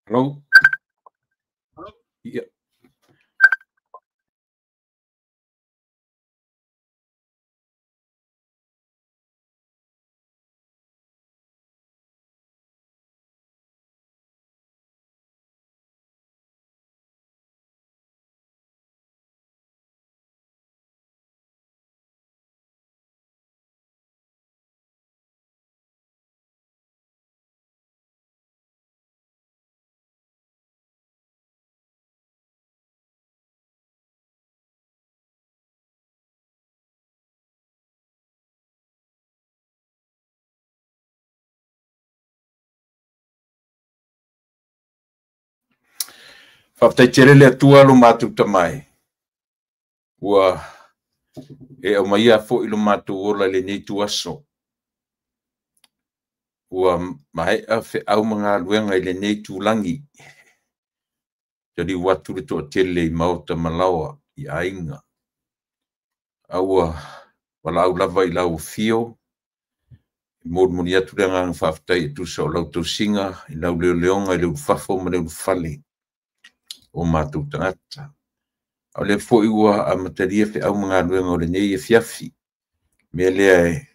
Hello? Ia. Faafetai tele le Atua lo matou tamai, ua e aumaia foi lo matou ola i lenei ituaso. Ua maea feau ma galuega i lenei itulagi, taliu atu le toatele i maota ma laoa i aiga, a ua valaau lava i lau afio, e molimoli atu le agaga faafetai e tusa o lau tausiga, i lau leoleoga i le ulufafo ma le ulufale o matou tagata. A o lea foi ua amatalia feau ma galuega o lenei afiafi. O le mea lea e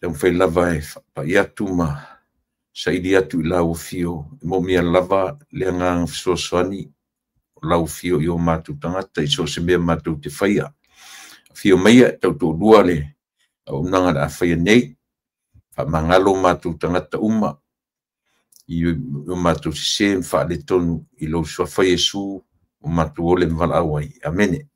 taumafai lava e faapai atu ma saili atu i lau afio, e moomia lava le agaga fesoasoani o lau afio i o matou tagata i so o se mea matou te faia. Afio maia e tautoalua le auaunaga o le a faia nei, faamagalo matou tagata uma i o matou sese ma faaletonu i lou suafa Iesu ua matou ole ma valaau ai. Amene.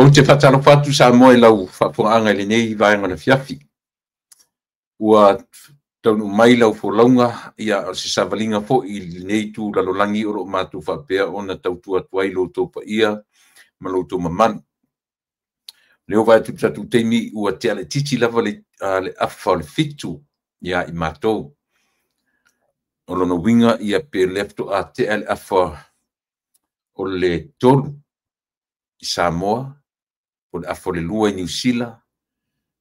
Ou te faatalofa atu Samoa i lau faafofogaaga i lenei vaega o le afiafi. Ua taunuu mai lau folauga, ia o se savaliga foi i lenei itu lalolagi o lo o matou faapea ona tautua atu ai lo outou paia ma lo outou mamalu. O lea ua vaai atu i le tatou taimi ua tea laitiiti lava le afa o le 7 ia i matou. O lona uiga ia pe o lea faatoa tea le afa o le 3 i Samoa, o le afa o le 2 i Niu Sila,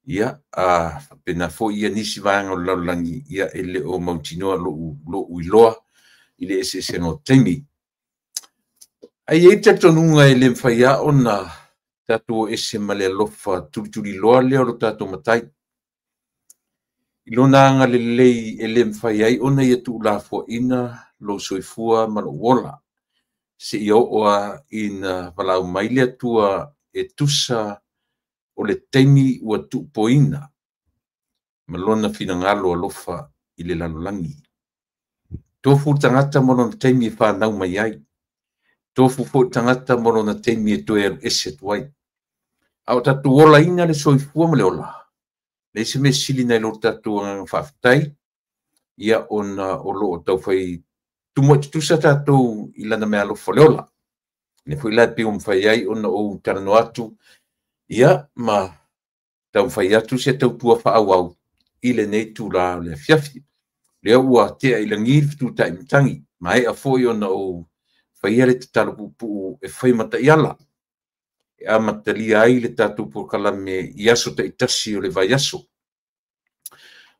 ia faapena foi ia nisi vaega o le lalolagi, ia e le o mautinoa lou iloa i le eseesega o taimi. Ae i ai le talitonuga e le mafai lava ona tatou o ese ma le alofa tulituliloa lea o lo tatou Matai. I lona agalelei e le mafai ai ona ia tuulafoaiina lou soifua ma lou ola, seia oo lava ina valaau mai le Atua e tusa o le taimi ua tuupoina ma lona finagalo alofa i le lalolagi. Tofu le tagata ma lona taimi e fanau mai ai. Tofu foi le tagata ma lona taimi e toe alu ese atu ai. A o tatou olaina le soifua ma le ola, leai se mea sili nai lo tatou agaga faafetai, ia ona o lo o taufai tumuai tutusa tatou i lana meaalofa o le ola. Lea foi la e pei ua mafai ai ona ou talanoa atu, ia ma taumafai atu se tautua faaauau i lenei itula o le afiafi. Lea ua tea i lagi le fetutai matagi, maea foi ona ou faia le tatalo puupuu e fai ma taiala, e amatalia ai le tatou polokalame i aso taitasi o le vaiaso.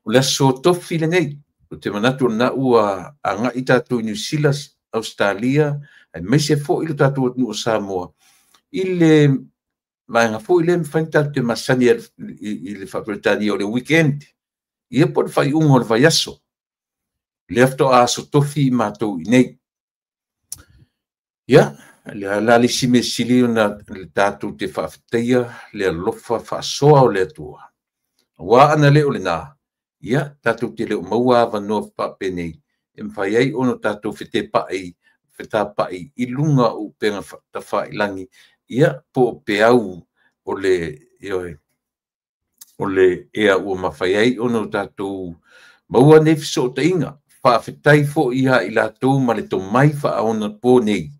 O le aso tofi lenei, ou te manatu o lena ua agai tatou i Niu Sila, Australia, aemaise foi le tatou atunuu o Samoa, i le vaega foi lea e mafai ona tatou te masani i le faa-Peretania o le weekend, ia po o le faaiuga o le vaiaso. Lea faatoa aso tofi i matou i nei. Ia, Le a la le isi mea sili ona le tatou te faafetaia le alofa faasoa o le Atua. Aua ana le o lena, ia tatou te le o maua avanoa faapenei e mafai ai ona tatou fetepai, fetapai i luga o upega tafailagi, ia po o peau o le, ioe, o le ea ua mafai ai ona tatou maua nei fesootaiga. Faafetai foi ia i latou ma le tomai faaonapo nei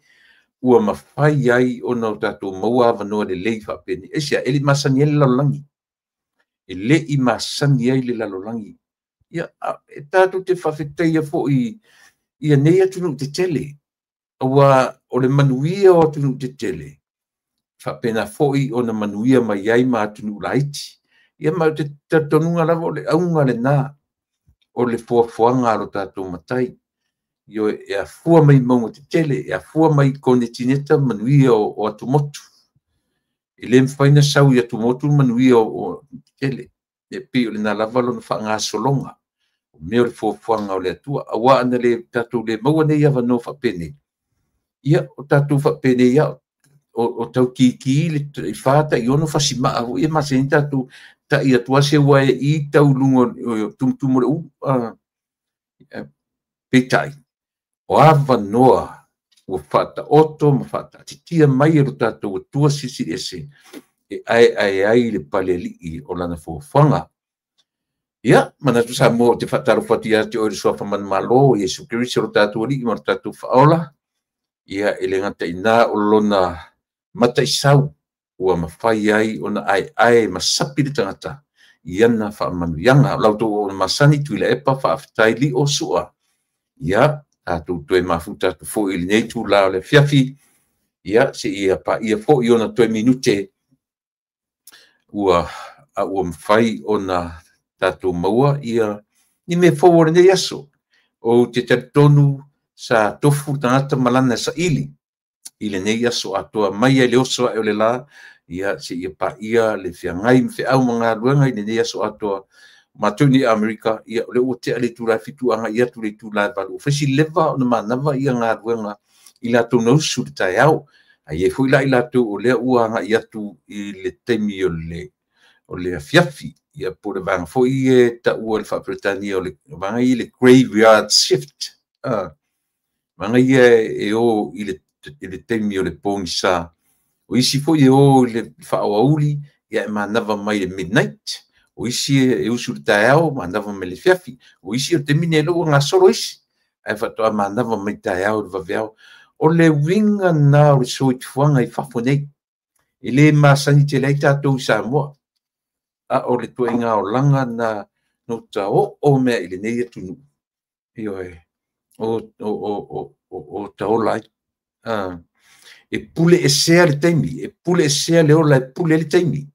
ua mafai ai ona o tatou maua avanoa lelei faapenei. Aisea? E le i masani ai le lalolagi. E le i masani ai le lalolagi. Ia, e tatou te faafetaia foi ia nei atunuu tetele, aua o le manuia o atunuu tetele, faapena foi ona manuia mai ai ma atunuu laiti. Ia ma o te talitonuga lava o le auga lena o le foafoaga a lo tatou Matai. Ioe, e afua mai mauga tetele, e afua mai konetineta manuia o atumotu. E le mafai ona sau i atumotu manuia o tetele. E pei o lena lava lona faagasologa, o mea o le foafoaga o le Atua. Aua ana le tatou le maua nei avanoa faapenei, ia o tatou faapenei lava, o tau kiki le 4 tai 6 fasimaa foi e masani tatou tai atu lava se uaea i tau luga o tumutumu o le ulu. Peitai, o avanoa ua faataoto ma faataatitia mai e lo tatou Atua Silisili Ese e aeae ai le palealii o lana foafoaga. Ia, manatu Samoa ou te faatalofa atu ia te oe le suafa manumalo o Iesu Keriso lo tatou Alii ma lo tatou Faaola. Ia, e le gata i ina o lona mataisau ua mafai ai ona aeae ma sapi le tagata i ana faamanuiaga. O la outou auauna masani Tuilaepa, faafetai lio sua. Ia, tatou toe mafuta atu foi i lenei itula o le afiafi, ia, seia paia foi ona toe minute ua a ua mafai ona tatou maua ia ni mea fou o lenei aso. Ou te talitonu sa tofu le tagata ma lana saili i lenei aso atoa mai ai le oso ae o le la, ia seia paia le feagai ma feau ma galuega i lenei aso atoa. Matou nei Amerika, ia o lea ua tea le itula e 7 agai atu le itula e 8. Ua fai si leva ona manava ia galuega i latou na usu i le taeao. Ae i ai foi la i latou o lea ua agai atu i le taimi o le afiafi, ia po o le vaega foi e taua i le faa-Peretania o le vaega ia le graveyard shift. Vaega ia e o i le taimi o le pogisa. O isi foi e o i le faaoauli, ia e manava mai i le midnight. O isi e usu i le taeao, manava mai i le afiafi. O isi o le taimi nei ua gasolo isi, ae faatoa manava mai taeao i le vaveao. O le uiga lena o le soifuaga i fafo nei. E le masani tele ai tatou i Samoa. A o le ituaiga olaga na no ta oo mea i lenei atunuu, ioe, o taola ai. E pule esea le taimi, e pule esea le ola, e pule le taimi.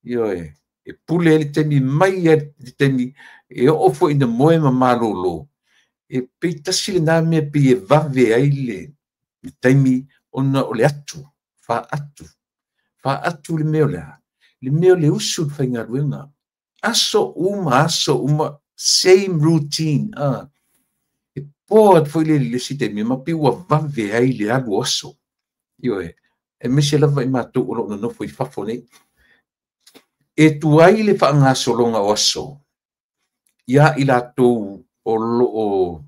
Ioe, e pule le taimi mai le taimi, e oo foi ina moe ma malolo. E pei tasi lena mea pei e vave ai le taimi ona o le atu, faatu. Faatu le mea o le a? Le mea o le usu i le faigaluega. Aso uma, same routine. E po atu foi le isi taimi, ma pei ua vave ai le alu o aso. Ioe, aemaise lava i matou o lo o nonofo i fafo nei. E tuai le faagasologa o aso ia i latou o lo o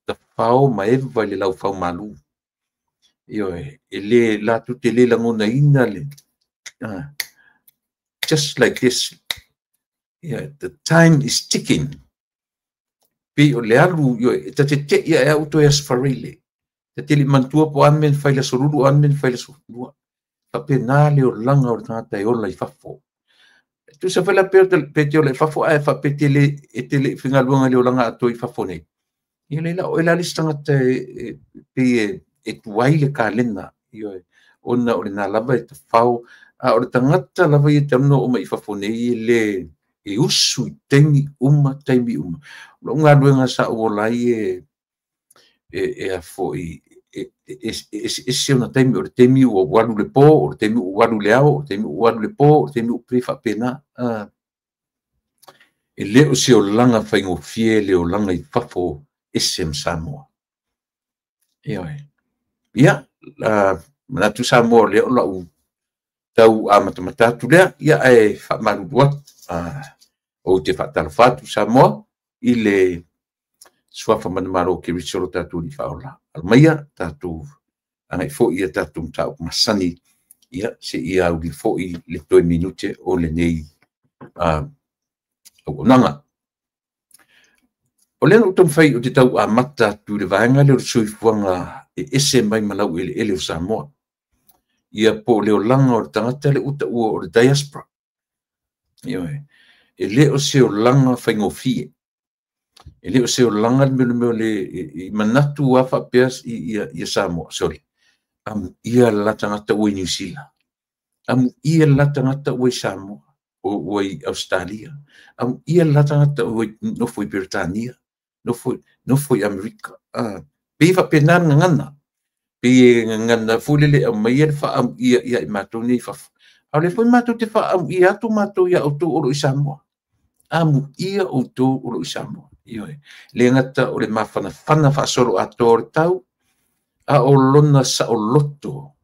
tafao ma eva i le laufaumalu. Ioe, e le latou te le lagonaina le just like this. Yeah, the time is ticking. Pei o le alu, ioe, e tate te ia e au toe aso Faraile. Ta te le manatua po o a ni mea na fai i le aso Lulu, o a ni mea na fai i le aso Lua. Faapena le olaga o le tagata e ola i fafo. E tusa foi la pe te ola i fafo ae faapea e te le i faigaluega i le olaga atoa i fafo nei. Ia leila, o oe la le isi tagata e pei e tuai le kalena, ioe, ona o lena lava e tafao. A o le tagata lava ia talu ona oo mai i fafo nei e le e usu i taimi uma, taimi uma. O lou galuega sa ou ola ai e a foi e eseese ona taimi, o le taimi ua ou alu i le po, o le taimi ua ou alu i le ao, o le taimi ua ou alu i le po, o le taimi ua pei faapena. E le o se olaga faigofie le olaga i fafo ese ma Samoa. Ioe. Ia, Manatu Samoa o lea o lau tau amatamata atu lea, ia ae faamalulu atu. Ou te faatalofa atu Samoa i le suafa manumalo o Keriso lo tatou Alii Faaola. Alo maia tatou agai foi ia tatou mataupu masani, ia seia aulia foi le toe minute o lenei auaunaga. O lea na ou taumafai ou te tau amata atu i le vaega lea o le soifuaga e ese mai ma laueleele o Samoa. Ia po o le olaga o le tagata lea ua taua o le diaspora. Ioe. E le o se olaga faigofie. E le o se olaga le mea o le i manatu lava faapea ia Samoa, sorry, amuia le la tagata ua i Niu Sila, amuia le la tagata ua i Samoa, ua i Ausetalia, amuia le la tagata ua nofo i Peretania, nofo i Amerika. Pei e faapena le gagana, pei e gagana foi lele e aumaia le faaamuia ia i matou nei i fafo. A o lea foi matou te faaamuia atu matou ia outou o lo o i Samoa. Amuia outou o lo o i Samoa. Ioe. Le gata o le mafanafana faasoloatoa o le tau, a o lona saoloto.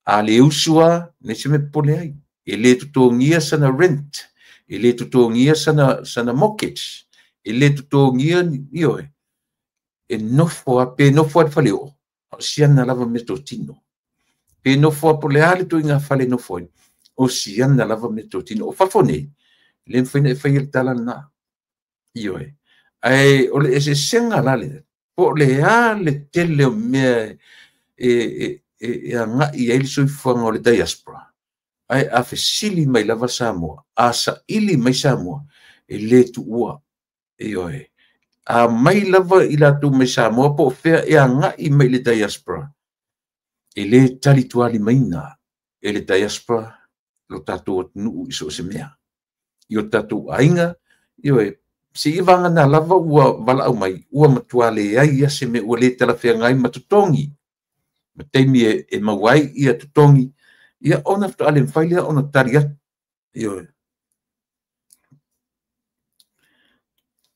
A le usu lava, leai se mea e popole ai. E le totogia sana rent, e le totogia sana mortgage, e le totogia, ioe, e nofo lava, pe nofo lava i le faleoo, a o siana lava meatotino. Pe nofo lava po o le a le ituaiga fale e nofo ai, o siana lava meatotino. O fafo nei, e le mafai ona e faia le tala lena. Ioe. Ae o le eseesega la lea, po o le a le tele o mea e agai ai le soifuaga o le diaspora, ae a fesili mai lava Samoa, a saili mai Samoa, e le tuua. Ioe. A mai lava i latou mai Samoa po o fea e agai mai i le diaspora, e le talitualimaina e le diaspora lo tatou atunuu i so o se mea. I o tatou aiga, ioe, seia vagana lava ua valaau mai, ua matua leai lava se mea ua le talafeagai ma totogi, ma taimi e maua ai ia totogi, ia ona faatoa le mafai lea ona tali atu. Ioe.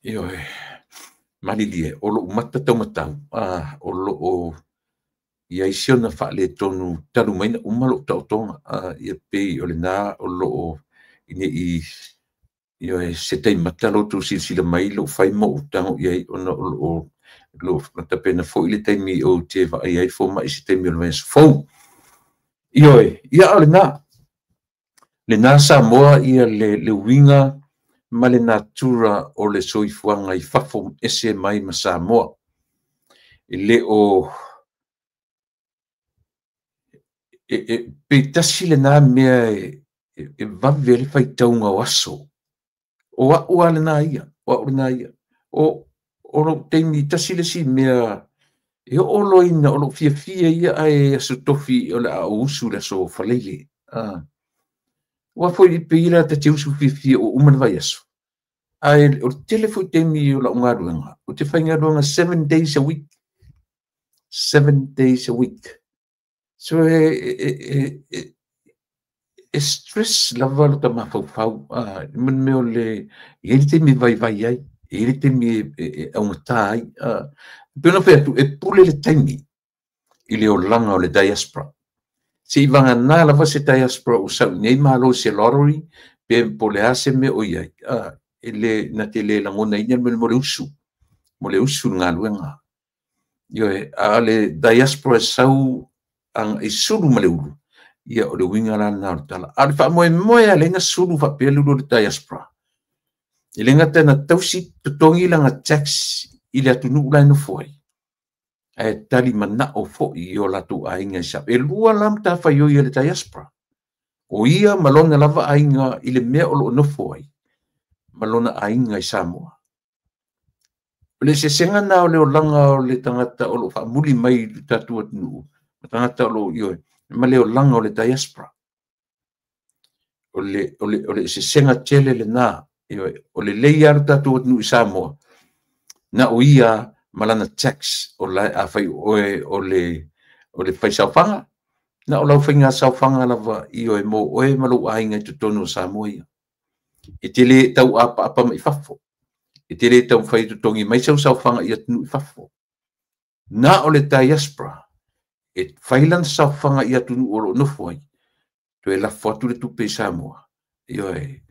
Ioe. Malilie, o lou mata taumatau, o lo o i ai si ona faaletonu talu mai na uma lou taotoga. Ia pei o lena o lo o ina i, ioe, se taimata lo outou silasila mai lou fai ma ou tago i ai, ona o lo o tapena foi le taimi ou te vaai ai fomai se taimi o le vaiaso fou. Ioe, ia o lena. Lena Samoa ia le uiga ma le natura o le soifuaga i fafo ese mai ma Samoa. E le o e pei tasi lena mea e vave ai le faitauga o aso. O au lava lena ia, o au lena ia. O lou taimi tasi le isi mea e oo loa ina o lou fiafia ia ae aso tofi o le a ou usu i le aso Faraile. Aua foi pei la ta te usu fiafia ua uma le vaiaso. Ae o le tele foi taimi o lau galuega, ou te faigaluega 7 days a week. 7 days a week. So e stress lava lo ta mafaufau. I mea o le, e i ai le taimi e vaivai ai, e i ai le taimi e augata ai. E pei ona fai atu, e pule le taimi i le olaga o le diaspora. Se i vagana lava se diaspora ua sau i nei malo se lottery, pe po o le a se mea o i ai, e le, na te le lagonaina le mea mo le usu, mo le usu i le galuega. Ioe, a o le diaspora e sau i sulu ma le ulu, ia o le uiga la lena o le tala. A o le faamoemoe lava lea na sulu faapea le ulu o le diaspora, e le gata ina tausi totogi lana tax i le atunuu la e nofo ai, ae tali manao foi i o latou aiga i Samoa. E lua la matafaioi a le diaspora, o ia ma lona lava aiga i le mea o lo o nofo ai, ma lona aiga i Samoa. O le eseesega lena o le olaga o le tagata o lo o faamuli mai i le tatou atunuu, ma tagata o lo o ioe, ma le olaga o le diaspora. O le eseesega tele lena. Ioe, o lelei lava lo tatou atunuu i Samoa, na o ia ma lana tax, o la afai oe o le faisaofaga, na o lau faiga saofaga lava, ioe, mo oe ma lou aiga i totonu o Samoa ia. E te le tau apaapa mai fafo, e te le taumafai e totogi mai sau saofaga i atunuu i fafo. Na o le diaspora E fai lana saofaga i atunuu o lo o nofo ai, toe lafo atu le tupe i Samoa. Ioe,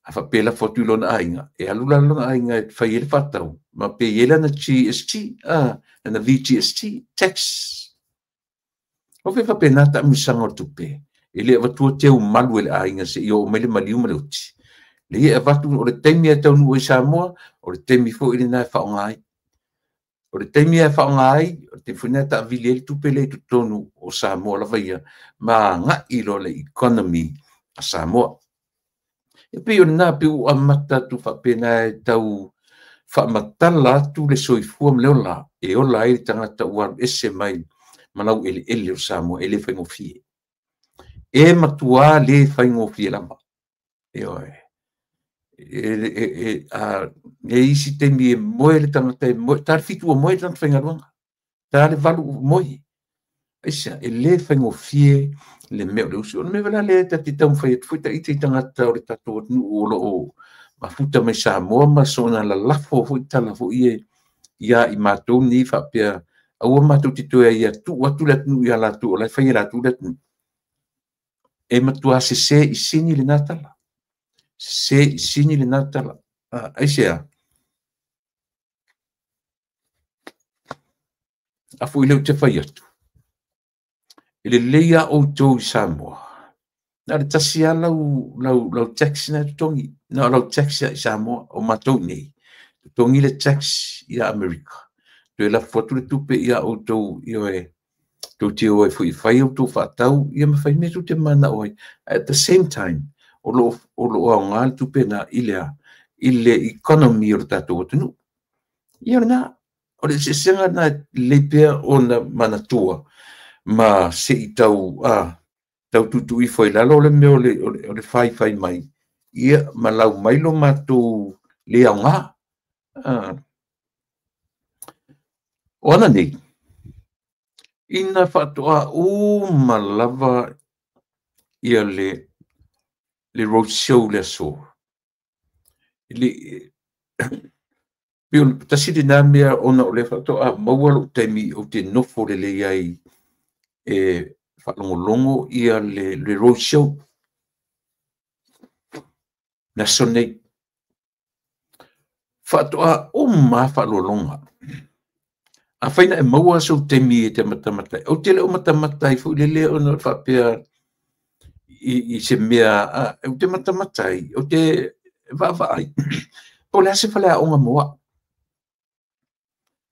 a faapea e lafo atu i lona aiga, e alu la lona aiga e fai ai le faatau, ma pe i ai lana GST, lana VGST, tax. O fe faapena taamilosaga o le tupe, e le avatua teumalu e le aiga seia oo mai le maliu ma le oti. Leai, e avatu o le taimi e taunuu ai i Samoa, o le taimi foi lena e faaaoga ai. O le taimi e faaaoga ai, o le taimi foi lena e taavili ai le tupe lea i totonu o Samoa lava ia, ma agai loa le economy a Samoa. E pei o lena, pei ua amata atu faapena e tau faamatala atu le soifua ma le ola, e ola ai le tagata ua alu ese mai ma laueleele o Samoa, e le faigofie. E matua le faigofie lava. Ioe. E isi taimi e moe le tagata, e moe, ta le 7 ua moe le tagata faigaluega, ta le 8 ua moe. Aisea, e le faigofie le mea o le usu. O le mea la lea ta te taumafai atu foi ita i tagata o le tatou atunuu o lo o mafuta mai Samoa ma soona lalafo foi tala foi ia i matou nei faapea, aua matou te toe ia tuu atu le atunuu ia latou, o la e fai e latou le atunuu. E matua sese i sini lena tala. Sese i sini lena tala. Aisea, a foi leu te fai atu, e lelei a outou i Samoa, na o le tasi lava lau tax na totogi, na o lau tax i Samoa, o matou nei, totogi le tax ia Amerika, toe lafo atu le tupe ia outou, ioe, tou te o ai foi e fai outou faatau, ia ma fai mea tou te manao ai. At the same time, o lo o aoga le tupe na i le economy o le tatou atunuu. Ia lena, o le eseesega na lelei pea ona manatua, ma se i tau, tau tuutuu ifo ai lalo le mea o le faifai mai, ia ma lau mai lo matou le aoga. O ana nei, ina faatoa uma lava ia le roadshow le aso. Le tasi lena mea ona o le faatoa maua lou taimi ou te nofo lelei ai e faalogologo ia le roadshow le aso nei. Faatoa uma faalualuga. Afai na e maua sou taimi e te matamata ai. Ou te le o matamata ai foi lele ona faapea i se mea, ou te matamata ai, ou te vaavaai. Po o le a se faleaoga mo au.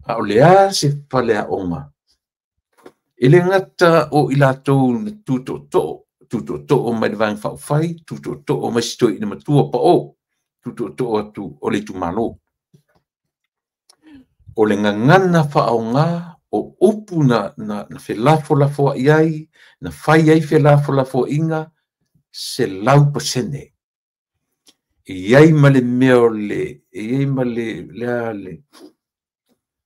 A o le a se faleaoga. E le gata o i latou na tutootoo mai le vaega faaupufai, tutootoo mai si toeaina matua pao, tutootoo atu o le itumalo. O le gagana faaaoga o upu na felafolafoai ai, na fai ai felafolafoaiga, 100%. E i ai ma le mea o le, e i ai ma le, le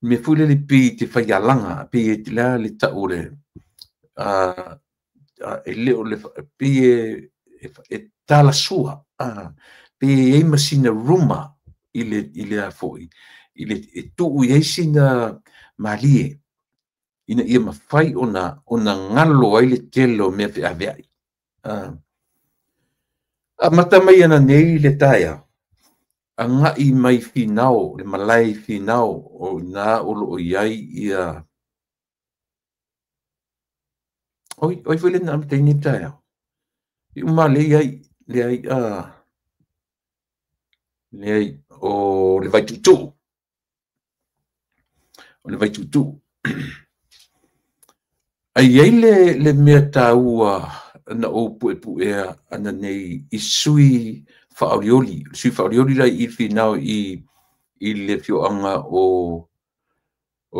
mea foi lele pei te faialaga, pei e le tau o le, e le o le, pei e talasua, pei e i ai ma sina ruma i le a foi, i le e tuu i ai sina malie, ina ia mafai ona galo ai le tele o mea feaveai. Amata mai ana nei le taeao, agai mai Finao, le malae Finao, o ina o lo o i ai ia... Oi foi le na amata i nei taeao. I uma leai, leai, leai, o le Vaituutuu. O le Vaituutuu. Ai ai le mea taua na ou puepuea ana nei i sui faaolioli. Sui faaolioli la i Finao i le afioaga o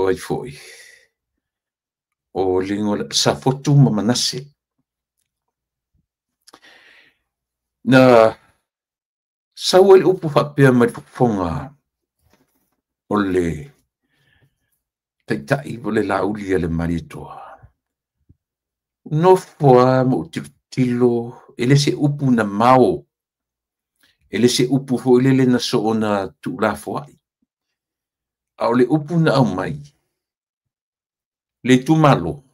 ai foi. O le igoa Safotu ma Manase. Na sau ai le upu faapea mai le fofoga o le taitai o le lauli a le Malietoa. Nofo lava ma ou tilotilo, e le se upu na mao, e le se upu foi lele na soona tuulafoai. A o le upu na aumai, le itumalo,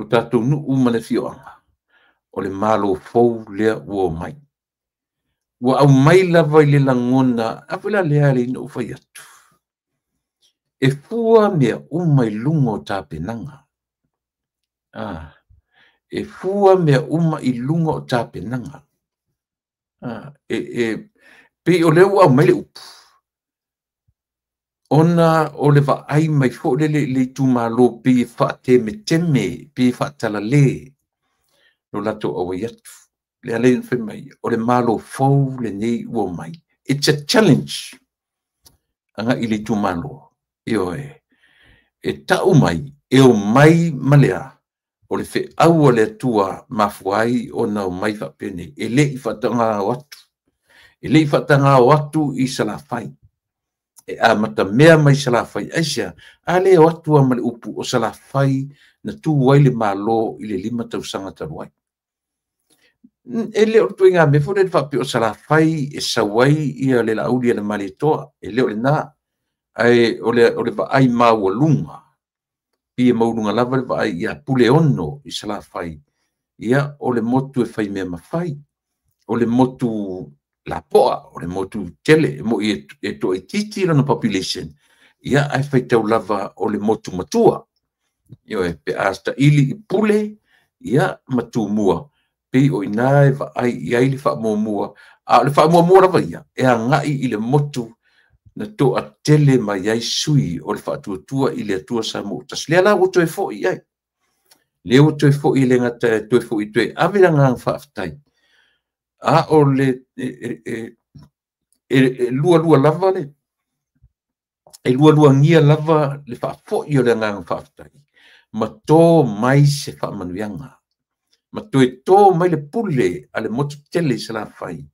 Lo tatou nuu ma le afioaga, o le Malo fou lea ua omai. Ua aumai lava i le lagona, a foi la lea e na ou fai atu. E fua mea uma i luga o tapenaga. E fua mea uma i luga o tapenaga. E pei o lea ua aumai le upu, ona o le vaai mai foi lele i le itumalo pei e faatemeteme, pei e faatalale lo latou auai atu. Le ala i fai mai, o le Malo fou lenei ua omai. It's a challenge agai i le itumalo. Ioe, e tau mai, e omai ma le a, o le feau a le Atua mafua ai ona omai faapenei, e le i faatagao atu. E le i faatagao atu i Salafai. E amata mea mai Salafai. Aisea, a le o atu ma le upu o Salafai na tu ai le Malo i le 5 tausaga talu ai. E le o le ituaiga mea foi lele faapea o Salafai e sau ai ia le Laauli a le Malietoa. E le o lena. Ae o le vaai maualuga, pei e maualuga lava le vaai ia Puleono i Salafai, ia o le motu e fai mea mafai, o le motu lapoa, o le motu tele, e moi e toaitiiti lona population, ia ae faitau lava o le motu matua. Ioe, pe a taili i Pule, ia ma Tumua, pei o ina e vaai i ai le faamuamua, a o le faamuamua lava ia, e agai i le motu na toatele mai ai sui o le faatuatua i le Atua Samoa tasi. Lea la ua toe foi i ai. Lea ua toe foi le gata, toe foi toe ave le agaga faafetai. A o le e lualua lava le, e lualuagia lava le faafoi o le agaga faafetai, ma tō mai se faamanuiaga, ma toe tō mai le pule a le motu tele i Salafai,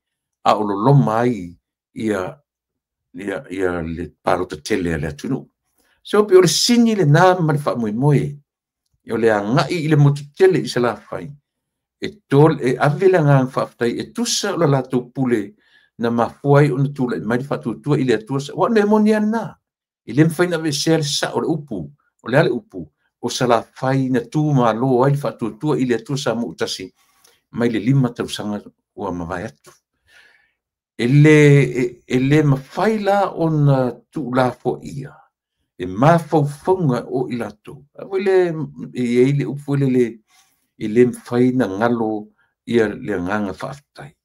a o loloma ai ia le palota tele a le atunuu. So pe o le sini le nā ma le faamoemoe, o le agai i le motu tele i Salafai, e ave le agaga faafetai e tusa o le latou pule na mafua ai ona tulai mai le faatuatua i le Atua. Ua mea moni lava lena. E le mafai ona aveesea le sao o le upu. O le a le upu? O Salafai na tu malo ai le faatuatua i le Atua Samoa tasi mai le 5 tausaga ua mavae atu. E le mafai la ona tuulafoaia e mafaufauga o i latou. A foi le e i ai le upu lele, e le mafai na galo ia le agaga faafetai.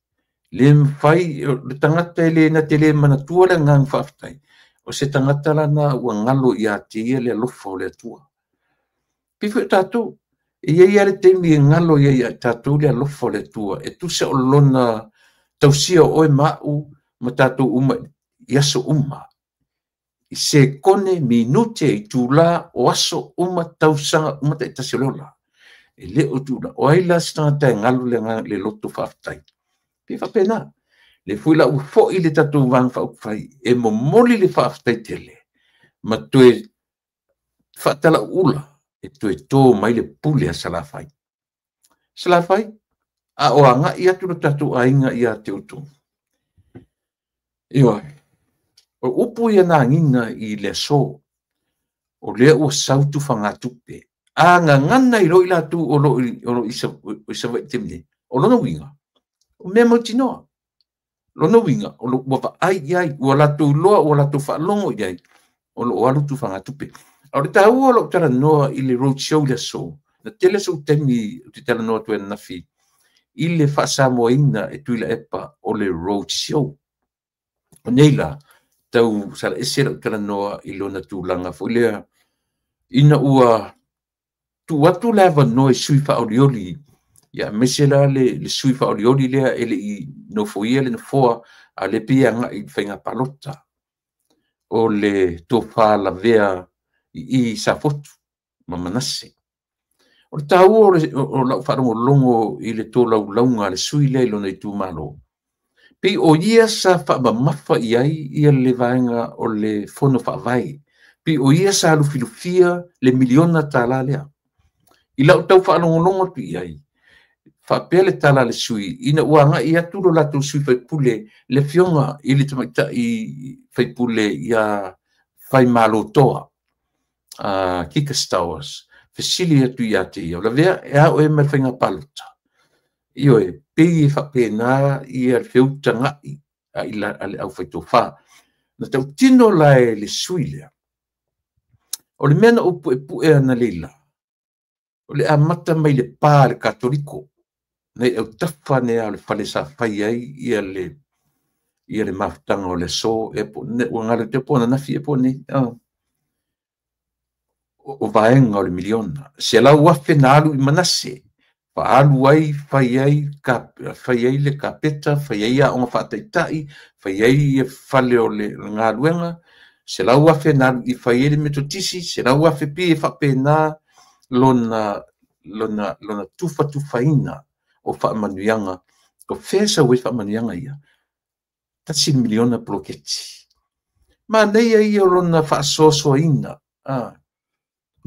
Le mafai, le tagata e le na te le manatua le agaga faafetai, o se tagata lana ua galo ia te ia le alofa o le Atua. Pei foi o tatou, e i ai lava le taimi e galo ia tatou le alofa o le Atua, e tusa o lona tausia o oe ma au ma tatou uma i aso uma. I sekone, minute, i tula, o aso uma, tausaga uma taitasi o le ola. E le o tula. O ai la se tagata e galo le loto faafetai. Pe faapena. Le foi la ua foi le tatou Vaega Faaupufai e momoli le faafetai tele ma toe faatalauula e toe tō mai le pule a Salafai. Salafai, a o agai atu le tatou aiga ia te outou. Ioe, o upu ia na agiga i le aso, o lea ua sau tufagatupe. A gagana i loi latou o lo i Savaii taimi nei, o lona uiga, o mea mautinoa. Lona uiga, ua vaai i ai, ua latou iloa, ua latou faalogo i ai, o lo o alu tufagatupe. A o le taua o lou talanoa i le road show i le aso, na tele sou taimi ou te talanoa atu ai ananafi i le faasamoaina e Tuilaepa o le road show. O nei la, tau salaese lau talanoa i lona tulaga foi lea, ina ua tuu atu le avanoa i sui faaolioli, ia aemaise la le sui faaolioli lea e le i nofoia le nofoa, a le pei e agai i le faiga palota, o le tofa lavea i Safotu ma Manase. O le taua o lau faalogologo i le tolaulauga a le sui lea i lona itumalo, pei o ia sa faamamafa i ai ia le vaega o le fono faavae, pei o ia sa lufilufia le miliona tala lea. I lau tau faalogologo atu i ai, faapea le tala a le sui, ina ua agai atu lo latou sui faipule, le afioga i le tamaitai faipule ia Faimalotoa, Kika Stowers. Fesili atu ia te ia, o lavea e a oe ma le faiga palota. Ioe, pei e faapena ia le feutaga'i a le aufaitofa. Na tautino la e le sui lea. O le mea na ou puepue analeila, o le amata mai le pa a le Katoliko, nei autafa nei o le fale sa fai ai ia le mafutaga o le aso, e po ua galo te po ananafi e po nei. O vaega o le miliona. 100,000 na alu i Manase, faalu ai, fai ai le kapeta, fai ai aoga faataitai, fai ai ia fale o le galuega, 100,000 na alu i fai ai le Metotisi, 100,000 pei e faapena lona tufatufaina o faamanuiaga. O fea sau ai faamanuiaga ia? 1 miliona poloketi. Manaia ia o lona faasoasoaina.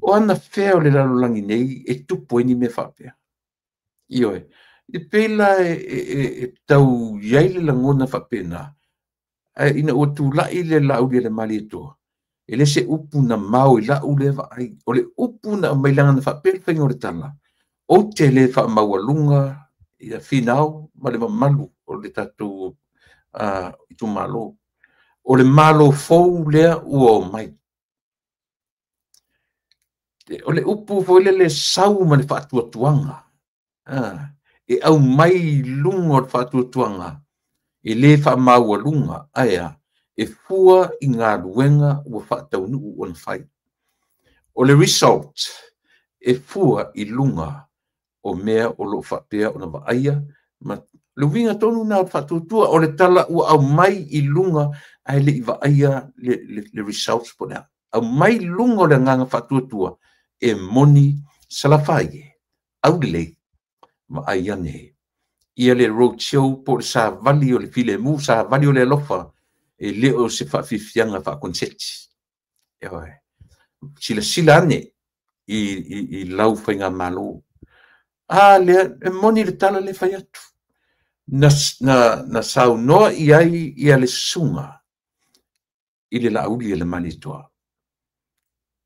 O ana fea o le lalolagi nei e tupu ai ni mea faapea. Ioe, e pei la e tau i ai le lagona faapena, ae ina ua tulai le Laauli a le Malietoa, e le se upu na mao i lau lea vaai. O le upu na aumai leaga na faapea le faiga o le tala, ou te le faamaualuga ia Finao ma le mamalu o le tatou itumalo. O le Malo fou lea ua omai. O le upu foi lele sau ma le faatuatuaga. E aumai i luga o le faatuatuaga, e le faamaualuga, ae e fua i galuega ua faataunuu ona fai. O le result, e fua i luga o mea o loo faapea ona vaaia, ma le uiga tonu na o le faatuatua, o le tala ua aumai i luga ae le i vaaia le results po o le a. Aumai i luga o le agaga faatuatua, e moni salafai e, aulelei, vaai ane. Ia le roadshow po o le savali o le filemu, savali o le alofa, e le o se faafiafiaga faakonseti. Ioe. Silasila ane i lau faigamalo. A lea, e moni le tala le fai atu. Na saunoa i ai ia le susuga i le Laauli a le Malietoa.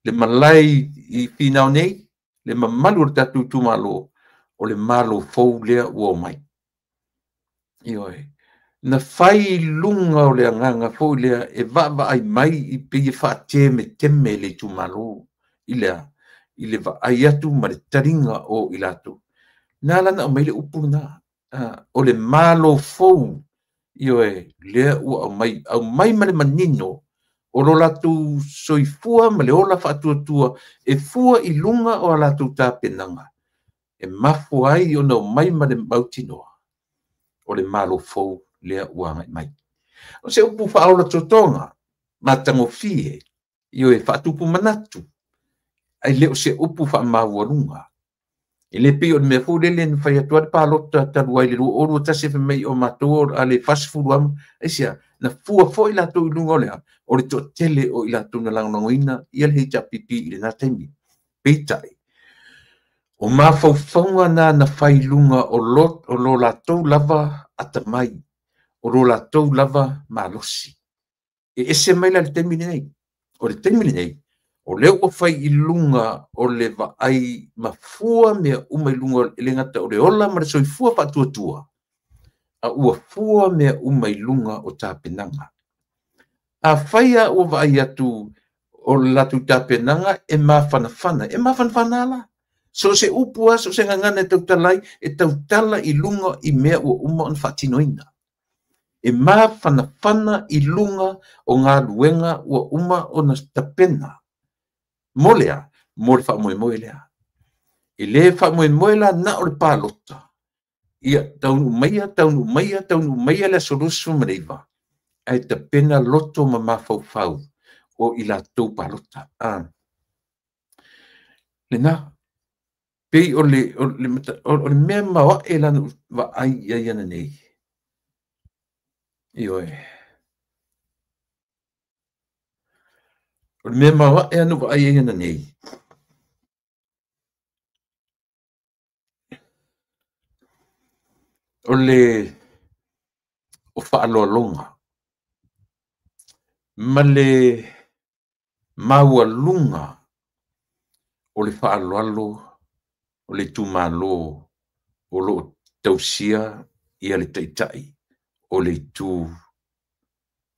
Le malae i Finao nei, le mamalu o le tatou itumalo, o le Malo fou lea ua omai. Ioe. Na fai i luga o le agaga foi lea e vaavaai mai i pei e faatemeteme le itumalo i le vaai atu ma le taliga o i latou. Na ala na aumai le upu lena. O le Malo fou, ioe, lea ua aumai, aumai ma le manino o lo latou soifua ma le ola faatuatua e fua i luga o a latou tapenaga e mafua ai ona omai ma le mautinoa o le Malo fou lea ua agai mai. O se upu faaola totoga, matagofie, ioe, faatupu manatu, ai le o se upu faamaualuga. E le pei o le mea foi lele na fai atu ai le palota talu ai le 2021 fai mai o matou a le 40 ama, aisea, na fua foi latou i luga o le a, o le toatele o i latou na lagolagoina ia le HRPP i lena taimi. Peitai, o mafaufauga na fai i luga o lo latou lava atamai, o lo latou lava malosi. E ese mai la le taimi lenei. O le taimi lenei, o lea ua fai i luga o le vaai ma fua mea uma i luga e le gata o le ola ma le soifua faatuatua, a ua fua mea uma i luga o tapenaga. A fai a ua vaai atu o le latou tapenaga e mafanafana, e mafanafana la. So se upu a, so se gagana e tautala ai, e tautala i luga i mea ua uma ona faatinoina. E mafanafana i luga o galuega ua uma ona tapena. Mo lea, mo le faamoemoe lea. E le faamoemoe la na o le palota. Ia taunuu maia, taunuu maia, taunuu maia le aso 29, ae tapena loto ma mafaufau o i latou palota. Lena, pei o le mea maoae la na vaai i ai ananei. Ioe. O le mea maoae na vaai ai ananei. O le o faaloaloga ma le maualuga O le faaaloalo o le itumalo o lo o tausia ia le taitai o le itu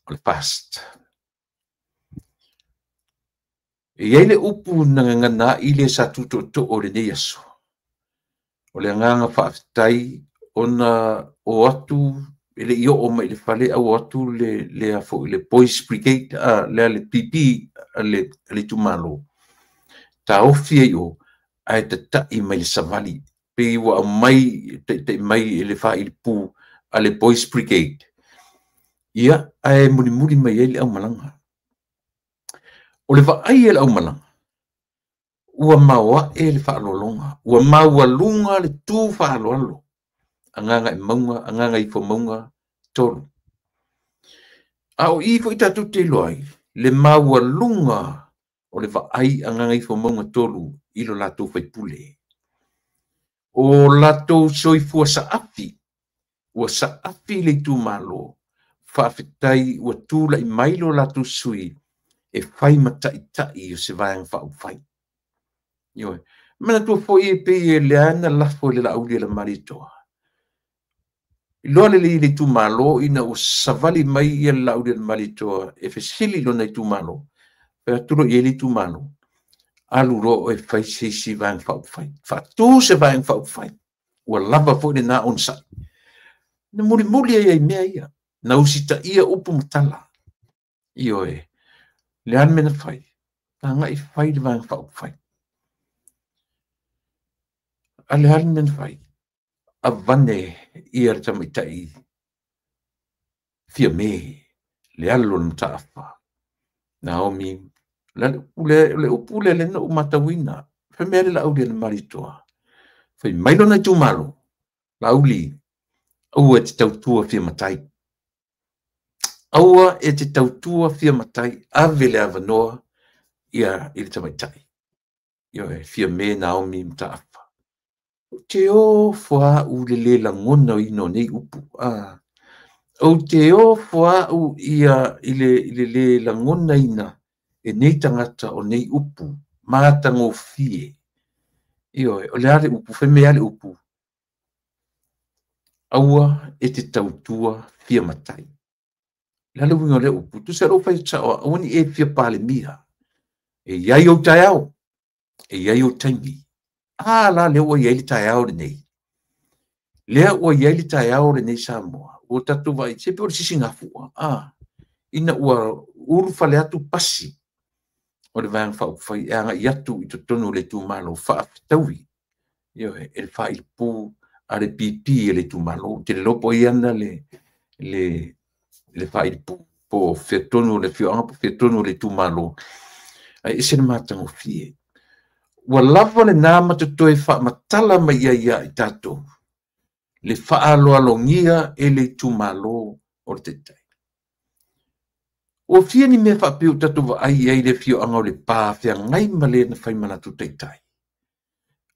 o le FAST. E i ai le upu na gagana ai le sa tu tootoo i lenei aso. O le agaga faafetai ona o atu e le i oo mai i le fale a o atu le Boys Brigade, le PP a le itumalo, taofi ai o ae tatai mai le savali. Pei ua aumai taitai mai e le failipu a le Boys Brigade, ia ae mulimuli mai ai le aumalaga. O le vaai e le aumalaga, ua maoae le faaaloaloga, ua maualuga le tu faaaloalo, Gagaemauga, Gagaifomauga 3. A o i foi tatou te iloa ai le maualuga o le vaai a Gagaifomauga 3 i lo latou faipule. O latou soifua saafi, ua saafi le itumalo, faafetai ua tulai mai lo latou sui e fai ma taitai o se vaega faaupufai. Ioe. Manatua foi e pei e lea na lafo i le Laauli e le Malietoa. Iloa lelei le itumalo ina ua savali mai ia le Laauli e le Malietoa e fesili lona itumalo. Fai atu loa i ai le itumalo, alu loa oe fai se isi vaega faaupufai. Faatu se vaega faaupufai. Ua lava foi lena onosai. Na mulimuli ai ai mea ia. Na usitaia upu ma tala. Ioe. Le a le mea na fai? Agai fai le vaega faaupufai. A le a le mea na fai? Avane ia le tamaitai Fiame, le alo o le Mataafa. Naomi, le upu lea na ou matauina. Fai mea le Laauli a le Malietoa. Fai mai lona itumalo, Laauli, aua e te tautua fia matai. Aua e te tautua fia matai, ave le avanoa ia i le tamaitai. Ioe, Fiame Naomi Mataafa. Ou te ofo au le le lagona ina o nei upu. Ou te ofo au ia i le le lagona ina e nei tagata o nei upu matagofie. Ioe, o le a le upu, fai mea le upu. Aua e te tautua fia matai. Le a le uiga o le upu, tusa lou fai atu sao, aua ni e fia palemia. E iai ou taeao, e iai ou taimi. A la lea ua iai le taeao lenei. Lea ua iai le taeao lenei Samoa. Ua tatou vaai, se pe o le sisigafua. Ina ua ulufale atu pasi o le vaega faaupufai e agai atu i totonu o le itumalo faafetaui. Ioe, e le failipu a le PP e le itumalo. Ou te le iloa po o ai ana le failipu po o fea tonu o le afioaga po o fea tonu o le itumalo. Ae ese le matagofie. Ua lava lena ma totoe faamatala mai ai ia i tatou le faaaloalogia e le itumalo o le taitai. Ua fia ni mea faapea ua tatou vaai ai le afioaga o Lepa feagai ma le na fai ma latou taitai.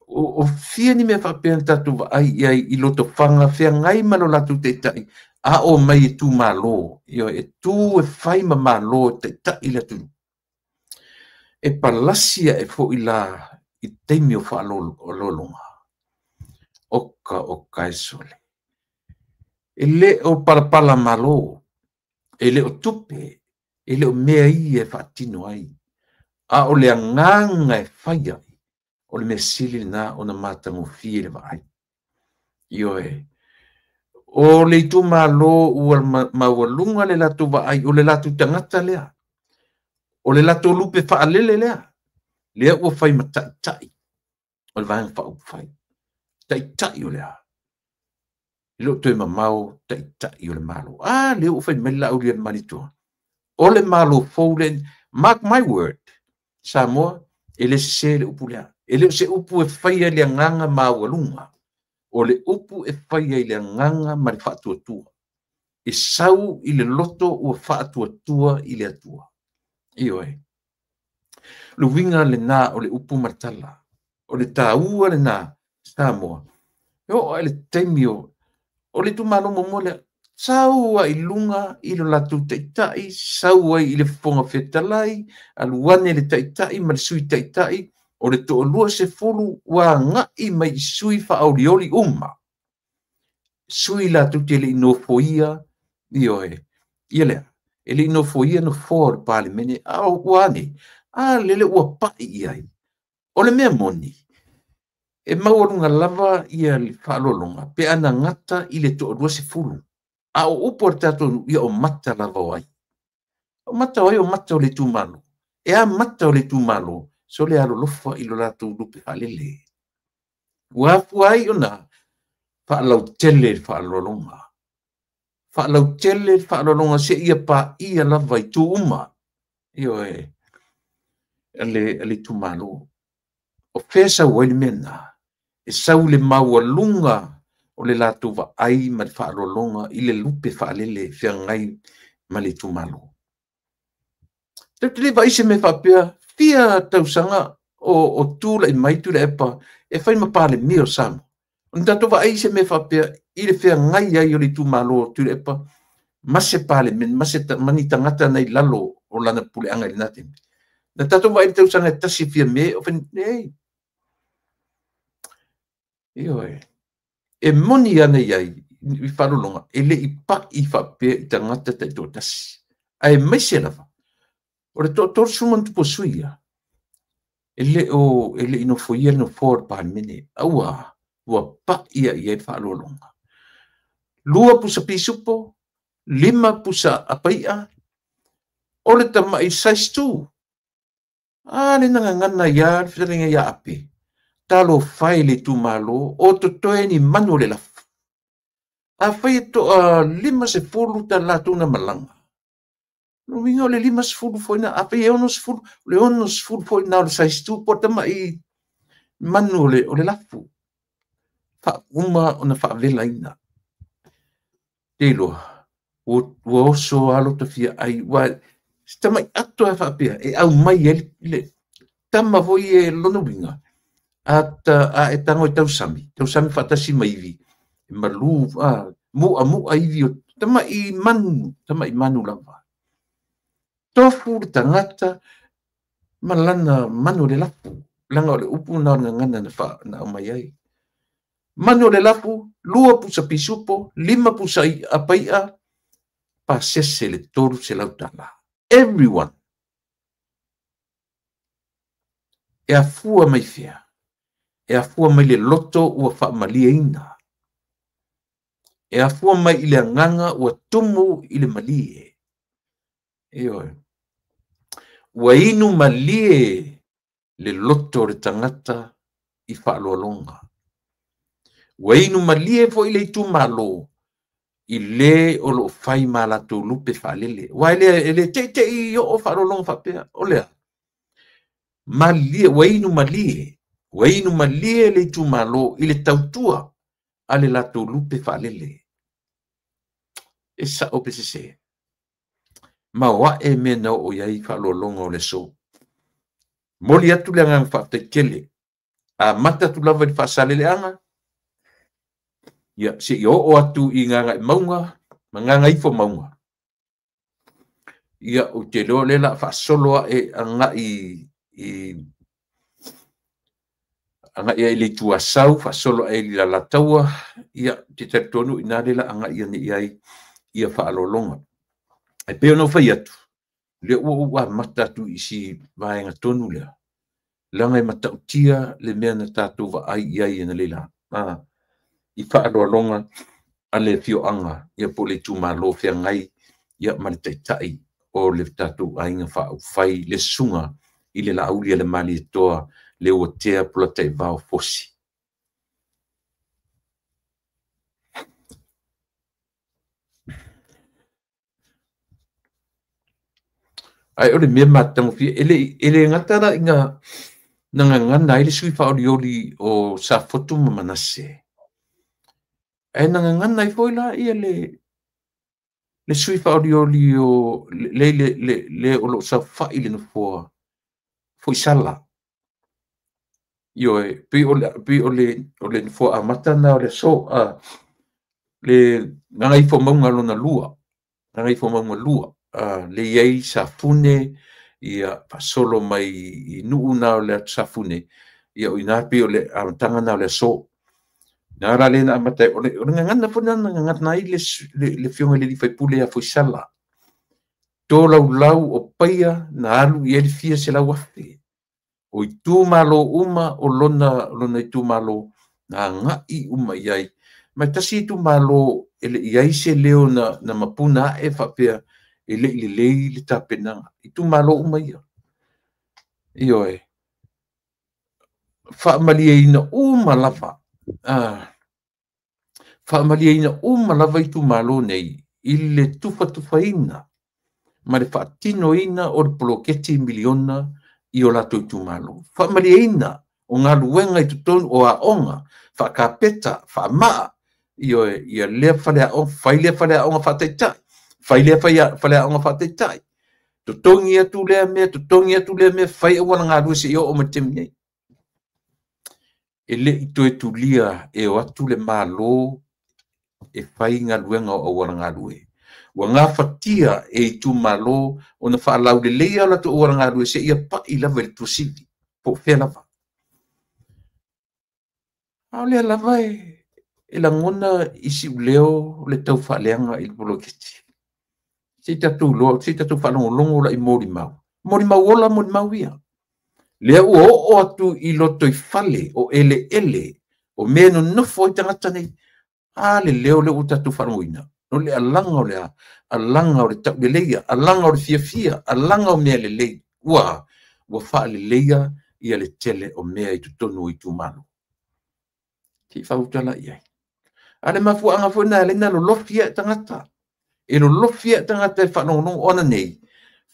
O fia ni mea faapea na tatou vaai i ai i Lotofaga feagai ma lo latou taitai a o mai e tumalo, e tu e fai ma malo e taitai le atunuu. E palasi ae foi la i taimi o faaaloaloga. Oka oka e sole. E le o palapala malo, e le o tupe, e le o mea ia e faatino ai. A o le agaga e fai ai, o le mea sili lena ona matagofie le vaai. Ioe, o le itumalo ua maualuga le latou vaai, o le latou tagata lea, o le latou lupe faalele lea, lea ua fai ma taitai o le vaega faaupufai. Taitai o le a? E le o toe mamao taitai o le Malo. A, lea ua fai mai le Laauli a le Malietoa. O le Malo fou le, mark my word, Samoa, e le sese le upu lea. E le o se upu e faia i le agaga maualuga. O le upu e faia i le agaga ma le faatuatua. E sau i le loto ua faatuatua i le Atua. Ioe. Le uiga lena o le upu ma le tala. O le taua lena, Samoa. E oo i le taimi o le itumalo muamua lea, sau ai i luga i lo latou taitai, sau ai i le Fofoga Fetalai, alu ane le taitai ma le sui taitai, O le 20 ua agai mai i sui faaolioli uma, sui latou te le i nofoia, ioe, ia lea, e le i nofoia nofoa o le Palemene, a ua ane, a lele ua pai i ai. O le mea moni, e maualuga lava ia le faaaloaloga pe a na gata i le 20. A o upu a le tatou nuu, ia o mata lava o ai. O mata o ai o mata o le itumalo. E a mata o le itumalo, sole alolofa i lo latou lupe faalele. Ua afua ai ona faalautele le faaaloaloga. Faalautele le faaaloaloga seia paia lava i tu uma. Ioe, le itumalo. O fea sau ai le mea lena? E sau le maualuga o le latou vaai ma le faaaloaloga i le lupe faalele feagai ma le itumalo. Tatou te le vaai se mea faapea, fia tausaga o tulai mai Tuilaepa e fai ma Palemia o Samoa. Ona tatou vaai se mea faapea i le feagai ai o le itumalo o Tuilaepa ma se Palemene, ma ni tagata na i lalo o lana puleaga i lena taimi. Na tatou vaai i le tausaga e tasi fia me, o fai, nei. Ioe. E moni ana i ai i faaaloaloga, e le i pai faapea i tagata taitoatasi. Ae maise lava, o le 30 ma sui ia, e le i nofoia le nofoa o le Palemene, a ua pai i ai le faaaloaloga. 2 pusa pisupo, 5 pusa apaia, o le tamai size 2. A le nagagana ia, le fetalaiga ia Ape. Talofa e le itumalo, o totoe ni manu o le lafu. Afai e toa 50 ta latou na malaga. Lona uiga o le 50 foi na, afai e 60, o le 60 foi na o le size 2, po o tamai manu o le lafu. Uma ona faavelaina. Te iloa, ua oso alo tafia ai, ua se tamai ato e faapea, e aumai ai le tama foi e lona uiga. A e tango i tausami, tausami faatasi ma ivi, malu, mua mua ivi o tamai manu lava. Tofu le tagata ma lana manu o le lafu, langa o le upu na o le gagana na aumai ai. Manu o le lafu, 2 pusa pisupo, 5 pusa apaia, pasese le $300. Everyone. E afua mai fea. E afua mai le loto ua faamalieina. E afua mai i le agaga ua tumu i le malie. Ioe. Ua inu malie le loto o le tagata i faaaloaloga. Ua inu malie foi le itumalo i le o loo fai ma latou lupe faalele. Ua e le teitei oo faaaloaloga faapea. O lea. Malie, ua inu malie. Ua inu malie le itumalo i le tautua a le latou lupe faalele. E sao pe sese. Ma o ae mea na oo i ai faaaloaloga o le aso. Moli atu le agaga faafetai tele. Amata atu lava i le faasaleleaga, ia seia oo atu i Gagaemauga ma Gagaifo Mauga. Ia ou te iloa lea o le a faasolo ae agai i agai ai le itu Asau, faasolo ae i le Alataua, ia te talitonu i na le la agai ane i ai ia faaaloaloga. Ae pei ona ou fai atu, lea ua ou amata atu i si vaega tonu lea, leaga e matautia le mea na tatou vaai i ai ina leila i faaaloaloga a le afioaga, ia po o le itumalo feagai ia ma le taitai o le tatou aiga faaupufai le susuga i le Laauli a le Malietoa le Uatea Polataivao Fosi. Ae o le mea matagofie, e le gata la ina na gagana ai le sui faaolioli o Safotu ma Manase. Ae na gagana ai foi la ia le sui faaolioli o le o loo saofai le nofoa Foisala. Ioe, pei o le nofoa amata na o le aso, le Gagaifomauga lona lua, Gagaifomauga 2, le i ai Safune, Ia faasolo mai i nuu na o le Atu Safune, ia o ina pei o le amataga na o le aso. Na la le na amata o le gagana foi na gagana ai le afioga i le alii faipule ia Foisala. Tolaulau o paia na alu i ai le fia 100,000. O itumalo uma o lona itumalo na agai uma i ai. Ma tasi itumalo e le i ai se leo na mapuna ae faapea e le i lelei le tapenaga. Itumalo uma ia. Ioe. Faamalieina uma lava. Faamalieina uma lava itumalo nei i le tufatufaina ma le faatinoina o le poloketi miliona i o latou itumalo. Faamalieina o galuega i totonu o aoga, faakapeta, faamaa, ioe, ia lea faleaoga, fai lea faleaoga faataitai, fai lea faleaoga faataitai, totogi atu lea mea, totogi atu lea mea, fai auala galue seia oo mai le taimi nei. E le i toe tulia e o atu le Malo e fai galuega o auala galue. Ua gafatia e itumalo ona faalauleleia o latou auala galue seia pai lava i le Tuasivi, po o fea lava. A o lea lava e lagona i siuleo le tau faaleaga i le poloketi. Se i tatou iloa, se i tatou faalogologo la i molimau. Molimau ola, molimau ia. Lea ua oo atu i loto i fale o eleele o mea nonofo ai tagata nei. A le leo lea ua tatou faalogoina. O le alaga o le a, alaga o le tauleleia, alaga o le fiafia, alaga o mea lelei. Ua faaleleia ia le tele o mea i totonu o itumalo. Se i faautala i ai. A le mafuaaga foi na ale na lolofi e tagata. E lolofi e tagata e faalogologo ona nei.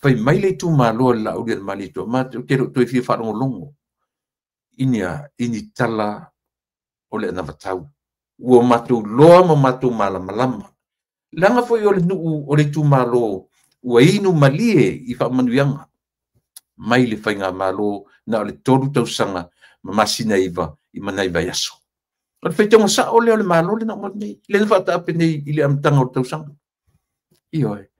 Fai mai le itumalo le Laauli o le Malietoa, matou te le o toe fia faalogologo i ni tala o le anavatau. Ua matou loa ma matou malamalama. Leaga foi o le nuu o le itumalo ua inu malie i faamanuiaga mai le faigamalo na o le 3 tausaga ma masina 9 i manai vaiaso. O le faitauga sao lea o le Malo le na uma nei, le na faataape nei i le amataga o le tausaga. Ioe.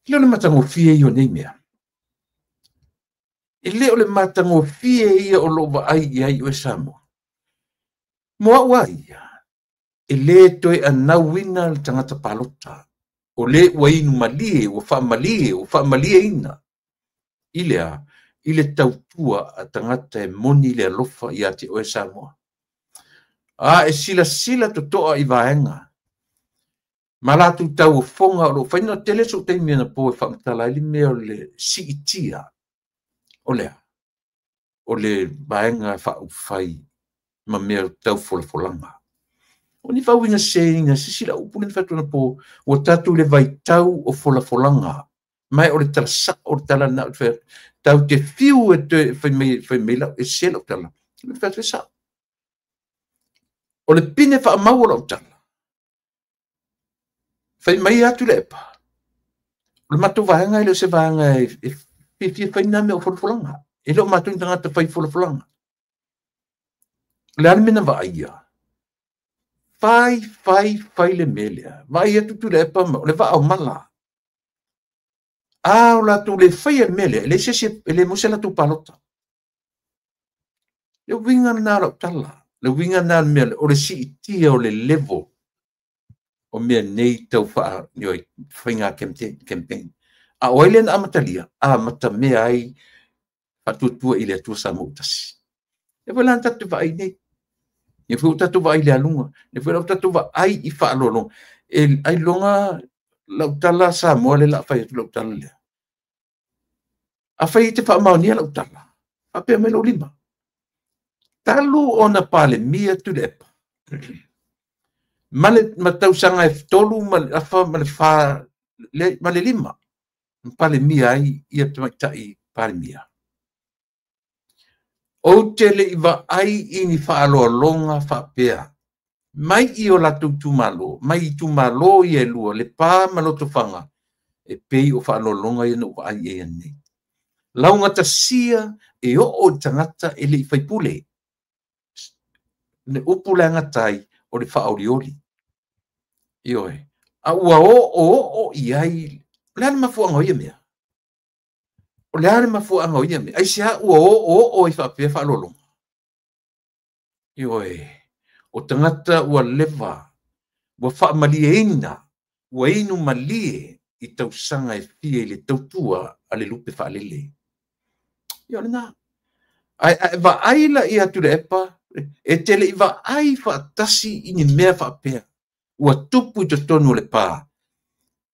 E le o le matagofie ia o nei mea. E le o le matagofie ia o lou vaai i ai oe Samoa. Mo au ai ia, e le toe anauina le tagata palota. O le ua inu malie, ua faamalie, ua faamalieina. I le a, i le tautua a tagata e moni le alofa ia te oe Samoa. A e silasila totoa i vaega. Ma latou tauofoga o loo faina tele sou taimi ana po e faamatala ai le mea o le siitia. O le a, o le vaega faaupufai ma mea tau folafolaga. O ni faauiga seina, sisila upu le fai atu po, ua tatou le vaitau o folafolaga. Mai o le tala sao o le tala na o le fai atu. Tau te fiu e te fai mai lau, e se lau tala. Le fai atu e sao. O le pine faamau o lau tala. Fai mai atu le epa. O le matou vaega e le o se vaega e fiafia fai nā mea o folafolaga. E le o matou ni tagata fai folafolaga. O le a le mea na vaaia. Fai, fai, fai le mea lea. Vaai atu tu le epa ma o le vaa o mala. A o latou le faia le mea lea, e le se e le mo se latou palota. Le uiga lena o lau tala. Le uiga lena o le mea lea, o le siitia o le level o mea nei tau faa, faiga campaign. A o ai lea na amatalia, amatamea ai faatuatua i le Atua Samoa tasi. E foi la na tatou vaai nei. E foi o tatou vaai i le aluga. E foi la o tatou vaai i faaaloaloga. E ailoga lau tala Samoa le la fai atu lau tala lea. A fai te faamaonia lau tala, faapea mai lou lima. Talu ona palemia Tuilaepa. Ma le ma tausaga e 3 ma le afa ma le 4 ma le 5. Palemia ai ia tamaitai palemia. Ou te le i vaai i ni faaaloaloga faapea. Mai i o latou itumalo, mai itumalo ia e lua, Lepa ma Lotofaga, e pei o faaaloaloga ia na ou vaai i ai nei. Laugatasia e oo i tagata e le i faipule. Le upu le agatai o le faaolioli. Ioe. A ua oo oo i ai, o le a le mafuaaga o ia mea? O le a le mafuaaga o ia mea? Aisea ua oooo ai faapea faaaloaloga? Ioe, o tagata ua leva, ua faamalieina, ua inu malie i tausaga e fia i le tautua a le lupe faalele. Ia o lena. Ae a e vaai la ia Tuilaepa, e te le i vaai faatasi i ni mea faapea ua tupu i totonu o le pa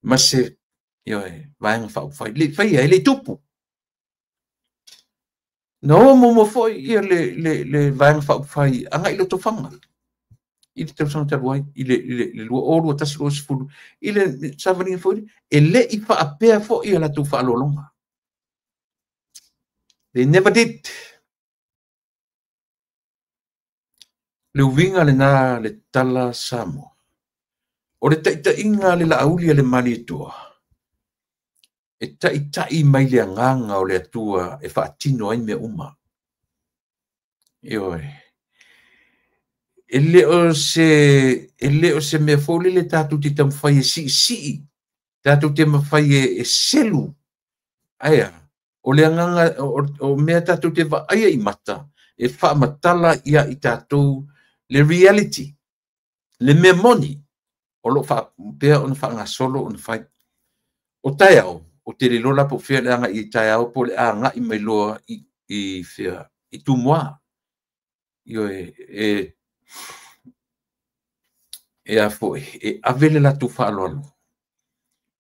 ma se, ioe, vaega faaupufai. Le i faia, e le i tupu. Na o muamua foi ia le vaega faaupufai agai i Lotofaga i le tausaga talu ai, i le 2021/2020, i le savaliga foi, e le i faapea foi a latou faaaloaloga. They never did. Le uiga lena le tala Samoa. O le taitaiga a le Laauli a le Malietoa, e taitai mai le agaga o le Atua e faatino ai mea uma. Ioe. E le o se mea foi lele tatou te taumafai e siisii, tatou te mafai e selu. Ae a, o le agaga o mea tatou te vaaia i mata, e faamatala ia i tatou le reality, le mea moni, o lo o faapea ona faagasolo ona fai. O taeao, o te le iloa la po o fea le agai i taeao, po o le agai mai loa i fea, i Tumua. Ioe, e a foi, e ave le latou faaaloalo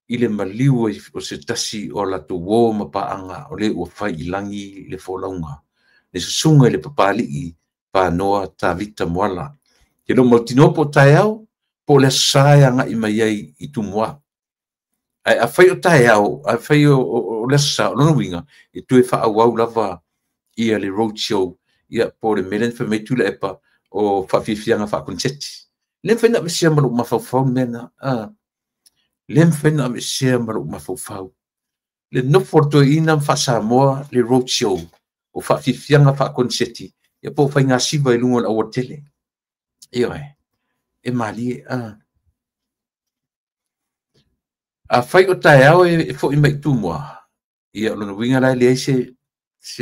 i le maliu o se tasi o latou uo ma paaga o le ua fai i lagi le folauga, le susuga i le Papalii Panoa Tavita Moala. Te lo mautinoa po o taeao, po o le aso Sa e agai mai ai i Tumua. Ae afai o taeao, afai o le aso Sa, o lona uiga, e toe faaauau lava ia le road show, ia po o le mea lea na fai mai Tuilaepa o faafiafiaga faakoneseti. Le mafai na aveesea ma lou mafaufau le mea lena. Le mafai na aveesea ma lou mafaufau. Le nofo o le toeaina ma faasamoa le road show o faafiafiaga faakoneseti, ia po o faigasiva i luga o le aualatele. Ioe, e malie. Afai o taeao e foi mai i Tumua, ia o lona uiga la e leai se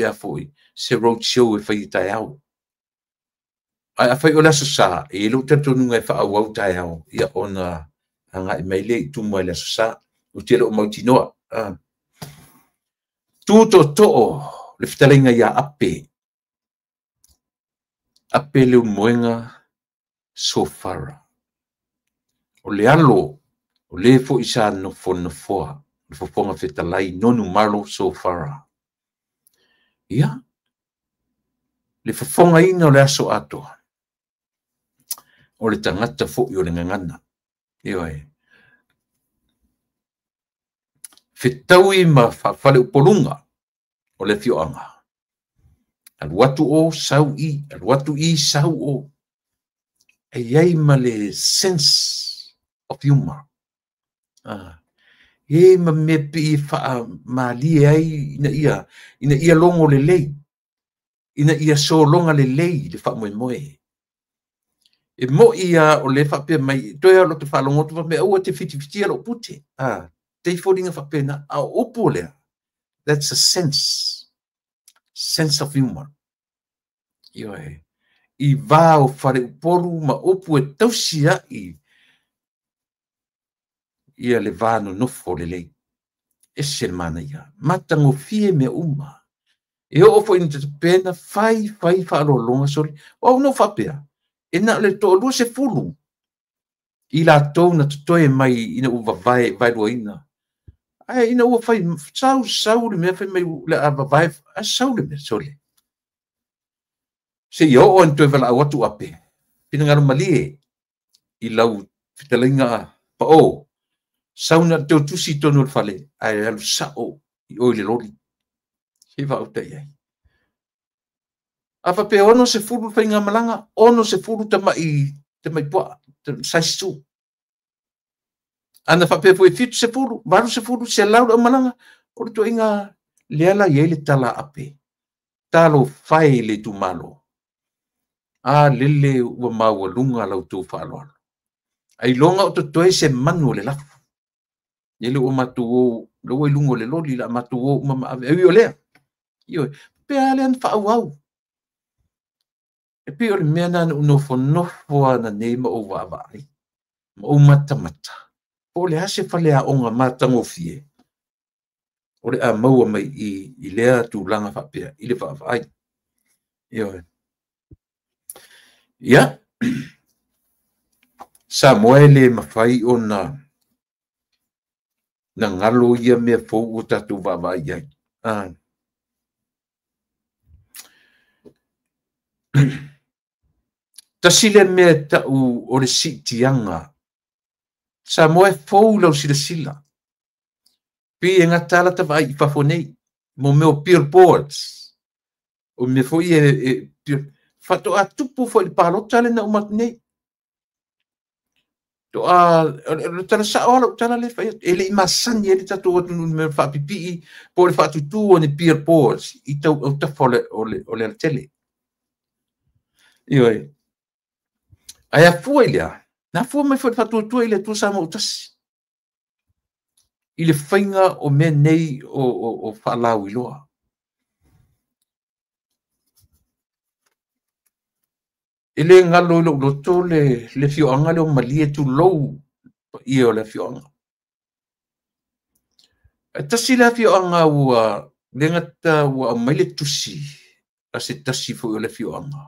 a foi, se road show e fai i taeao. Ae afai o le aso Sa, e i ai lou talitonuga e faaauau taeao, ia ona agai mai lea i Tumua i le aso Sa. Ou te le o mautinoa. Tu tootoo le fetalaiga ia Ape. Ape Leulumoega Sofara. O le alo, o le foi sa nofonofoa, le fofoga fetalai Nonu Malo Sofara. Ia, le fofogaina o le aso atoa, o le tagata foi o le gagana. Ioe. Fetaui ma faafaleupoluga o le afioaga. Alu atu o, sau i, alu atu i, sau o. E i ai ma le sense of humor. E ma mea pei e faamalie ai ina ia logo lelei, ina ia sologa lelei le faamoemoe. E moi ia o le faapea mai, toe a loto faalogo atu faapea, aua te fitifitia lou pute. Te foliga faapena, a o upu lea, that's a sense of humor. Ioe, i vā o faleupolu ma upu e tausi ai ia le vā nonofo lelei. Ese le manaia, matagofie mea uma. E oo foi ina tatapena, fai faaaloaloga sole. O au no faapea, e na o le 20 i latou na totoe mai ina ua vavae vaeluaina. Ae ina ua fai, sau le mea fai mai le a vavae, a sau le mea sole. Se ia oo ina toe valaau atu Ape, finagalo malie i lau fetalaiga pao, sau na te tusi tonu o le fale, ae alu sao i oi le loli. Se vaauta i ai. A faapea 60 faigamalaga, 60 tamai puaa, size 2. Ana faapea foi 70, 80, 100 le aumalaga, o le tuaiga lea la i ai le tala a Ape. Talo fai le itumalo. A lele ua maualuga lau tou faaaloalo. Ailoga o totoe se manu o le lafu. Lele ua matou o Le ua i luga o le loli la matou o uma ma ave. Ai o lea. Ioe, pe a lea na faaauau. E pei o le mea lena na ou nofonofo lava ananei ma ou vaavaai, ma ou matamata, po o le a se faleaoga matagofie o le a maua mai i i lea tulaga faapea i le vaavaai. Ioe. Ia, Samoa e le mafai ona galo ia mea fou ua tatou vaavaai i ai. Tasi lea mea e tau o le siitiaga. Samoa e fou lau silasila. Pei e gata lata vaai i fafo nei, mo mea o billboards. O mea foi e faatoa tupu foi i le palota lea na uma atu nei. Toa, o le tala sao lava lau tala lea e fai atu. E le i masani ai le tatou atunuu i le mea faapipii po o le faatutu o ni billboards i autafa o le alatele. Ioe. Ae afua i le a? Na afua mai foi i le faatuatua i le Atua Samoa ua tasi i le faiga o mea nei o faalauiloa. E le galo i lou loto le afioaga lea o Malie, tulou paia o le afioaga. Ae tasi le afioaga ua le gata ua aumai le tusi a se tasi foi o le afioaga.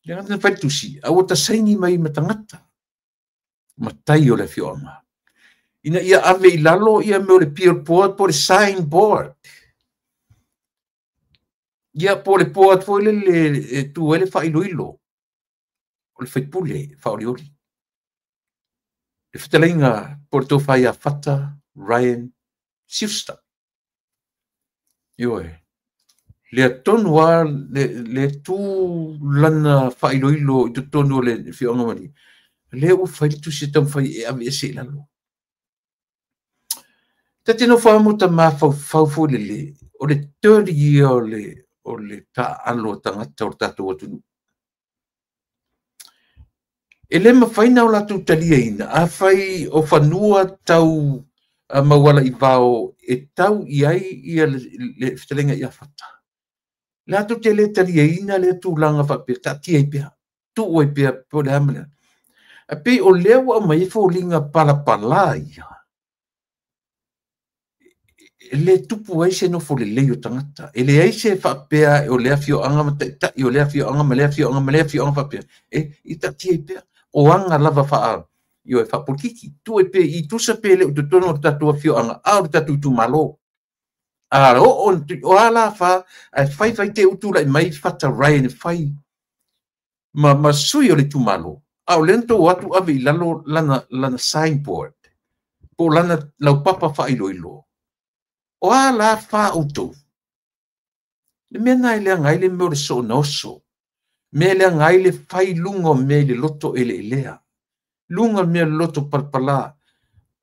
Le gata na fai le tusi, a ua tasaini mai ma tagata, matai o le afioaga, ina ia ave i lalo ia mea o le billboard po o le sign board. Ia po o le board foi lele e tu ai le faailoilo o le faipule faaolioli. Le fetalaiga po o le tofa ia Fata Ryan Schuster. Ioe. Lea tonu lava le tu lana faailoilo i totonu o le afioaga Malie, lea ua fai le tusi e taumafai e aveese i lalo. Ta te nofo lava ma ta mafaufau foi lele, o le dirty ia o le taaalo a tagata o le tatou atunuu. E le mafai ona o latou taliaina, afai o fanua tau mauala i vao e tau i ai ia le fetalaiga ia Fata. Latou te le taliaina lea tulaga faapea, taatia ai pea, tuu ai pea po o le a ma le a. Ae pei o lea ua aumai ai foliga palapala ia, e le tupu ai se nofo lelei o tagata. E leai se faapea o le afioaga ma taitai o le afioaga ma le afioaga ma le afioaga faapea. E taatia ai pea. O aga lava faapolitiki. Tuu ai pea i tusa pe le o totonu o le tatou afioaga, a o le tatou itumalo. A oo o a la fa, ae fai fai te utulai mai Fata Ryan e fai ma sui o le itumalo. A o lea na tou atu ave i lalo lana signboard, po o lana laupapa faailoilo. O a la fa outou. Le mea na e leaga ai le mea o le soona oso. Mea e leaga ai le fai luga o mea i le loto eleelea. Luga o mea i le loto palapala.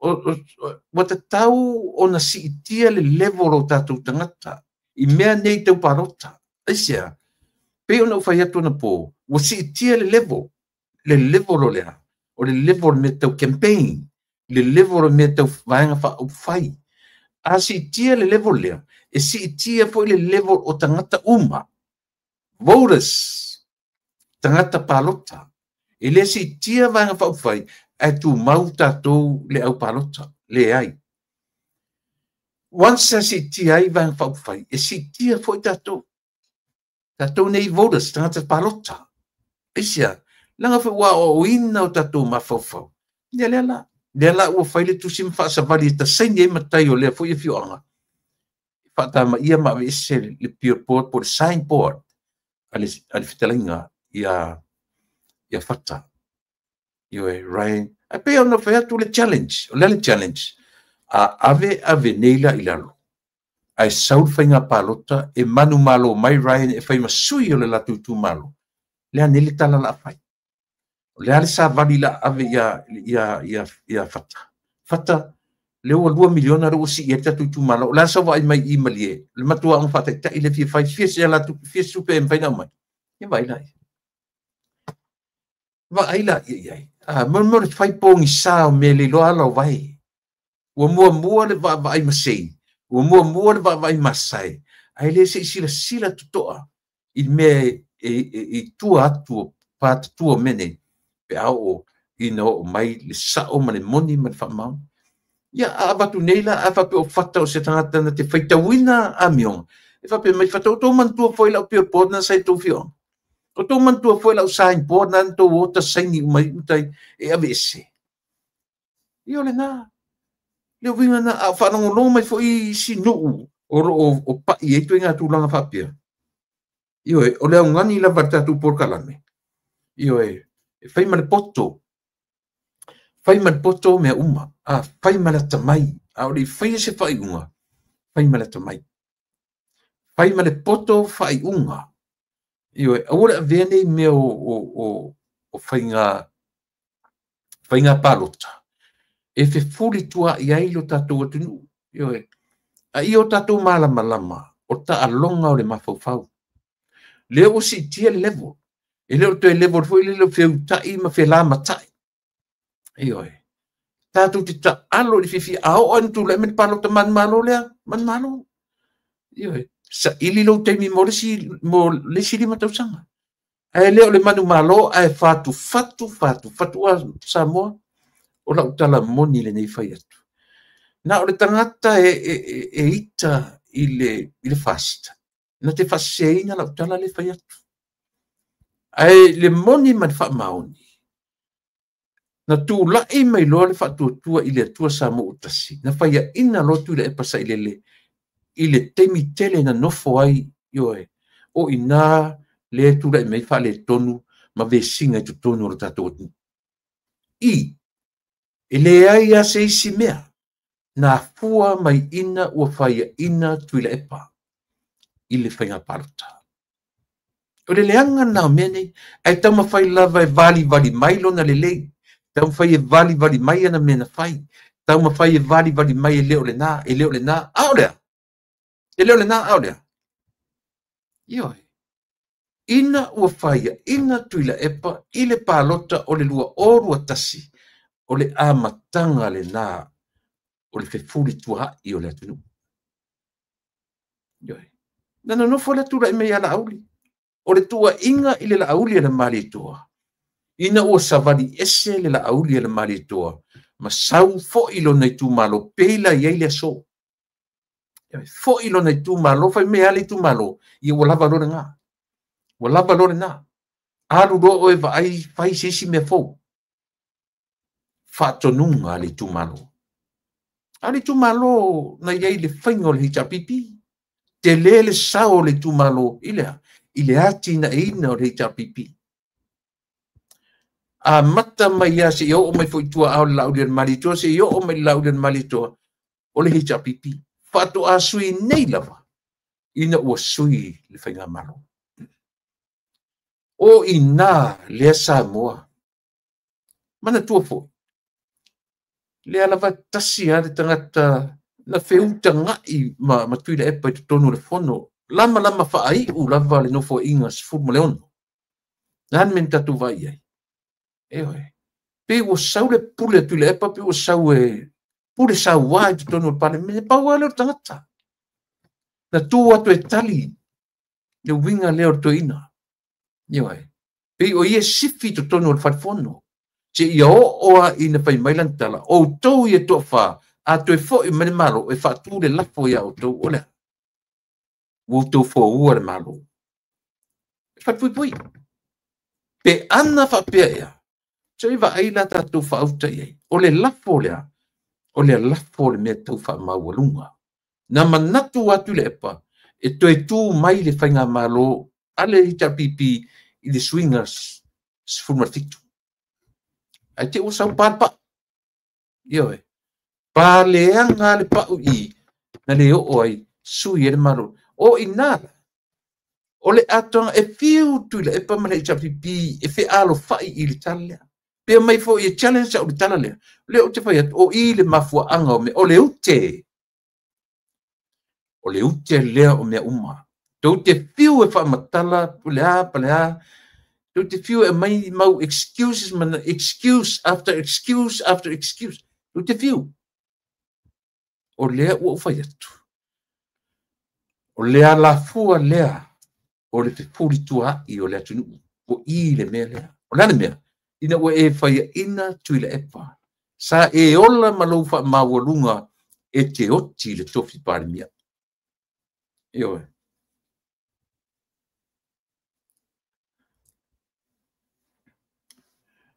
Ua tatau ona siitia le level o tatou tagata i mea nei tau palota. Aisea, pei ona ou fai atu anapo, ua siitia le level. Le level o le a? O le level o mea tau campaign. Le level o mea tau vaega faaupufai. A siitia le level lea, e siitia foi le level o tagata uma. Voters, tagata palota. E le siitia vaega faaupufai, ae tumau tatou le au palota. Leai. Once a siitia ai vaega faaupufai, e siitia foi tatou. Tatou nei voters, tagata palota. Aisea, leaga foi ua aoaoina o tatou mafaufau. Ia lea la. Lea la ua fai le tusi ma faasavali e tasaini ai matai o lea foi afioaga. Faatamaia ma aveese le billboard po o le signboard a le fetalaiga ia Fata. Ioe, Ryan. Ae pei ona fai atu le challenge. O le a le challenge? A ave ave nei la i lalo. Ae sau le faiga palota e manumalo mai Ryan e fai ma sui o le latou itumalo. Le a nei le tala la fai. O le a le savali la ave ia Fata. Fata, le ua 2 miliona le ua sii ai tatou itumalo. O le a sau vaai mai i Malie. Le matua ona faataitai le fia fai, fia se ala tupe, fia supe e mafai na aumai. Ia vaai la ia. Vaai la ia i ai. Mo le fai pogisa o mea le iloa ala o vae. Ua muamua le vaavaai masei, ua muamua le vaavaai masae, ae le se i silasila totoa i le mea e i tua atu o patatua o mea nei, pe a oo ina oo mai le sao ma le moni ma le faamaoni. Ia, a avatu nei la, a faapea o Fata o se tagata na te faitauina amioga, e faapea mai Fata, o tou manatua foi lau billboard na sa i tou afioaga. O tou manatua foi lau signboard na na tou ota saini uma ai uta e aveese. Ia o lena. Le uiga na, a o faalogologo mai foi isi nuu o lo o pai ai ituaiga tulaga faapea. Ioe, o le augani lava a le tatou polokalame. Ioe, e fai ma le poto. Fai ma le poto mea uma. A fai ma le atamai. A o le i faia se faaiuga, fai ma le atamai. Fai ma le poto faaiuga. Ioe, aua le avea nei mea o faiga palota e fefulituaai ai lo tatou atunuu. Ioe, a ia o tatou malamalama o taaloga o le mafaufau. Lea ua siitia le level. E le o toe level foi lele o feutai ma felamatai. Ioe, tatou te taalo i le fiafia. A oo ina tulai mai le palota manumalo lea, manumalo. Ioe, saili lou taimi mo le isi 5 tausaga. Ae le o le manumalo ae fatufatu, fatufatu a Samoa. O lau tala moni lenei fai atu. Na o le tagata e ita i le fast, na te faaseseina lau tala le fai atu. Ae le moni ma le faamaoni, na tulai mai loa le faatuatua i le Atua Samoa ua tasi, na faiaina loa Tuilaepa Sailele i le taimi tele na nofo ai, ioe, o ina le tulai mai faaletonu ma vesiga i totonu o le tatou atunuu. I, e leai lava se isi mea na afua mai ina ua faiaina Tuilaepa i le faiga palota. O le leaga na o mea nei, ae taumafai lava e valivali mai lona lelei, taumafai e valivali mai ana mea na fai, taumafai e valivali mai e le o lena, e le o lena, a o lea. E le o lena, a o lea. Ioe, ina ua faiaina Tuilaepa i le palota o le 2021, o le amataga lena o le fefulituaai o le atunuu. Ioe, na nonofo le tulai mai ia Laauli. O le tuuaiga i le Laauli e le Malietoa, ina ua savali ese le Laauli e le Malietoa, ma sau foi lona itumalo, pei la i ai le aso. Foi lona itumalo, fai mai lava le itumalo, ia ua lava loa lena. Ua lava loa lena. Alu loa oe vaai fai se isi mea fou. Faatonuga a le itumalo. A le itumalo na i ai le faiga o le HRPP. Tele le sao o le itumalo i le a? I le atinaeina o le HRPP. A mata mai ia se i oo mai foi tua ao le Laauli o le Malietoa, se i oo mai le Laauli o le Malietoa, o le HRPP. Faatoa sui nei lava, ina ua sui le faigamalo. O ina lea Samoa. Manatua foi, lea lava tasi lava le tagata na feutagai ma Tuilaepa i totonu o le fono, lama lama faaiu lava le nofoaiga 16. Na le mea na tatou vaai ai. Ioe, pe ua sau le pule a Tuilaepa, pe ua sau e pule sauā i totonu o le Palemene, pau lava lea o le tagata. Na tu atu e tali le uiga lea o le toeaina. Ioe, pei o ia sifi i totonu o le falefono. Se ia oo lava ina fai mai lana tala, outou ia toafa, a toe foi mai le Malo, e faatu le lafo ia outou, o lea. Ua outou foua le Malo. E falepuipui. Pe ana faapea ea, se i vaai la tatou faauta i ai. O le lafo lea, o le lafo o le mea tau faamaualuga. Na manatu atu Tuilaepa, e toe tu mai le faigamalo a le HRPP i le suiga 17. Ae te ua sau pa le pau. Ioe, pa leaga le pau i, na le oo ai sui e le Malo. O ina la, o le atoaga e fiu Tuilaepa ma le HRPP e fealofai i le tala lea. Pe mai foi e challenge au le tala lea. Lea ou te fai atu, o i le mafuaaga o mea, o le ute. O le ute lea o mea uma. Tou te fiu e faamatala, le a, pa le a. Tou te fiu e mai mau excuses, ma excuse after excuse after excuse. Tou te fiu. O lea ua ou fai atu, o le alafua lea o le fefulituaai o le atunuu, o i le mea lea. O le a le mea? Ina ua e faiaina Tuilaepa, sa e ola ma lou faamaualuga e te oti i le tofi Palemia. Ioe.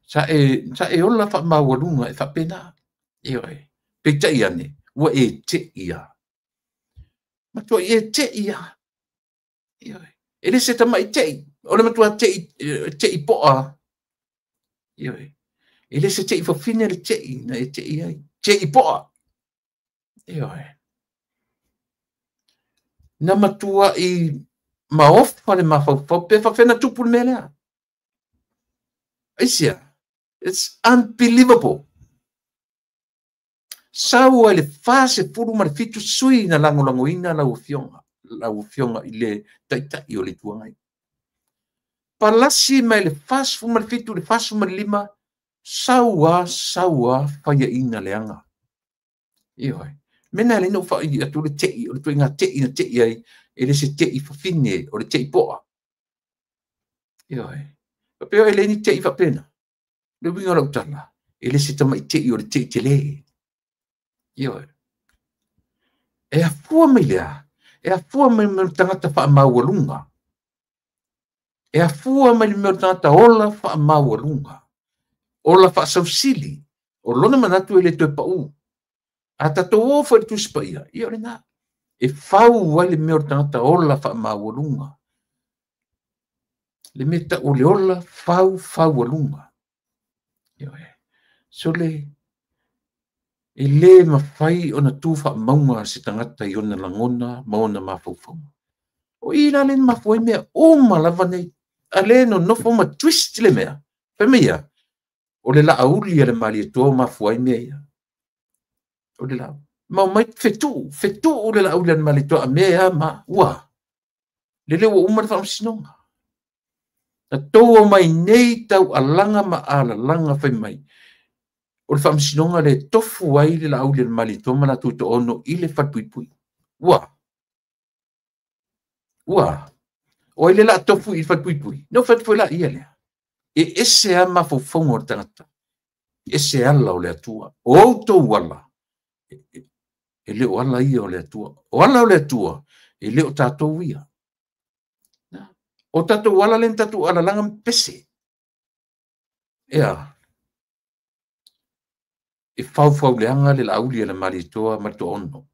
Sa e ola faamaualuga e faapena. Ioe. Peitai ane, ua e tei lava. Matua e tei lava. Ioe. E le se tamai tei, o le matua tei, tei poa. Ioe. E le se tei fafine le tei na e tei ai. Tei poa. Ioe. Na matua i maofa le mafaufau pe faafena tupu le mea lea. Aisia, it's unbelievable. Sau ai le 47 sui na lagolagoina lau afioga i le taitai o le Itu Agai. Palasi mai le 47 le 45, sau a faiaina leaga. Ioe. Mena le no fai atu le tei, o le tuinga tei na tei ai, e le se tei fafine, o le tei poa. Ioe. Papeo e le ni tei faapena. Le uiga o lau tala, e le se tamai tei o le tei tele. Ioe. E afua mai lea, e afua mai le tagata faamaualuga. E afua mai le mea o le tagata ola faamaualuga. Ola faasausili. O lona manatu e le toe pau. A tatou o foi le Tusi Paia, ia o lena. E fau ai le mea o le tagata ola faamaualuga. Le mea tau o le ola fau faualuga. Ioe. So le, e le mafai ona tu faamauga se tagata i ona lagona ma ona mafaufauga. O i la le mafua ai mea uma lava nei. A le nonofo ma twist le mea. Fai mai ia, o le laauli a le Malietoa o mafua ai mea ia. O le lau. Ma mai fetuu le laauli a le Malietoa a mea ma ua. Lele ua uma le faamasinoga. Na tou mai nei tau alaga ma alalaga fai mai. O le faamasinoga le tofu ai le laauli a le Malietoa ma latou toaono i le falepuipui. Ua. Ua. O ai le la tofu i le falepuipui. No fai foi la ia lea. E ese a mafaufauga o le tagata. Ese ala o le Atua. O outou ala. E le o ala ia o le Atua. O ala o le Atua, e le o tatou ia. O tatou ala le tatou alalaga ma pese. Ea. E faufauleaga le laauli a le Malietoa ma le toaono.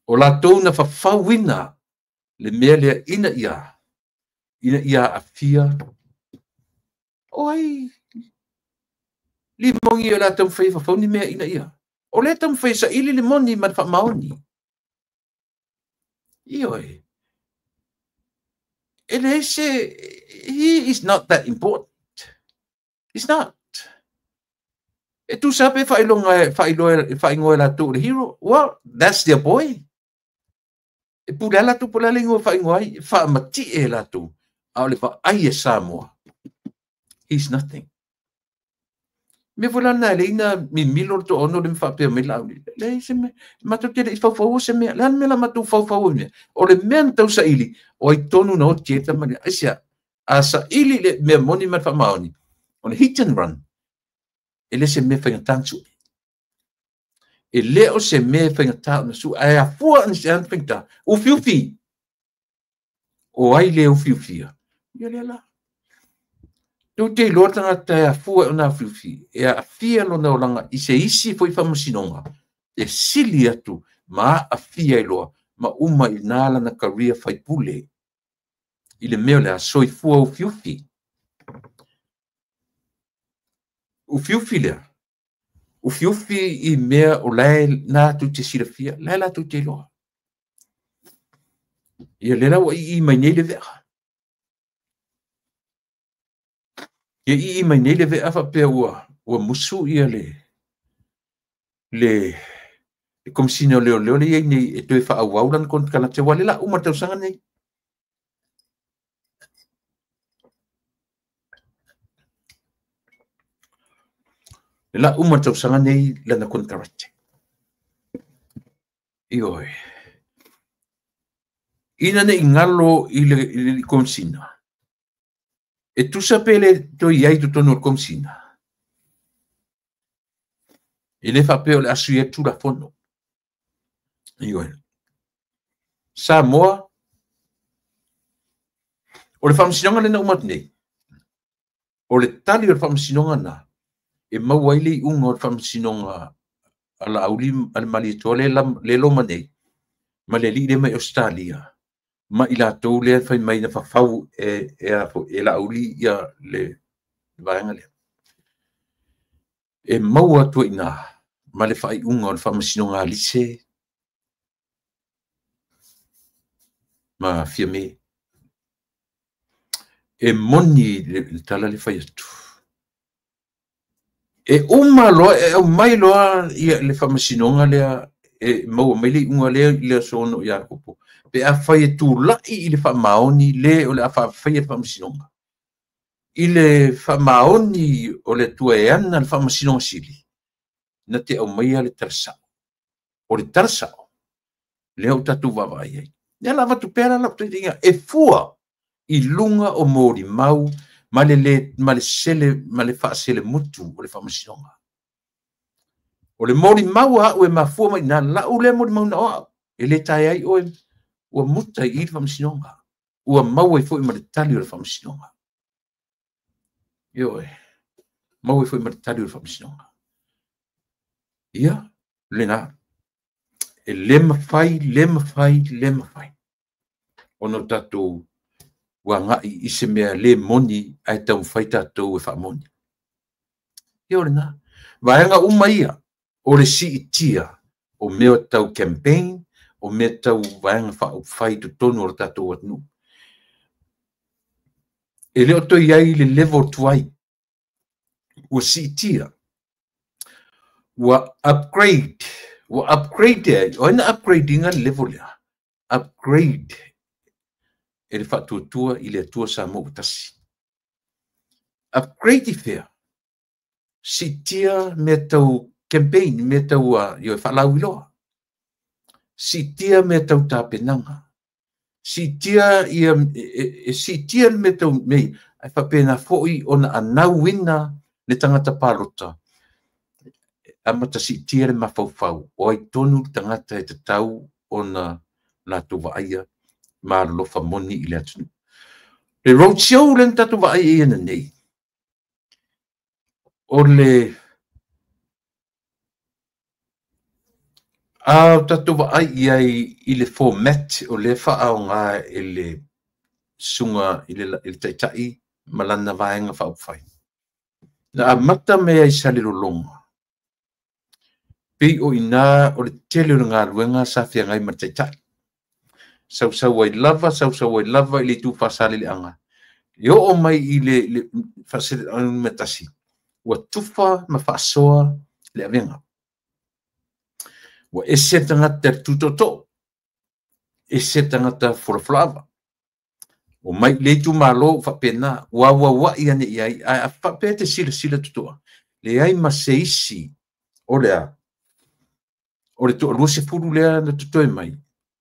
O latou na fafauina le mea lea ina ia aafia. O ai limongi o la taumafai e fafau ni mea ina ia. O lea taumafai e saili le moni ma le faamaoni. Ioe. E le se, he is not that important. He's not. E tusa pe faaigoa e latou le hero. Well, that's their boy. E pule a latou po o le a le igoa faaigoa ai, e faamatie e latou. A o le vaai e Samoa. He's nothing. Mea foi la na e leina mimilo le toaono le mafaapea mai laauli. Leai se mea, matou te le i faufauina se mea. Le a le mea la matou faufau ai mea. O le mea na tau saili, o ai tonu na oti ai tama lea. Aisea, a saili le mea moni ma le faamaoni, o le hit and run, e le se mea faigata na sue. E le o se mea faigata ona sue. Ae afua ona se ana faigata, ufiufi. O ai le ufiufia. Ia lea la. Tou te iloa tagata e afua e ona afiufi, e aafia lona olaga i se isi foi faamasinoga, e sili atu ma aafia ai loa ma uma i nā lana career faipule. I le mea o le a soifua ufiufi. Ufiufi lea. Ufiufi i mea o lae latou te silafia, lae latou te iloa. Ia lea la ua ii mai nei le vea. Ia ii mai nei le vea faapea ua musu ia le komisina o leoleo le iai nei e toe faaauau lana konekarate ua le la uma le tausaga nei. Le la uma le tausaga nei lana konekarate. Ioe. Ina ne i galo i le Komesina, e tusa pe le toe i ai totonu o le Komesina, e le faapea o le a sui ai le Tulafono. Ioe. Samoa, o le faamasinoga lea na uma atu nei, o le tali o le faamasinoga na, e maua ai le iuga o le faamasinoga a Laauli a le Malietoa le loma nei, ma le alii lea mai Ausetalia, ma i latou lea fai mai na fafau e Laauli ia le vaega lea. E maua atu ai i ina ma le faaiuga o le faamasinoga a Lise ma Fiame. E moni le tala le fai atu. E uma loa, e aumai loa ia le faamasinoga lea, e maua mai le iuga lea i le aso 6 Iakopo. Pe afai e tulai i le faamaoni le o le a faafaia le faamasinoga. I le faamaoni o le Atua e ana le faamasinoga sili, na te aumaia le tala sao. O le tala sao, lea o tatou vaavaai ai. Lea la avatu pea la lau taitaiga, e fua i luga o molimau ma le le ma le sele ma le faaselemutu o le faamasinoga. O le molimau a au e mafua mai na lau lea molimau na o au. E le tae ai oe, ua muta i le faamasinoga. Ua maua ai foi ma le tali o le faamasinoga. Ioe, maua ai foi ma le tali o le faamasinoga. Ia, lena. E le mafai, le mafai, le mafai. Ona o tatou agai i se mea le moni ae taumafai tatou e faamoni. Ia o lena. Vaega uma ia o le siitia o mea tau campaign, o mea tau vaega faaupufai i totonu o le tatou atunuu. E le o toe i ai le level tuai. Ua siitia. Ua upgrade. Ua upgrade ai. O ai na upgrade inga le level lea? Upgrade e le faatuatua i le Atua Samoa ua tasi. Upgrade i fea? Siitia mea tau campaign, mea tau ioe faalauiloa. Siitia mea tau tapenaga. Siitia ia, e siitia le mea tau mea, ae faapena foi ona anauina le tagata palota. Amata siitia le mafaufau, o ai tonu le tagata e tatau ona latou vaaia ma alolofa moni i le atunuu. Le road show lea na tatou vaai ai ananei, o le a o tatou vaai i ai i le format o lea faaaoga e le susuga i le taitai ma lana vaega faaupufai. Na amata mai ai Salelologa, pei o ina o le tele o le galuega sa feagai ma le taitai. Sausau ai lava, sausau ai lava i le itu faasaleleaga. E oo mai i le faasaleleaga numera 1, ua tufa ma faasoa le avega. Ua ese le tagata le tutootoo, ese le tagata folafolaava. O mai i le itumalo faapena, ua auauai ane i ai, ae a faapea te silasila totoa, leai ma se isi o le a, o le toa 20 lea na totoe mai,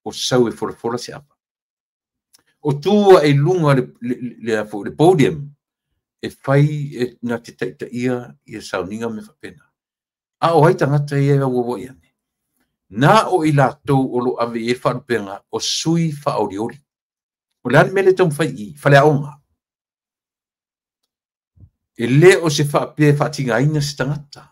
o sau e folafola se ava. O tu ae i luga le podium, e fai e na te taitaia ia sauniga me faapena. A o ai tagata ia e auauai ane. Na o i latou o lo ave i ai le faalupega o sui faaolioli. O le a le mea lea e taumafai i faleaoga. E le o se faapea e faatigaina se tagata.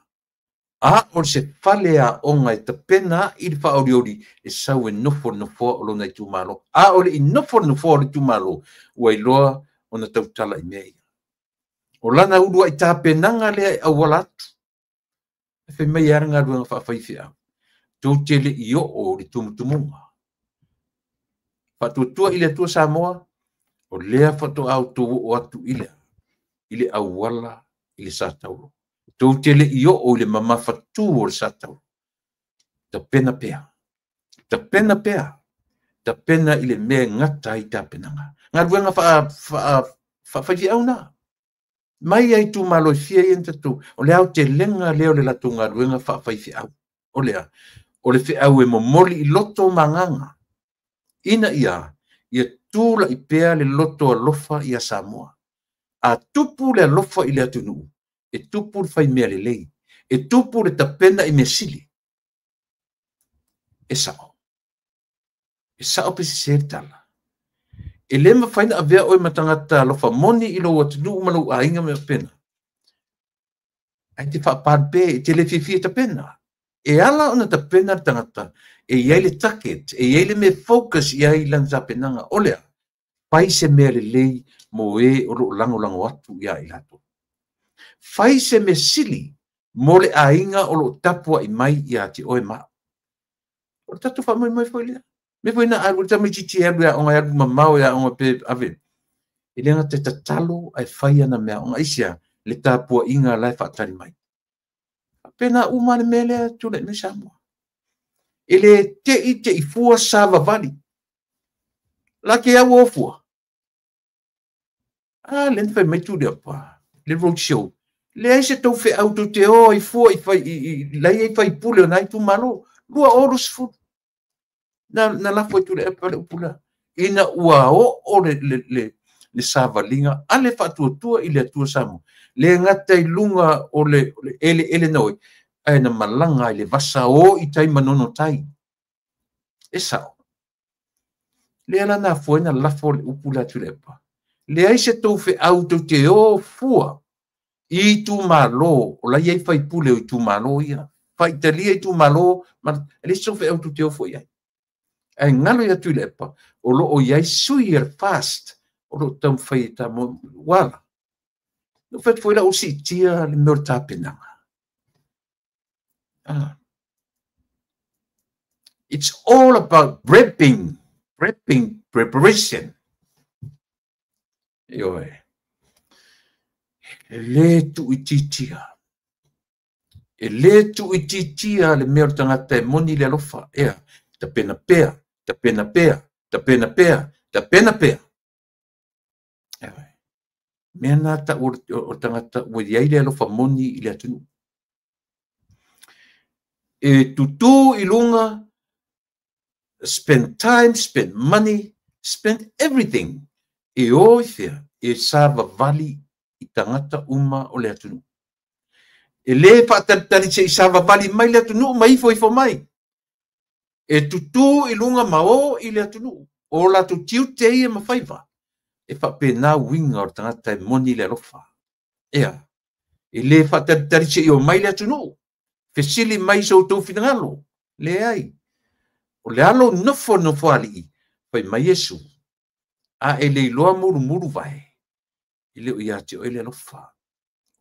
A o se faleaoga e tapena ai le faaolioli e sau e nofo le nofoa o lona itumalo. A o le i nofo le nofoa o le itumalo, ua iloa ona tautala i mea ia. O lana uluai tapenaga lea e auala atu. E fai mai e a le galuega faafaifeau. Tou te le i oo i le tumutumuga. Faatuatua i le Atua Samoa, o lea faatoa outou oo atu i le auala i le sa taulo. Tou te le i oo i le mamafatu o le sa taulo. Tapena pea. Tapena pea. Tapena i le mea e gata ai tapenaga. Galuega faafaifeau na. Mai ai itumalo e fia ia na tatou. O le aotelega lea o le latou galuega faafaifeau. O lea, O le feau e momoli i loto ma agaga, ina ia ia tula'i pea le loto alofa ia Samoa. A tupu le alofa i le atunuu, e tupu le faimea lelei, e tupu le tapena i mea sili. E sao. E sao pe sese le tala. E le mafai ona avea oe ma tagata alofa moni i lou atunuu ma lou aiga ma mea faapena. Ae te faapalepē, e te le fiafia e tapena. E ala ona tapena le tagata, e i ai le target, e i ai le mea e focus i ai i lana tapenaga. O le a? Fai se mea lelei mo e o lo o lagolago atu ia i latou. Fai se mea sili mo le aiga o lo o tapuai mai ia te oe ma au. O le tatou faamoemoe foi lea. Mea foi na alu le tamaitiiti e alu e aoga, e alu mamao e aoga pe ave. E le gata e tatalo ae fai ana mea aoga. Aisea? Le tapuaiga la e faatali mai. Faapena uma le mea lea e tulai mai Samoa. E le tei tei fua savavali. La ke au o fua. A le na fai mai Tuilaepa, le road show. Leai se tou feau tou te o ai fua i fai i lai ai faipule o na itumalo. 2020. Na lafo e Tuilaepa le upu lea. Ina ua oo le savaliga a le faatuatua i le Atua Samoa. Le gata i luga o le eleele na oi, ae na malaga ai le vasa o i tai manono tai. E sao. Lea la na afua ai na lafo le upu lea a Tuilaepa. Leai se tou feau tou te o fua i itumalo o la i ai faipule o itumalo ia. Faitalia itumalo, ma e leai se tou feau tou te o fua i ai. Ae galo ia Tuilaepa, o lo o i ai sui a le FAST o lo o taumafai e tamoe. Ua ala. Na ou fai atu foi la ua siitia le mea o le tapenaga. It's all about prepping, prepping, preparation. Ioe. E le tuuitiitia. E le tuuitiitia le mea o le tagata e moni le alofa. Ea, tapena pea, tapena pea, tapena pea, tapena pea. Ioe. Mea nā tau o le tagata ua i ai le alofa moni i le atunuu. E tutū i luga, spend time, spend money, spend everything. E o i fea, e savavali i tagata uma o le atunuu. E le faatalitali se i savavali mai le atunuu ma ifo ifo mai. E tutū i luga ma o i le atunuu. O latou tiute ia ma faiva. E faapena uiga o le tagata e moni le alofa. Ea, e le faatalitali se i o mai le atunuu. Fesili mai so outou finagalo. Leai. O le alo nofo nofoalii, fai mai Iesu, a e le iloa mulumulu vae, e le o ia te oe le alofa.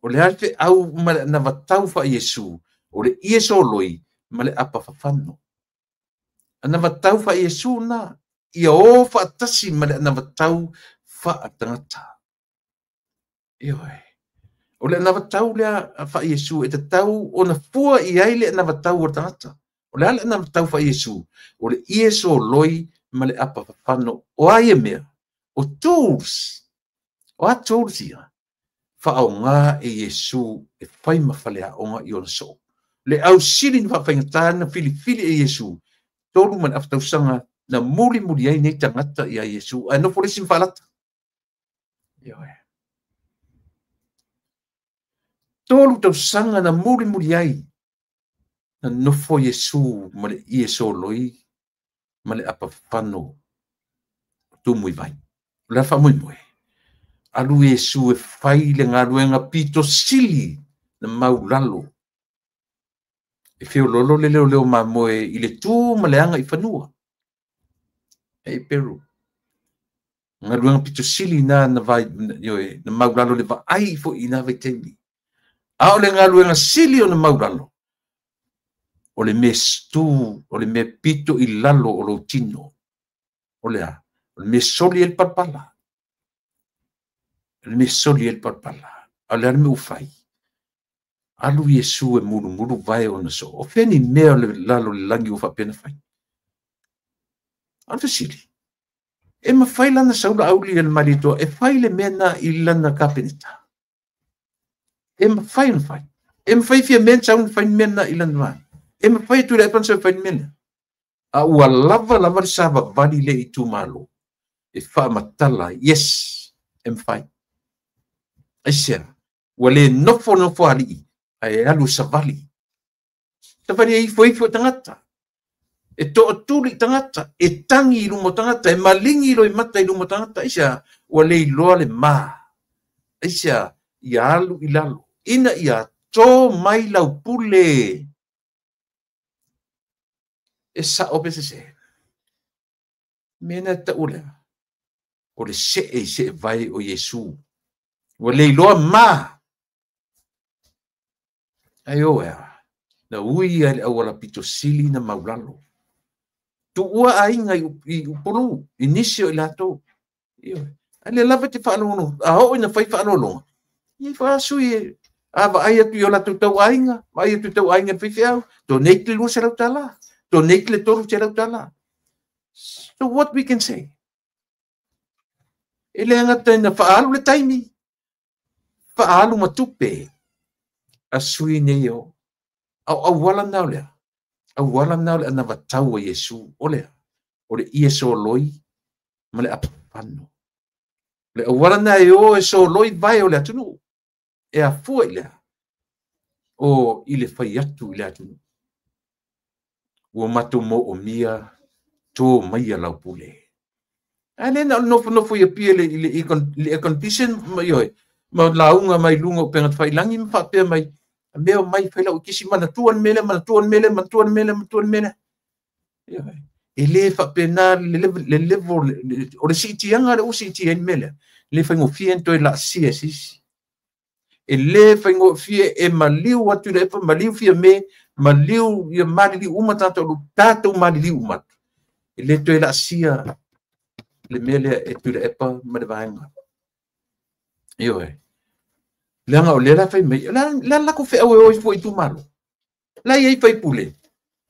O le a le feau ma le anavatau faa-Iesu, o le ie soloi ma le apa fafano. Anavatau faa-Iesu na, ia o faatasi ma le anavatau faatagata. Ioe. O le anavatau lea faa-Iesu e tatau ona fua i ai le anavatau o le tagata. O le a le anavatau faa-Iesu? O le ie soloi ma le apa fafano. O a ia mea? O tools. O a tools ia? Faaaoga e Iesu e fai ma faleaoga i ona soo. Le ausili na faafaigata na filifili e Iesu, 3.5 tausaga na mulimuli ai nei tagata ia Iesu, ae nofo le isi ma faalata. Ioe. 3 tausaga na mulimuli ai, na nofo Iesu ma le ie soloi ma le apafano tumu i vai. O le a faamoemoe, alu Iesu e fai le galuega pito sili na maulalo. E feololo le leoleo mamoe i le tu ma le aga i fanua. Ei Peru. Galuega pito sili na na vai, ioe, na maulalo le vaai foi i na vaitaimi. A o le galuega sili o na maulalo, o le mea stu, o le mea pito i lalo o lou tino. O le a? O le mea soli e le palapala. O le mea soli e le palapala. A o le a le mea ua fai? Alu Iesu e mulumulu vae ona soo. O fea ni mea o le lalo le lagi ua faapea ona fai? A o le fesili, e mafai lana sau Laauli e le Malietoa e fai le mea na i lana kapeneta? E mafai ona fai. E mafai Fiame ona sau ona fai le mea na i lana vaega. E mafai e Tuilaepa ona sau e fai le mea lea. A ua lava lava le savavali lea i itumalo e faamatala ai. Yes, e mafai. Aisea? Ua le nofo nofoalii ae alu e savali. Savali e ifo ifo i tagata. E toatuli i tagata, e tagi i luma o tagata, e maligi i loimata i luma o tagata. Aisea? Ua le iloa le ma. Aisea? Ia alu i lalo. Ina ia to mai lau pule. E sao pe sese. Mea na tau lea. O le see i see vai o Iesu. Ua le iloa ma. Ai o ea. Na ui ai le auala pito sili na maulalo. Tuua aiga i Upolu, i nisi o i latou. Ai le lava te faalogologo. A oo ina fai faalogologo, ia faasui e a vaai atu i o latou tauaiga, vaai atu i tauaiga i le faifeau, donate le $200, donate le $300. So what we can say? E le gata ina faaalu le taimi, faaalu ma tupe a sui nei o. A o auala na o lea, auala na o le anavatau a Iesu, o lea, o le ie soloi ma le apapano. Le auala na e o e soloi vae o le atunuu, e afua i lea, o i le fai atu i le atunuu. Ua matou moomia tō maia lau pule. Ae le na o le nofonofo i Apia i le air condition ma ioe, ma lauga mai luga o upega tafailagi ma faapea mai, mea o mai fai lau kisi manatua le mea lea, manatua le mea lea, manatua le mea lea, manatua le mea lea. Ioe. E le faapena le level o le siitiaga lea ua siitia ai le mea lea. E le faigofie ona toe laasia e se isi. E le faigofie e maliu atu i le epa, maliu Fiame, maliu ia maliliu uma tatou, tatou maliliu uma atu. E le toe laasia le mea lea e Tuilaepa ma le vaega. Ioe. Leaga o lea la fai mai, la latou feau e o ifo i itumalo. La i ai faipule,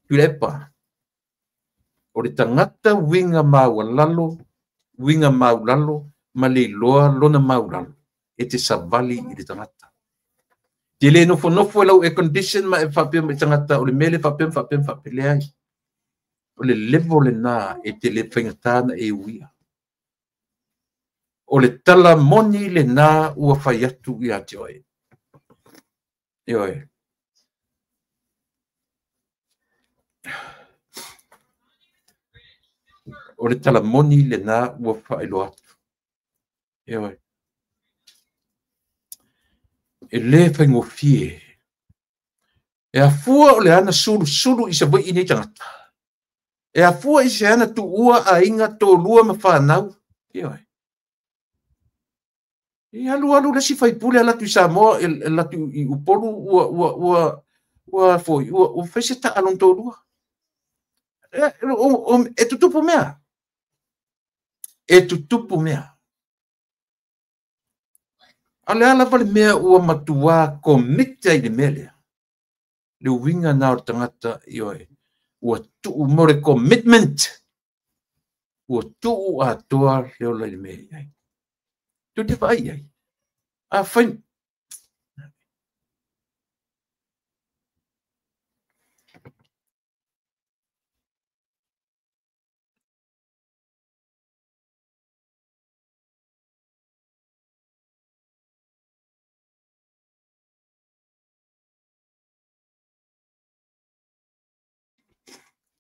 Tuilaepa. O le tagata uiga maualalo, uiga maulalo, ma le iloa lona maulalo, e te savali i le tagata. Te le nofonofo e lau air condition ma e faapea mai tagata o le mea le faapea faapea faapea leai. O le level lena e te le faigata na e uia. O le tala moni lena ua fai atu ia te oe. Ioe. O le tala moni lena ua faailoa atu. Ioe. E le faigofie. E afua o le ana sulusulu i Savaii nei tagata. E afua i se ana tuua aiga tōlua ma whanau. Ioe. E alu alu le si faipule ala atu i Samoa, ala atu i Upolu, ua foi, ua fai se taa lona tōlua. E tutupu mea. E tutupu mea. A le a lava le mea ua matua commit ai le mea lea. Le uiga na o le tagata, ioe, ua tuu mo le commitment. Ua tuu atoa le ola i le mea i ai. Tu te vaai ai. A fai...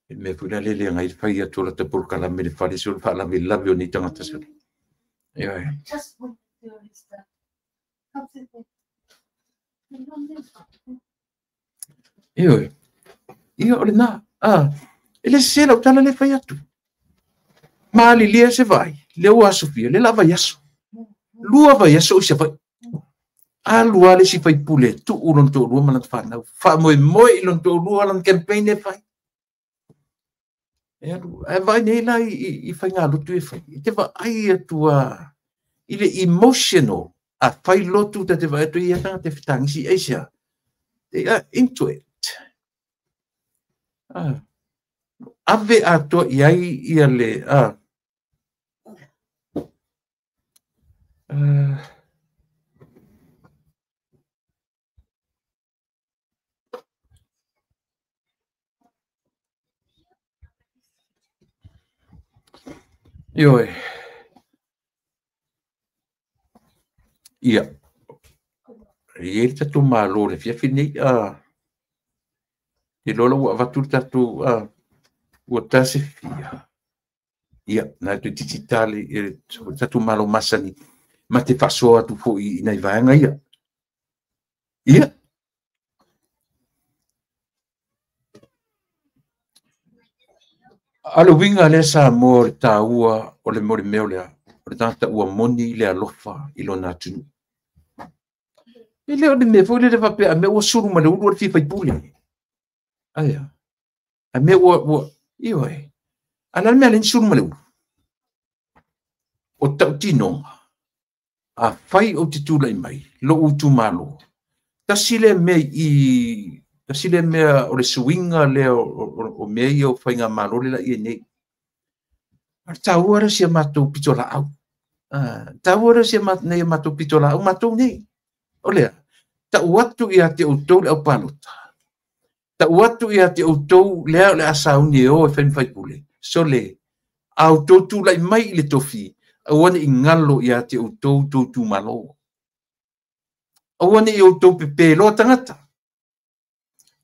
E mea foi la le le ngai fai atu la te polokalame le fale se o le faalavelave o nei tagata se. Ioe. Ioe. Ia o lena. Ah, e le sese lau tala le fai atu. Malilia se vaai, lea ua asofia, le la vaiaso. Lua vaiaso o i Savaii. Alu lava le isi faipule e tuu lona toalua ma lana fanau. Faamoemoe i lona toalua lana campaign e fai. E alu, ae vaai nei la i faigalotu e fai. E te vaai atu a i le emotional a fai lotu ta te vaai atu ia tagata e fetagisi aisea. They are into it. Ah. Ave atoa i ai ia le... Ah. Ioe. Ia, e i ai le tatou Malo i le afiafi lenei, te iloa la ua avatu le tatou, ua ta se fia. Ia, na e toeitiiti ta le tatou Malo masani, ma te faasoa atu foi i nai vaega ia. Ia, a o le uiga lea Samoa o le taua o le mea o lea, o le tagata ua moni le alofa i lona atunuu. E le o le mea foi lele faapea a mea ua sulu ma le ulu o le fia faipule. Aia, a mea ua, ioe, a o le a le mea e ala ai ona sulu ma le ulu? O tautinoga, afai ou te tulai mai lou itumalo, tasi lea mea i tasi lea mea o le suiga lea o mea ia o faigamalo le la i ai nei. O le taua lea o si a matou pitolaau. Taua lea o si a matou pitolaau matou nei. O lea, tau atu ia te outou le aupalota, tau atu ia te outou lea o le a sauni e o e fai ma faipule, sole, a outou tulai mai i le tofi, aua ne i galo ia te outou tou itumalo. Aua ne i outou pepeloa tagata.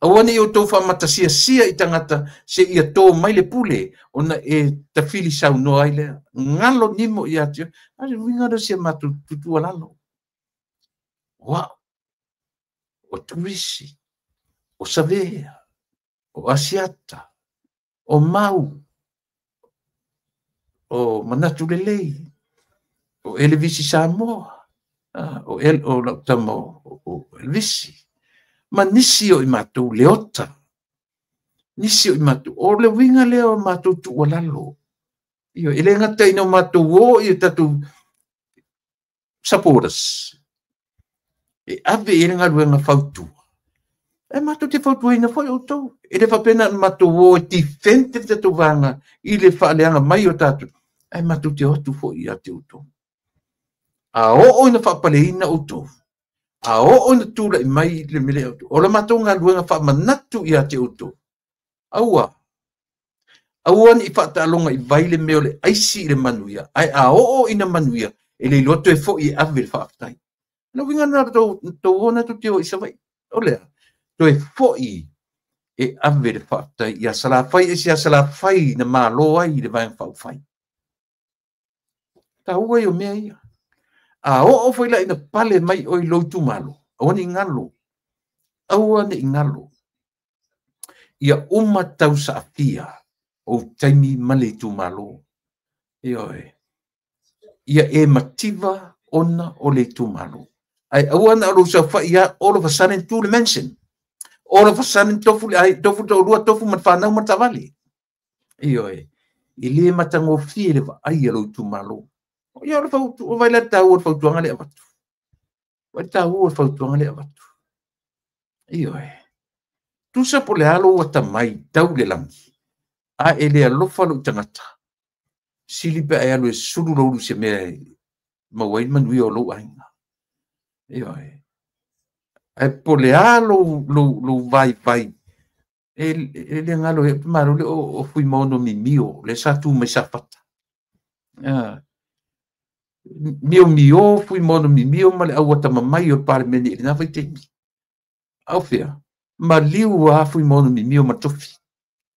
Aua ne i outou faamatasiasia i tagata seia to mai le pule ona e tafili saunoa ai lea. Galo nimo ia te oe. A o le uiga lea o si a matou tutualalo. O au, o Turisi, o Savea, o Asiata, o Mau, o Manatu Lelei, o Elevisi Samoa, o lau tama o Elevisi, ma nisi o i matou Leota, nisi o i matou, o le uiga lea o matou tuualalo. E le gata ina o matou o i o tatou supporters, e ave i ai le galuega fautua. E matou te fautuaina foi outou. E le faapea na o matou o e defend le tatou vaega i le faaleaga mai o tatou, ae matou te o atu foi ia te outou. A oo ina faapaleina outou, a oo ina tulai mai le mea lea outou, o la matou galuega faamanatu ia te outou. Aua, aua ne i faataaloga i vai le mea o le aisi i le manuia, ae a oo ina manuia, e le iloa toe foi e ave le faafetai. Le uiga lena o tou o na tou te o i Savaii. O lea, toe foi e ave le faafetai ia Salafai, e se ia Salafai na malo ai i le Vaega Faaupufai. Taua ia o mea ia. A oo foi la ina pale mai oe i lou itumalo, aua ne i galo, aua ne i galo. Ia uma tausaafia ou taimi ma le itumalo. Ioe. Ia e mativa ona o le itumalo. Ae aua na o lou saofai ia all of a sudden tu le mansion. All of a sudden tofu le ai, tofu toalua, tofu ma le fanau ma le taavale. Ioe. E le matagofie le vaai a lou itumalo. Ia o le fautu, o vai la taua o le fautuaga lea avatu. Vai taua o le fautuaga lea avatu. Ioe. Tusa po o le a lou atamai tau i le lagi, a e le alofa lou tagata, sili pe a e alu e sulu lou ulu i se mea e maua ai le manuia o lou aiga. Ioe. Ae po o le a lou, lou, lou vaivai, e le galo ai, malo le o Fuimaono Mimio, lea sa tu mai Safata. Miomio, Fuimaono Mimio ma le au atamamai o le Palemene i lena vaitaimi. A o fea? Maliu a Fuimaono Mimio ma tofi.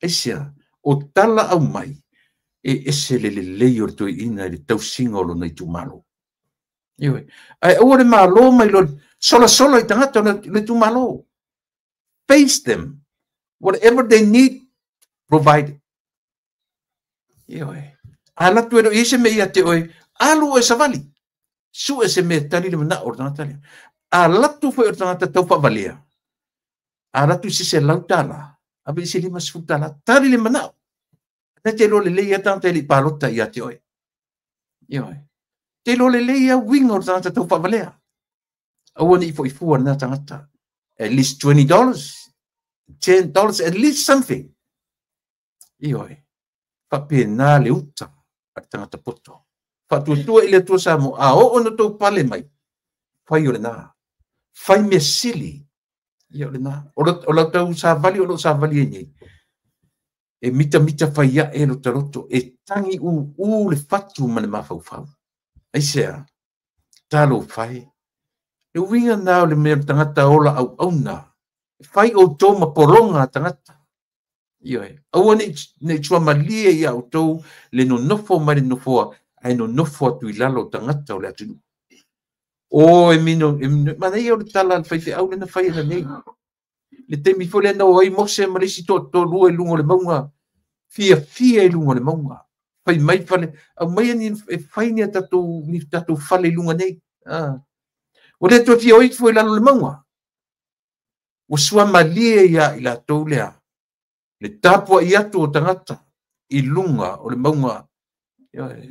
Aisea, o tala aumai, e ese le lelei o le toeaina i le tausiga o lona itumalo. Ioe. Ae aua le malo mai lo solasola i tagata o le itumalo. Face them. Whatever they need, provide it. Ioe. A alu atu e le o i ai se mea ia te oe, alu oe savali. Sue se mea e tali le manao o le tagata lea. A alu atu foi o le tagata tau faavalea, a alu atu i se $100, ave i se $50, tali le manao. Na te iloa lelei lava tagata e le i palota ia te oe. Ioe. Te iloa lelei lava uiga o le tagata tau faavalea. Aua ne i foi fua lena tagata. At least $20, $10, at least something. Ioe. Faapena le uta a le tagata poto. Faatuatua i le Atua Samoa, a oo ina outou pale mai, fai o lena. Fai mea sili, ia o lena. O lau tau savali o lo o savali ai nei. E mitamita fai ae lo ta loto, e tagi uu le fatu ma le mafaufau. Aisea? Talofa e. Le uiga lena o le mea o le tagata ola auauna, e fai outou ma pologa a tagata. Ioe. Aua ne i tuamalie ia outou le nonofo mai le nofoa, ae nonofo atu i lalo o tagata o le atunuu. O e mino, e mino, manaia o le tala a le faifeau lea na fai ana nei. Le taimi foi lea na o ai Mose ma le isi toatolua i luga o le mauga, fiafia i luga o le mauga. Fai mai fale, aumaia ni, e fai ni a tatou, ni tatou fale i luga nei. Ah. Ua le toe fia o ifo i lalo o le mauga. Ua suamalie ia i latou lea. Le tapuai atu o tagata i luga o le mauga.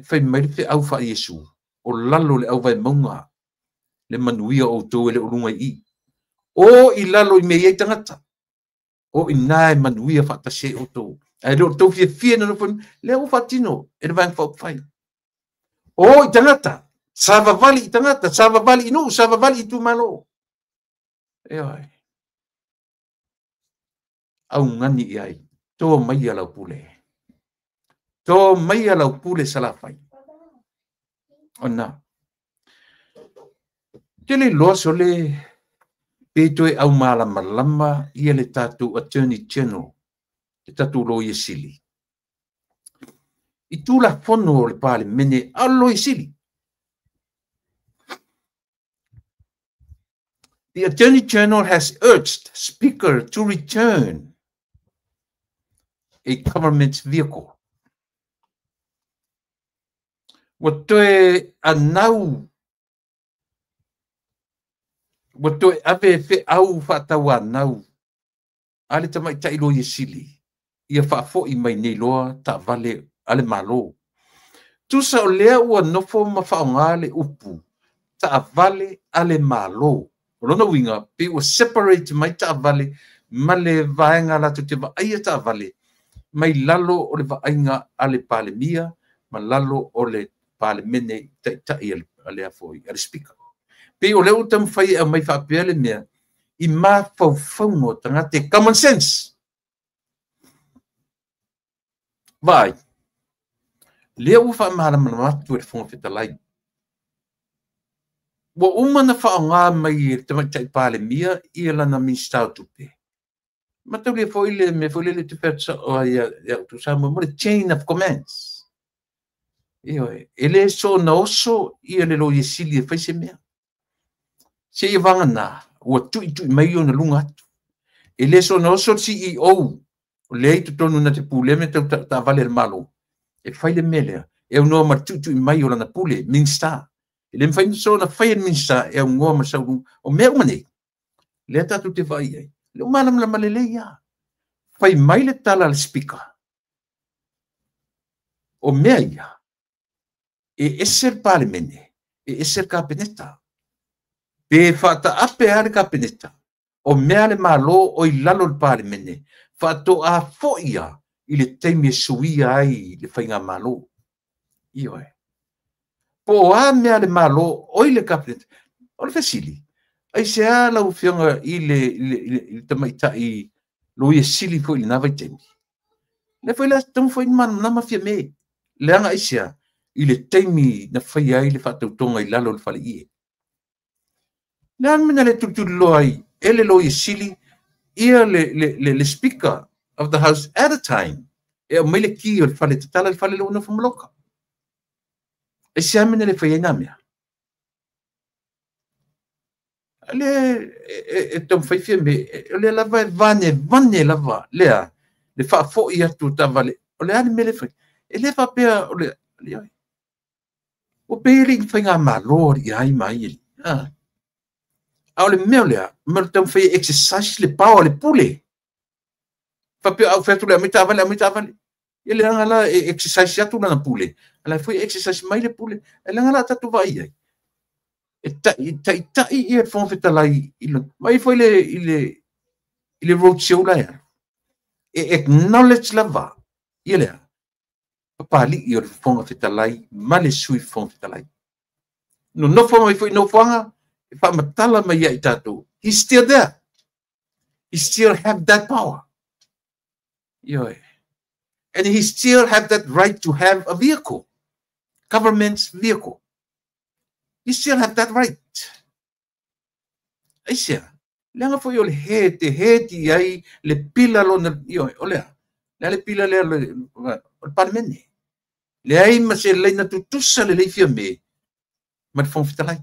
Fai mai le feau faa Iesu, o lalo le auvae mauga, le manuia o outou e le o luga i i. O i lalo i mea i ai tagata, o i nā e manuia faatasi ai outou. Ae le o tou fiafia na nofo, lea ua faatino e le Vaega Faaupufai. O i tagata, savavali i tagata, savavali i nuu, savavali i itumalo. Ioe. Augani i ai, to maia lau pule. To maia lau pule Salafai. Ona. Tele loa sole pe toe aumalamalama ia le tatou Attorney General, le tatou Loia Sili. I Tulafono o le Palemene a o le Loia Sili. The Attorney General has urged Speaker to return a government vehicle. Ua toe anau, ua toe ave feau faatauanau a le tamaitai Loia Sili ia faafoi mai nei loa taavale a le Malo. Tusa o lea ua nofo ma faaaoga le upu taavale a le Malo. O lona uiga, pei ua separate mai taavale ma le vaega latou te vaaia taavale mai lalo o le vaaiga a le Palemia ma lalo o le Palemene taitai a le afoi, a le Speaker. Pei o lea ua taumafai e aumai faapea le mea i mafaufauga o tagata e common sense. Vaai, lea ua faamalamalama atu e le Fofoga Fetalai. Ua uma na faaaoga mai e le Tamaitai Palemia ia lana Minisita o Tupe. Mataulia foi le mea foi lele te fai atu sao ai ia outou Samoa mo le chain of commands. Ioe, e le soona oso ia le Loia Sili e fai se mea. Seia vagana, ua tuitui mai ona luga atu. E le soona oso le CEO, o lea i totonu na te pulea mea tau taavale a le Malo, e fai le mea lea, e aunoa ma le tuitui mai o lana pule, Minisita. E le mafai soona fai e le Minisita e aunoa ma le sau O mea uma nei, lea tatou te vaai ai, lea ua malamalama lelei lava. Fai mai le tala a le Speaker, o mea ia, e ese le Palemene, e ese le Kapeneta. Pe faataape lava le Kapeneta, o mea a le Malo o i lalo o le Palemene, faatoa foi lava i le taimi e suia ai le faigamalo. Ioe. Po o a mea a le Malo o i le Kapeneta. O le fesili, aisea lau Afioga i le tamaitai Loia Sili foi i lena vaitaimi? Lea foi la taumafai ni malamalama Fiame, leaga aisea i le taimi na faia ai le faatautoga i lalo o le faleie. Le a le mea na le tulituliloa ai e le Loia Sili ia le Speaker of the House at a time e aumai le ki o le fale, tatala le fale lea ua nofo ma loka. Aisea mea na le faia ai nā mea? Le e taumafai Fiame, o lea lava e vanevane lava lea le faafoi atu o taavale. O le a le mea le fai? E le faapea o le ua pei e le i faigamalo alii ai ma ai alii. A o le mea o lea, mea o le taumafai e exercise le power, le pule. Faapea au fai atu le aumai taavale, aumai taavale. Ia leaga la e exercise atu lana pule, a la foi e exercise mai le pule. E leaga la tatou vaai ai. E taitai ia le Fofoga Fetalai i le, mai foi le, i le, i le road show la e alu. E acknowledge lava ia lea papalii o le Fofoga Fetalai ma le Sui Fofoga Fetalai. Nonofo mai foi i nofoaga e faamatala mai ia i tatou. He's still there. He still have that power. Ioe. And he still have that right to have a vehicle, government's vehicle. He still have that right. Aisea? Leaga foi o le he te he ti ai le pila lona, ioe, o lea. Le a le pila lea o le Palemene. Leai ma se laina tutusa lelei Fiame ma le Fofoga Fetalai.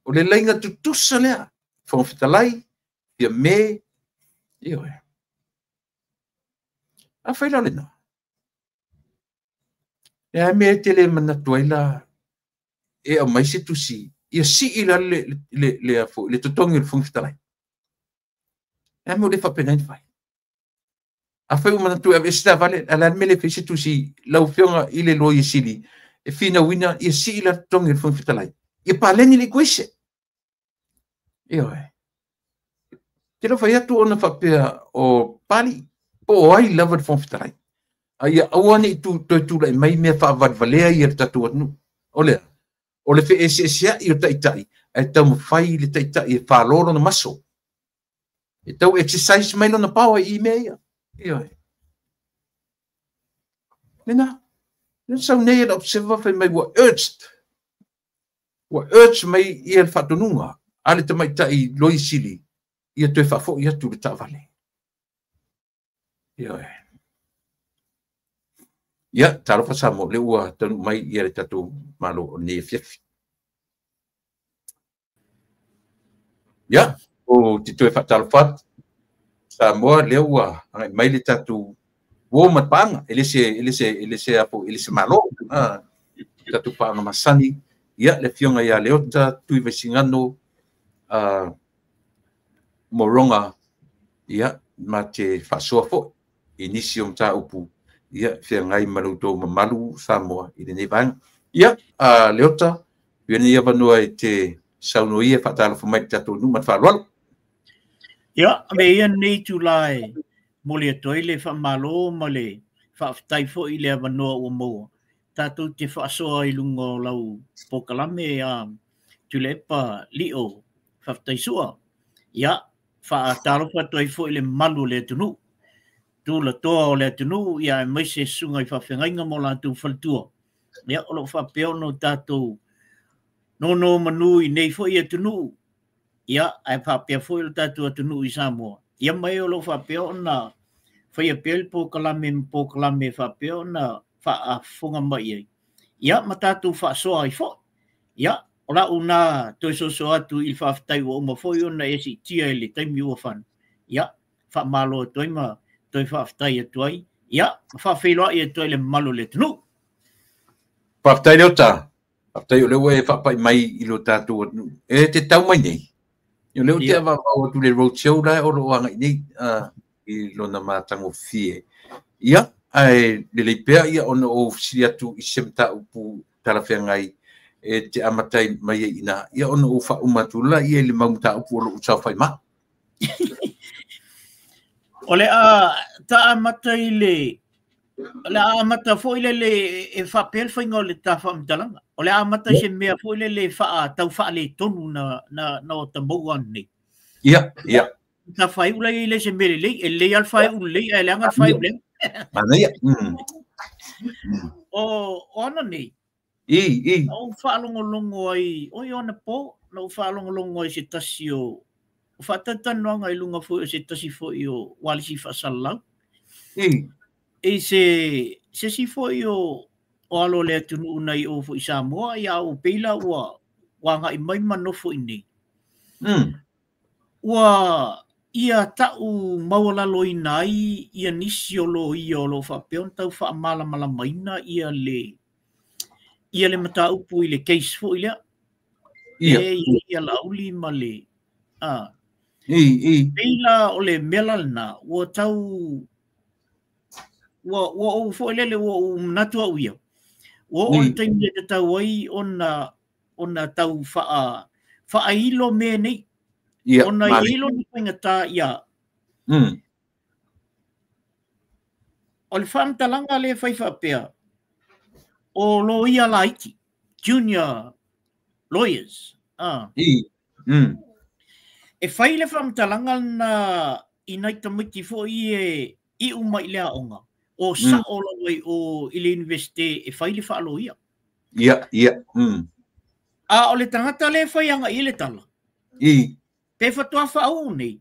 O le laina tutusa lea, Fofoga Fetalai, Fiame, ioe. Afai la o lena. Le a mea e te le manatu ai la e aumai se tusi ia sii la le totogi o le Fofoga Fetalai. Le a mea o le faapena ona fai. Afai ua manatu e aveese taavale, a o le a le mea le fai se tusi lau Afioga i le Loia Sili e finauina ia sii la totogi o le Fofoga Fetalai. Ia paleni le equation. Ioe. Te le o fai atu ona faapea o Pali po o ai lava le Fofoga Fetalai. A ia aua ne i toe tulai mai mea faavalevalea ia le tatou atunuu. O lea, o le feeseeseai o taitai, ae taumafai le taitai e falo lona maso. E tau exercise mai lona power i mea ia. Ioe. Lena, lena sau nei e le observer fai mai ua urged. Ua urge mai ia le faatonuga a le tamaitai Loia Sili ia toe faafoi atu le taavale. Ioe. Ia, talofa Samoa, lea ua taunuu mai ia le tatou Malo o lenei afiafi. Ia, ou te toe faatalofa atu Samoa, lea ua agai mai le tatou uo ma le paaga, e le se, e le se, e le se, e le se Malo, tatou paaga masani, ia, le Afioga ia Leota Tuivaisigano Moroga, ia, ma te faasoa foi i nisi o mataupu, ia, feagai ma lo outou mamalu Samoa i lenei vaega. Ia, Leota, ia lenei avanoa e te saunoa ia e faatalofa mai i le tatou nuu ma le faaaloalo. Ia, ave ia lenei itula e momoli atu ai le faamalo ma le faafetai foi i le avanoa ua maua tatou te faasoa i luga o lau polokalame a Tuilaepa Lio Faafetai Sua. Ia, faatalofa atu ai foi i le mamalu o le atunuu, tulatoa o le atunuu, ia aemaise susuga i faafeagaiga ma o latou faletua. Ia, o lo o faapea ona o tatou nonomanu i nei foi atunuu, ia, ae faapea foi lo tatou atunuu i Samoa. Ia mai o lo o faapea ona faia pea le polokalame ma polokalame faapea ona faafofoga mai ai, ia, ma tatou faasoa ai foi. Ia, o lau na toe soso atu i le faafetai ua uma foi ona e siitia i le taimi ua fana. Ia, faamalo atu ai ma toe faafetai atu ai. Ia, ma faafeiloai atu ai le mamalu o le atunuu. Faafetai Leota. Faafetai o lea ua e faapai mai i lo tatou atunuu. E te tau mai nei. O lea ou te avaavao atu le road show la o lo o agai nei i lona matagofie. Ia, ae lelei pea ia ona ou fesili atu i se mataupu talafeagai e te amata mai ai i ina, ia ona ou faauma atu la ia i le mau mataupu o lo o saofai ma. O le a ta amata i le o le a amata foi lele e faapea le faiga o le ta faamatalaga. O le a amata i se mea foi lele e tau faaletonu na o ta maua nei. Ia, ia. Ta faaiu la i le se mea lelei, e lelei lava le faaiu lelei, ae leaga le faaiu leaga. Manaia. O ana nei, I, i. Na ou faalogologo ai, oi o anapo, na ou faalogologo ai se tasi o faatalatalanoaga i luga foi o se tasi foi o ualesi faasalalau. I. I se isi foi o alo o le atunuu nai o foi Samoa, ia o pei la ua agai mai ma nofo i nei. Ua ia ta'u maualaloina ai ia nisi o loia o lo o faapea ona tau faamalamalamaina ia le mataupu i le case foi lea. Ia. E ia Laauli ma le I. Pei la o le mea la lena, ua tau ua ou foi lele ua ou manatu au ia. Ua oo le taimi e tatau ai ona tau faailo mea nei. Ia, ona i lona faigata ia. O le faamatalaga lea e fai faapea, o loia laiti, junior lawyers. E fai le faamatalaga na i nai tamaiti foi e iu mai i le aoga, O sa'o lava i o i le Iunivesite e fai le faaloia. Ia, ia. A o le tagata lea e fai agai i le tala. Pe faatoa faauu nei,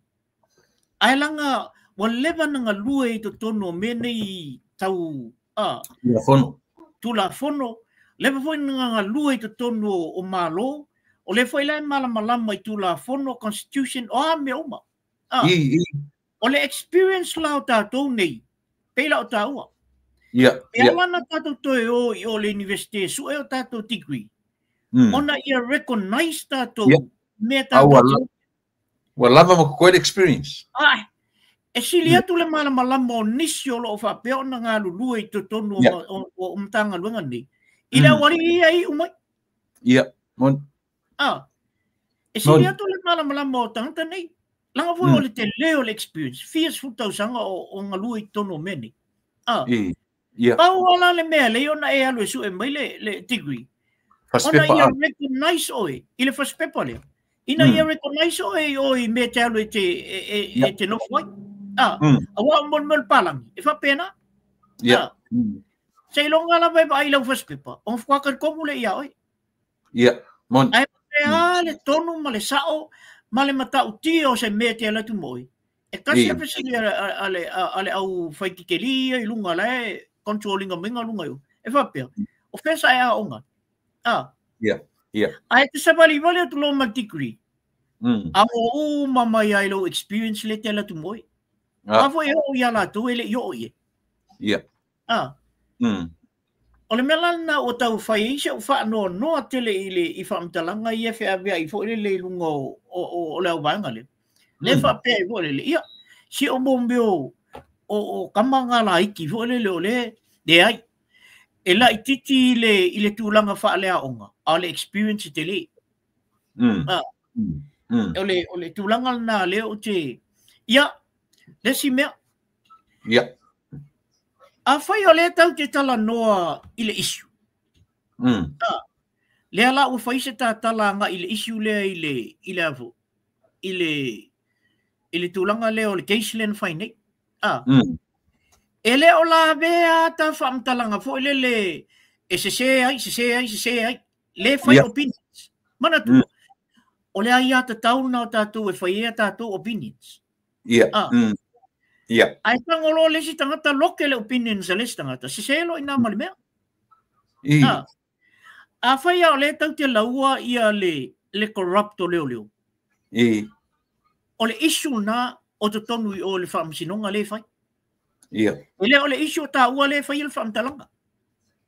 ae laga ua leva ona galue i totonu o mea nei tau Tulafono. Tulafono, leva foi ona galue i totonu o Malo, o lea foi la e malamalama i Tulafono, Constitution, o a mea uma. O le experience la o tatou nei, pei la o taua. E ala ona tatou toe o i o le Iunivesite e sue o tatou degree, ona ia recognize tatou mea tatou. Ua lava ma totoe le experience. Ai, e sili atu le malamalama o nisi o lo o faapea ona galulue i totonu o Matagaluega nei, i le aualii ia e iu mai. Ia, moni. E sili atu le malamalama o tagata nei. Laga foi o le tele o le experience, fia 10 tausaga o galue i totonu o mea nei. Pau lava le mea lea ona e alu e sue mai le degree. Ona ia recognize oe i le first paper lea. Ina ia recognize oe i oe i mea te alu e te nofo ai. Aua o mo le palangi, e faapena. Seiloga lava e vaai lau first paper, ona faatoa talitonu lea ia oe. Ia, moni. Ae a le tonu ma le sao ma le matautia o se mea te alu atu mo oe. E tasi a fesili a le au whaitikeli ia i lunga la e controlling mai ngā lunga i. E faapea, o fea sa e aoga. Ia, ia. Ae te savali vale atu lo ma degree. A mo u mama ia i lo experience le te alu atu mo oe. A foi e o ia latou e le i o ie. Ia. O le mea la na o tau whai i se o whaanoa noa tele i le i whaamtalanga i e whea i fo le i lunga o le au vaenga le. Le whapea i fo le ia. Si o mo meo o kama ngā la iki fo le o le le ai. E la i titi i le tūlanga whaalea onga. A le experience te le. O le tūlanga nā le o te. Ia, le si mea. Ia. A whai o le tau te tala noa i le issue. Lea la ua whai se tā tala anga i le issue lea i le afu. I le tūlanga lea o le case lea na whai nei. E le o la vea tā whaamtalanga fo i le le e se se ai, se se ai, se se ai. Le whai opinions. Mana tu. O le ai ata tau na o tātou e whai ea tātou opinions. Ia. Ia. Ai tangolo le si tangata loke le opinions le si tangata. Se se lo ina mali mea. A whai o le tau te laua ia le corrupto leo leo. O le issue na o te tonu i o le whaamsinonga le whai. Ia. E le o le issue o tā ua le whai le whaamtalanga.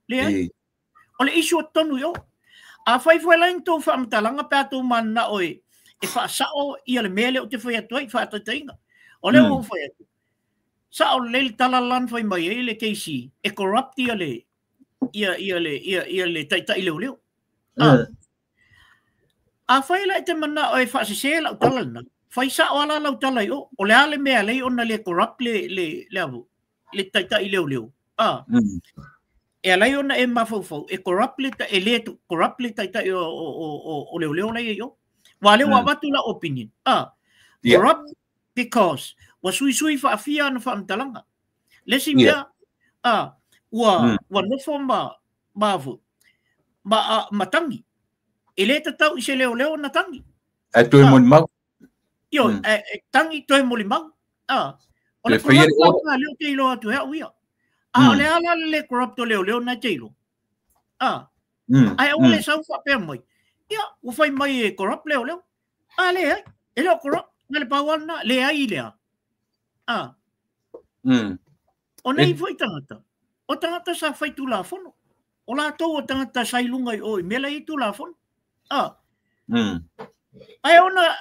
Le ai. O le issue o tonu i o. A whai whai lain tō whaamtalanga pēr tō mana oe e whaasao ia le mea le o te whai atu ai whaataitainga. O le o whai atu. Sa o le tala lan whai mai e le KC e corrupt ia le ia le taitai leo leo. A whai la e te mana o e whaasese lau tala na. Whai sa o ala lau tala i o. O le ale mea lei ona le corrupt le avu. Le taitai leo leo. E alai ona e mawhaufau. E corrupt le e le corrupt le taitai o leo leo lei i o. Wa leo watu la opinion. Corrupt because wa sui sui whaafia na whaamtalanga. Le si mea, ua nofo ma maafu, ma tangi. E le tatau i se leo leo na tangi. E toe moli mau. Io, e tangi toe moli mau. O le corrupt la leo te ilo atu hea uia. O le ala le corrupt o leo leo na te ilo. Ai o le sau whapea mai. Ia, ua whai mai e corrupt leo leo. Le ai, e leo corrupt. Nga le pawal na, le ai lea. O nei foi tangata. O tangata sa whai tulafono. O la tau o tangata sa ilunga i oi, mela i tulafono. Ai ona,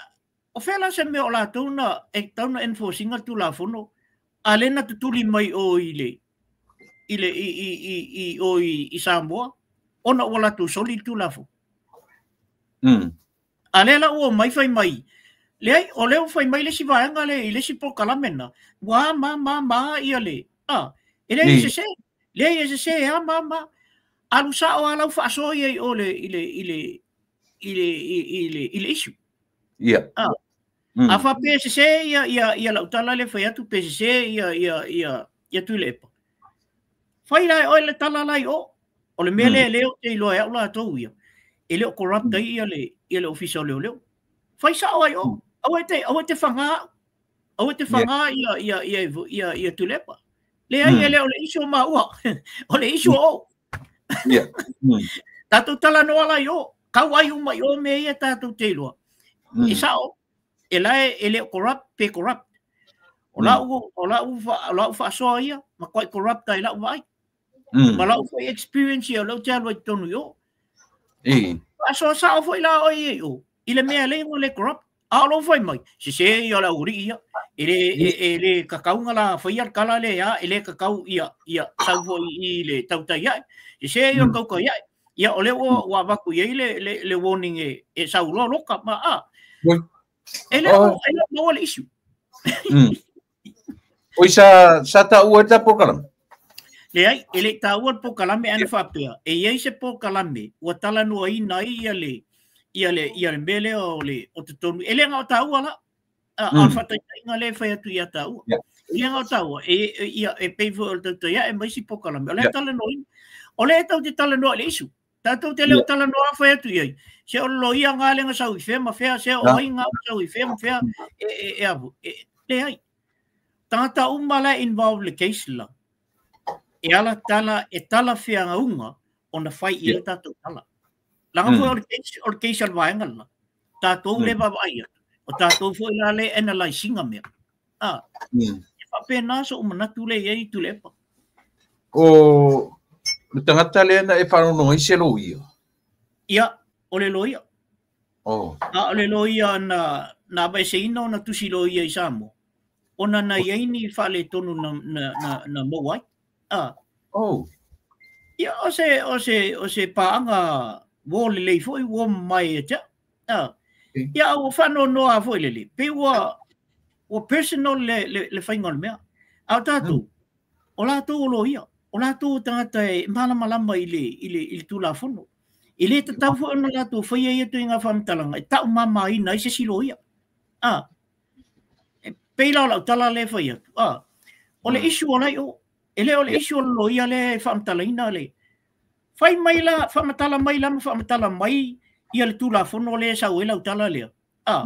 o whela se mea o la tau na, e tau na enforcinga tulafono, a le na tutuli mai o i le, i o i Samoa, ona o la tau soli tulafono. A le la ua mai whai mai, le ai, o leo whai mai le si vaenga le, i le si pokalamena, wā ma ia le, e le i se se, le i se se, a ma, alu sa o alau whaaso ia i o le, i le issue. Ia. A wha pe se se ia, ia lautala le whai atu, pe se se ia, ia tui le epa. Fai la e oe le tala la i o. O le mea lea lea ou te iloa e au latou ia, e le o corrupt ai ia le ofisa o leoleo. Fai sao ai o. Aua e te faga au. Aua e te faga ia Tuilaepa. Leai, e le o le issue o maua. O le issue o. Tatou talanoa la i o. Kau ai uma i o mea ia tatou te iloa. E sao, e la e le o corrupt pe corrupt. O lau faasoa ia, ma quite corrupt ai lau vaai. Ma lau foi experience ia o lau te alu ai totonu i o. Faasoa sao foi la o ia i o. I le mea le le corrupt. A o lou fai mai, se se ia le aualii ia. E le kakauga la faia le tala le ia, e le kakau ia sau foi i le tautai ai. Se se ia le tautai ai. Ia o le ua avatu i ai le warning e sau loa loka ma a. E le maua le issue. Oi sa taua e ta polokalame? Leai, e le taua le polokalame ana faapea. E i ai se polokalame ua talanoaina ai ia le mea lea o le o totonu. E le na o taua la. A o le faataitaiga lea e fai atu ia taua. E le na o taua. Ia, e pei foi o le tautai e mai si polokalame. O le talanoaina. O le tau te talanoa i le issue. Tatou te leo talanoa fai atu i ai. Se o lo ia ngā lenga sau i fea ma fea, se o ai ngā sau i fea ma fea, e avu. E, leai. Tangata uma la involved le case la. E ala tala, e tala whianga ona fai i le tatou tala. Langa foi o le case al vaenga la. Tatou le vaavaai atu. O tatou foi la le analyzinga mea. Ah, e faapena so manatu le i ai Tuilaepa. O le tagata lea na e faalogo ai se loia. Ia, o le loia. Oh. A o le loia na aveseina ona tusi loia i Samoa. Ona na i ai ni faaletonu na maua ai. Ah. Oh. Ia, o se paaga ua lelei foi ua mai e tea. Ah. Ia, ua faanoanoa foi lele. Pe ua personal le faiga o le mea. A o tatou, o latou o loia. O latou o tagata e malamalama i le Tulafono. E le tatau foi ona latou faia ia ituaiga faamatalaga e tau mamaina ai se isi loia. Ah. E pei la o lau tala lea e fai atu. Ah. O le issue o lai o. E le o le issue o le loia lea e faamatalaina le. Fai mai la, faamatala mai la ma faamatala mai ia le Tulafono lea e sau ai lau tala lea. Ah.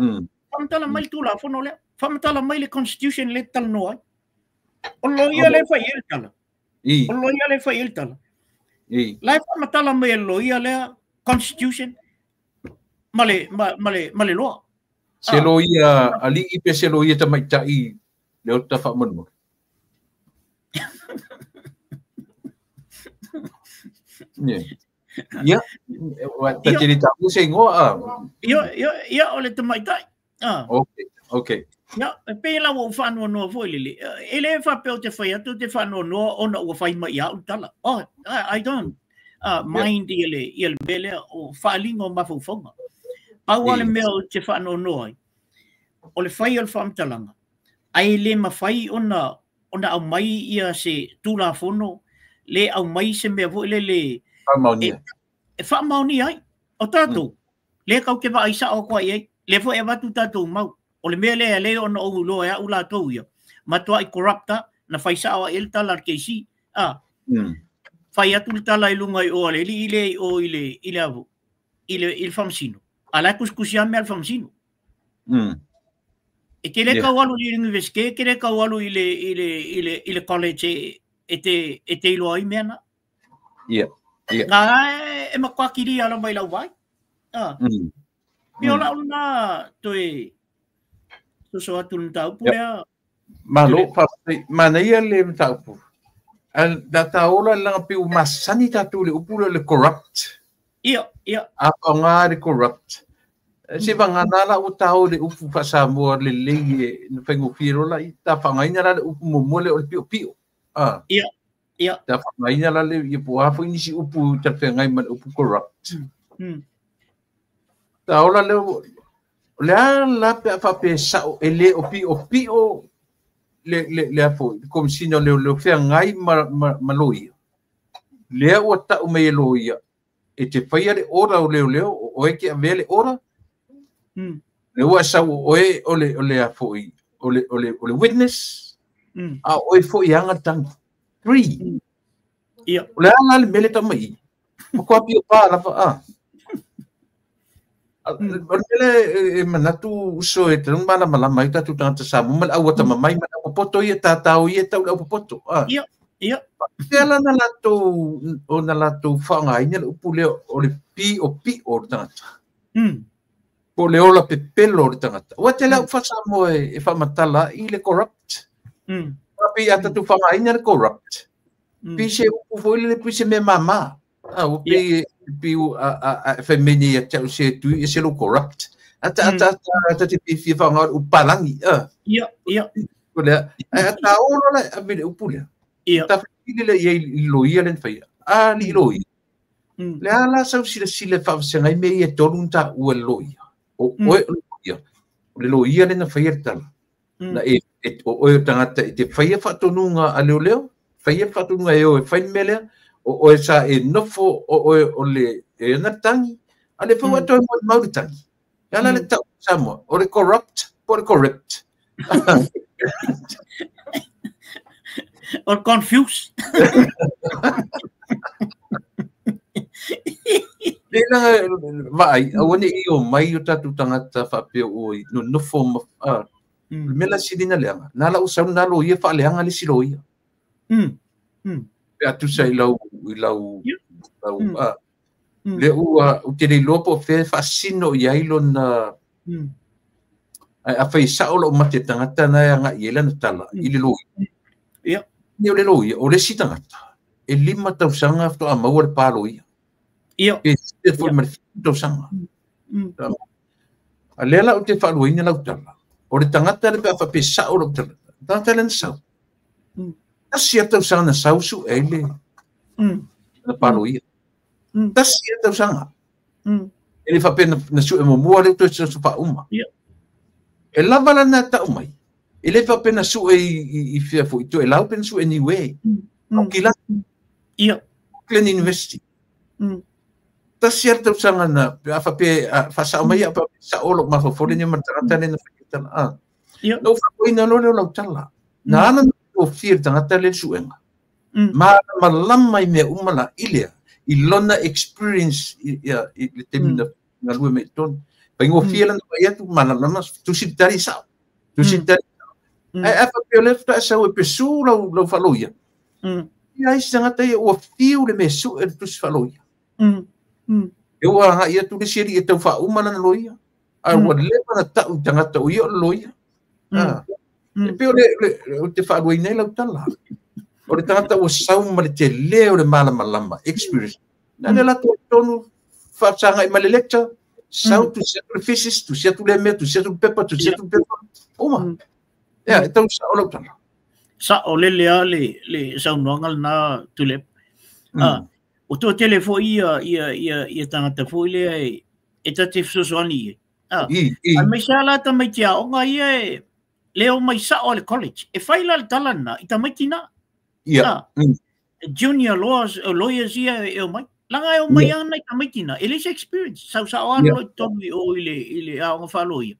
Faamatala mai le Tulafono lea. Faamatala mai le Constitution lea e talanoa ai. O le loia lea e fai ai le tala. O le loia lea e fai ai le tala. La e faamatala mai e le loia lea Constitution ma le loa. Se loia alii pe se loia tamaitai le o ta faamolemole. Yeah. Ia, ta te le taua se igoa a. Ia, o le tamaitai. Ah. Okay. Ia, e pei la ua ou faanoanoa foi lele. E le faapea ou te fai atu te faanoanoa ona ua fai mai ia au le tala. Oh, I don't mind ia le mea lea o faaaliga o mafaufauga. Pau lava le mea ou te faanoanoa ai, o le fai o le faamatalaga, ae le mafai ona aumai ia se Tulafono, le aumai se mea foi lele Faamaonia. e faamaonia ai. O tatou, le kau te vaai sao atu ai ai, le foi e avatu tatou mau. O le mea lea le ona ou iloa e au latou ia. Matuai corrupt na fai sao ai le tala a le KC. Ah, fai atu le tala i luga i o a le alii le i o i le avu, i le faamasino. A la e kusikusi lava mea a le faamasino. E te le kau alu i le universite, e te le kau alu i le college e te iloa ai mea na. Yeah. Ngā e matua kilia lava i lau vai. Ah. Pe o lau lena toe soso atu le mataupu lea. Malo, faafetai. Manaia le mataupu. Da ta ola langa pe ua masani tatou le upu lea o le corrupt. Ia. A faaaoga le corrupt. Se vagana la ua tao le upu faa-Samoa lelei e na faigofie loa la i ta faaaogaina la le upu muamua lea o le piopio. Ah. Ia. Ta faaaogaina la le ia po o a foi nisi upu talafeagai ma le upu corrupt. Ta ola lea o le a la pe a faapea sao e le o piopio le a foi le Komesina o Leoleo feagai ma loia. Lea ua tau mai e loia e te faia le order o leoleo o oe ke avea le order. Le ua sau o oe o le a foi o le witness a oe foi aga tagi. Three. Ia. O le a la le mea lea e tau mai i i? Matua pio pa lava a. O le mea lea e manatu uso e tatau ona malamalama ai o tatou tagata Samoa ma le au atamamai ma le au popoto ia tatao ia e tau le au popoto. A. Ia, ia. Faapefea la ona latou ona latou faaaogaina le upu lea o le piopio o le tagata? Po o le ola pepelo o le tagata. Ua tele au faa-Samoa e faamatala ai le corrupt. Pei a tatou faaaogaina le corrupt, pei se upu foi lele, pei se mea mama. A ua pei pei a fai mai nei ia te au se tui e se lou corrupt. A ta a ta ta te fiafia faaaoga le upu palagi. A. Ia, ia. O lea, ae a ta o loa la e ave le upu lea. Ta fesili lea i ai i le loia lea na faia. A alii loia, le a la sau silasila e faavasega ai mea ia e tolu na taua e le loia? O oe o le loia. O le loia lea na faia le tala. Na e, e, o oe o le tagata e te faia faatonuga a leoleo, faia le faatonuga e o e fai le mea lea, o oe sa e nofo, o oe o le e ana le tagi, a le foi ua toe molimau le tagi. E ala le tau Samoa, o le corrupt po o le correct. O le confuse. Lea laga vaai, aua ne i omai o tatou tagata faapea ua nonofo ma le mea la sili ona leaga, na ala ua sau lena loia faaleaga le isi loia. Pe a tusa i lau i lau lau lea ua ou te le iloa po o fea e faasino i ai lona. Ae afai e sao lou mate tagata na e agai i ai lana tala i le loia. Ia. Ne o le loia, o le isi tagata, e 5 tausaga faatoa maua le pa loia. Ia. Pe sili foi ma le 7 tausaga. A lea la ou te faaluaina lau tala, o le tagata lea pe a faapea e sao lau tala, tagata lea na sau. Tasi lava tausaga na sau sue ai le na pa loia. Tasi lava tausaga. E le faapea na sue muamua lea toe soso faauma. E lava la na tau mai. E le faapea na sue i fea foi, Toelau pe na sue i Niue. Aukilani. Ia. Auckland University. Tasi lava le tausaga na, pe a faapea, faasao mai au pe a sao lou mafaufau lenei ma le tagata lea na fai le tala. Ia. Na ou faafoeina loa lea o lau tala. Na ala na tofia le tagata lea le suega. Malamalama i mea uma la i lea, i lona experience i le taimi na galue mai i totonu. Faigofie lana vaai atu, malamalama, tusi le tali sao. Tusi le tali sao. Ae a faapea o lea faatoa e sau e pesu lau faaloia, ia isi tagata ia ua fiu le mea sue le tusi faaloia. E ua agai atu le isi alii e tau faauma lana loia, ae ua leva ona tau i tagata o ia o le loia. E pei o le, o te faaluaina ai lau tala. O le tagata ua sau ma le tele o le malamalama, experience. Na le latou tonu faasagai ma le lecture, sau tusi atu le thesis, tusi atu le mea, tusi atu le pepa, tusi atu le pepa, uma. Ia, e tau sao lau tala. Sao lele lava le saunoaga lena Tuilaepa. Ua toatele foi ia ia ia ia tagata foi lea e ta te fesoasoani i ai. Aemaise lava la tamaiti aoga ia e le omai sao a le college. E fai la le tala lena i tamaiti na. Ia. Junior lawyers, lawyers ia e omai. Laga e omai lava nai tamaiti na. E leai se experience. Sau sao lava loa i totonu i o i le aoga faaloia.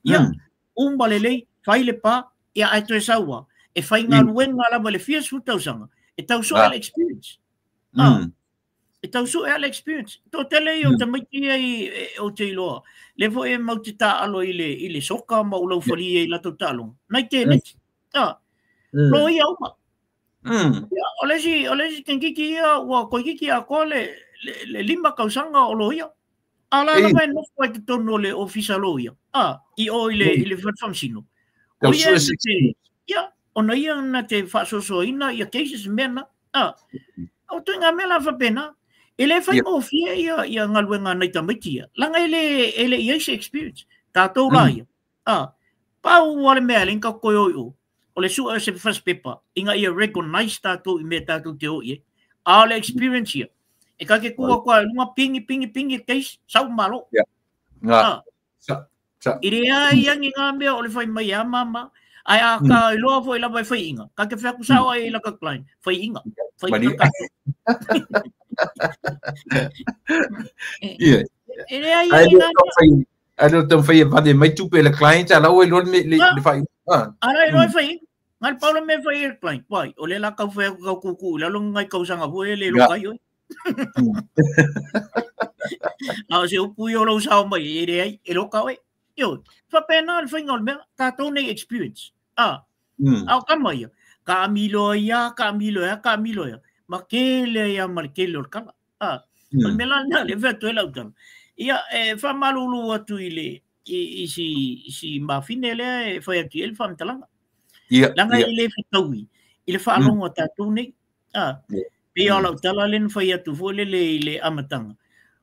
Ia, uma lelei, fai le pa, ia ae toe sau lava. E faigaluega lava i le fia sefulu tausaga, e tau sue le experience. E tau sue lava le experience. Toatele ia o tamaiti ia ou te iloa. Lea foi e mau te taalo i le soka ma ou laufalia i latou taaloga. Nai teneti. Loia uma. Ia, o le isi tamaitiiti ia ua toeitiiti atoa le 5 tausaga o loia. A la lava e nofo ai totonu o le ofisa loia. I o i le fale faamasino. O ia na te, ia, ona ia na te faasoasoaina ia cases mea na. O ituaiga mea la faapena. E le faigofie ia galuega a nai tamaiti ia. Laga e le i ai se experience. Tatou la ia. Pau lava le mea e ala ai ona tatou toe o i o. O le sue o se fasipepa ina ia recognize tatou i mea tatou te o i ai. A o le experience ia, e ta te tu atu lava i luga pingi, pingi, pingi le case, sau malo. I leai agi ngā mea o le fai mai a mama, ae a ka iloa foi lava e fai inga. Ka te whai aku sao ai i laka client, fai inga. Fai inga tātou. E leai agi ngā mea. Ai leo taumafai e vane mai tupe le client, a la ua iloa le whai. A la iloa e fai inga. Na le pau le mea e fai e le client, wai, o lea la tau fai atu tau tuutuu i lalo ni nai tausaga foi e le loka ai oe. A o se upu ia o lou sao mai, e leai, e loka oe. Ioe, faapena le faiga o le mea, tatou nei experience. A, a o tama ia, taamilo ai lava, taamilo ai lava, taamilo ai lava, ma tele ai lava ma le tele o le tala. A, o le mea la lena lea e fai atu ai lau tala. Ia, e faamalulu atu i le, i si, si mafine lea e fai atu i ai le faamatalaga. Leaga e le fetaui i le faalogo a tatou nei. A, pei o lau tala lea na fai atu foi lele i le amataga,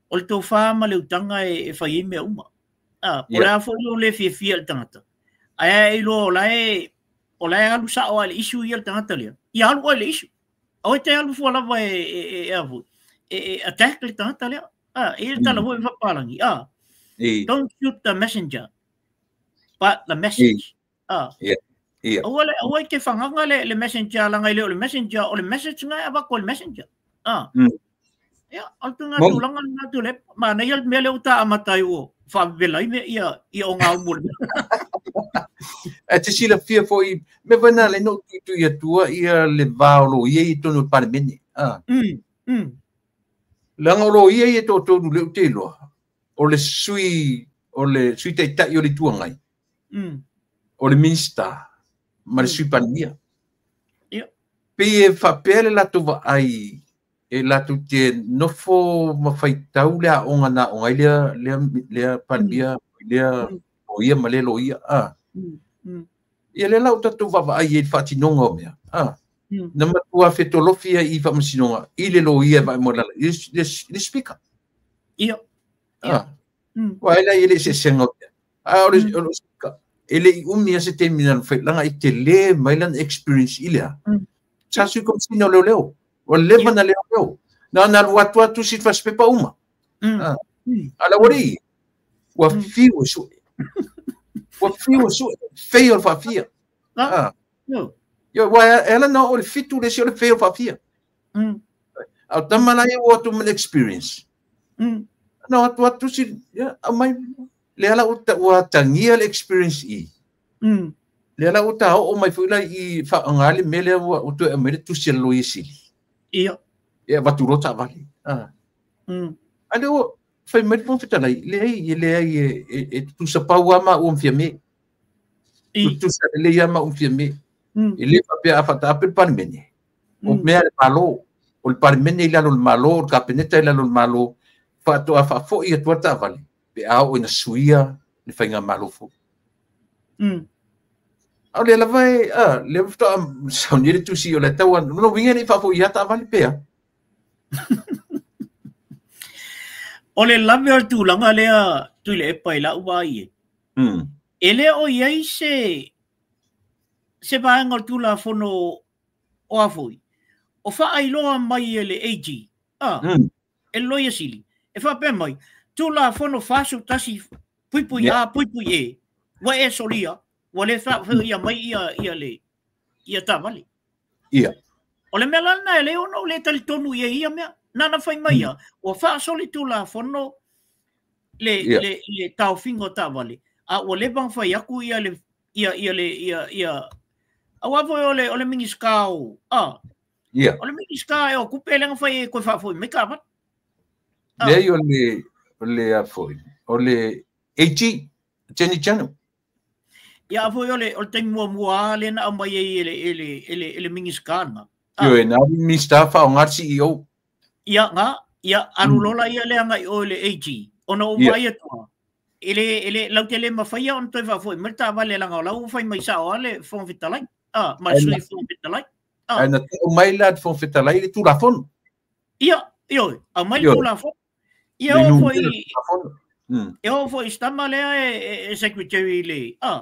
o le tofa ma le utaga e fai ai mea uma. A, po o le a foi lou le fiafia i le tagata, ae a e iloa o la e, o la e alu sao lava i le issue ia le tagata lea, ia alu oe i le issue. Aua e te alu fua lava e, e, e, e, a foi, e, e attack le tagata lea. A, e i ai le tala foi faapalagi, a, don't shoot the messenger, but the message. A, aua le, aua e te fagaga le, le messenger, leaga e le o le messenger, o le message na e avatu e le messenger. A, ia, o le tulaga tulaga lena Tuilaepa. Manaia le mea lea ua ta amata ai ua faavevela ai mea ia, ia o ngā umu o le mea. E te silafia foi, mea foi na le no tuitui atua ia le va o loia i totonu o le Palemene. A. Leaga o loia ia e toatolu lea ou te iloa, o le sui, o le sui taitai o le Itu Agai, o le Minista ma le Sui Palemia. Pei e faapea le latou vaai e latou te nofo ma faitau le aoga na aoga ai lea, lea, lea Palemia, lea loia ma lea loia. A. Ia lea la ua tatou vaavaai ai i le faatinoga o mea. A. Na matua fetolofi ai i faamasinoga i le loia e vaai mo lala, i le, le Speaker. A. Ua ai la i le eseesega o mea. A o le, o le Speaker, e le i umi lava se taimi na fai, leaga e tele mai lana experience i lea. Sa sui komesina o leoleo. Ua leva na leoleo. Na ona alu atu atu si fasipepa uma. A la ualii, ua fiu e sue. Ua fiu e sue. Fei o le faafia. Ioe, ua e ala na oo i le 7 le isi o le fei o le faafia. A o tama la ia ua o atu ma le experience. Na o atu atu si, ia, aumai, lea la ua atagia le experience i. Lea la ua ta oo mai foi la i faaaoga le mea lea ua toe aumai le tusi a le Loia Sili. Ia avatu loa taavale. A lea ua fai mai le Fofoga Fetalai, leai, e leai, e tutusa pau lava maua ma Fiame. Tutusa lelei lava maua ma Fiame. E le faapea a faataape le Palemene, o mea a le Malo, o le Palemene i lalo o le Malo, o le Kapeneta i lalo o le Malo, faatoa faafoi atu lava le taavale pe a oo ina suia le faigamalo fou. A o lea lava e, a, lea faatoa saunia le tusi o le tau anu, lona uiga e le i faafoi lava taavale pe a? O le lave o le tulaga lea Tuilaepa i lau vaai e, e le o i ai se, se vaega o le Tulafono o a foi, o faailoa mai e le AG, a, e le Loia Sili, e faapea mai, Tulafono 41 puipui A puipui E, ua e solia, ua le faafoia mai ia, ia le, ia taavale. O le mea la lena e le ono ou le talitonu i ai ia mea. Nana fai mai ia, ua faasoli Tulafono le, le, le taofiga o taavale, a ua leva ona fai atu ia le, ia, ia le, ia, ia, aua foi o le, o le Minisita o, a, o le Minisita e o tupe lea na fai e toe faafoi mai taavale. Leai o le, o le a foi, o le AG, Attorney General. Ia a foi o le, o le taimi muamua lava lea na aumai ai e le, e le, e le, e le Minisita lena. Ioe, na alu le Minisita faaaoga le CEO. Ia, na, ia, alu loa la ia lea agai i o i le AG, ona ou vaai atu lava, e le, e le, latou te le mafaia ona toe faafoi mai le taavale leaga o la ua fai mai sao lava le Fofoga Fetalai, a, ma le Sui Fofoga Fetalai. Ae na tau mai la le Fofoga Fetalai le Tulafono. Ia, ioe, aumai le Tulafono. Ia oo foi e oo foi i si tama lea e secretary i le, a,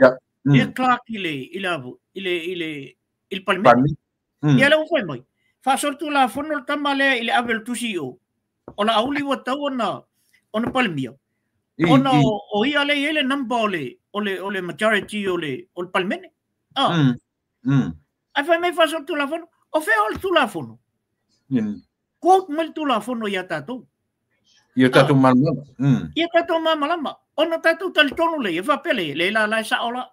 e clerk i le, i le, i le, i le, i le Palemene. Ia lea ua fai mai, faasolo Tulafono le tama lea i le ave o le tusi i o, o Laauli ua tatau ona, ona Palemia, ona o ia lea e i ai le number o le, o le, o le majority o le, o le Palemene. A. Ae fai mai faasolo Tulafono, o fea o le Tulafono? Quote mai le Tulafono ia tatou. Ia tatou malamalama. Ia tatou malamalama. Ona tatou talitonu lea, ia faapea lea, le la la e sao la,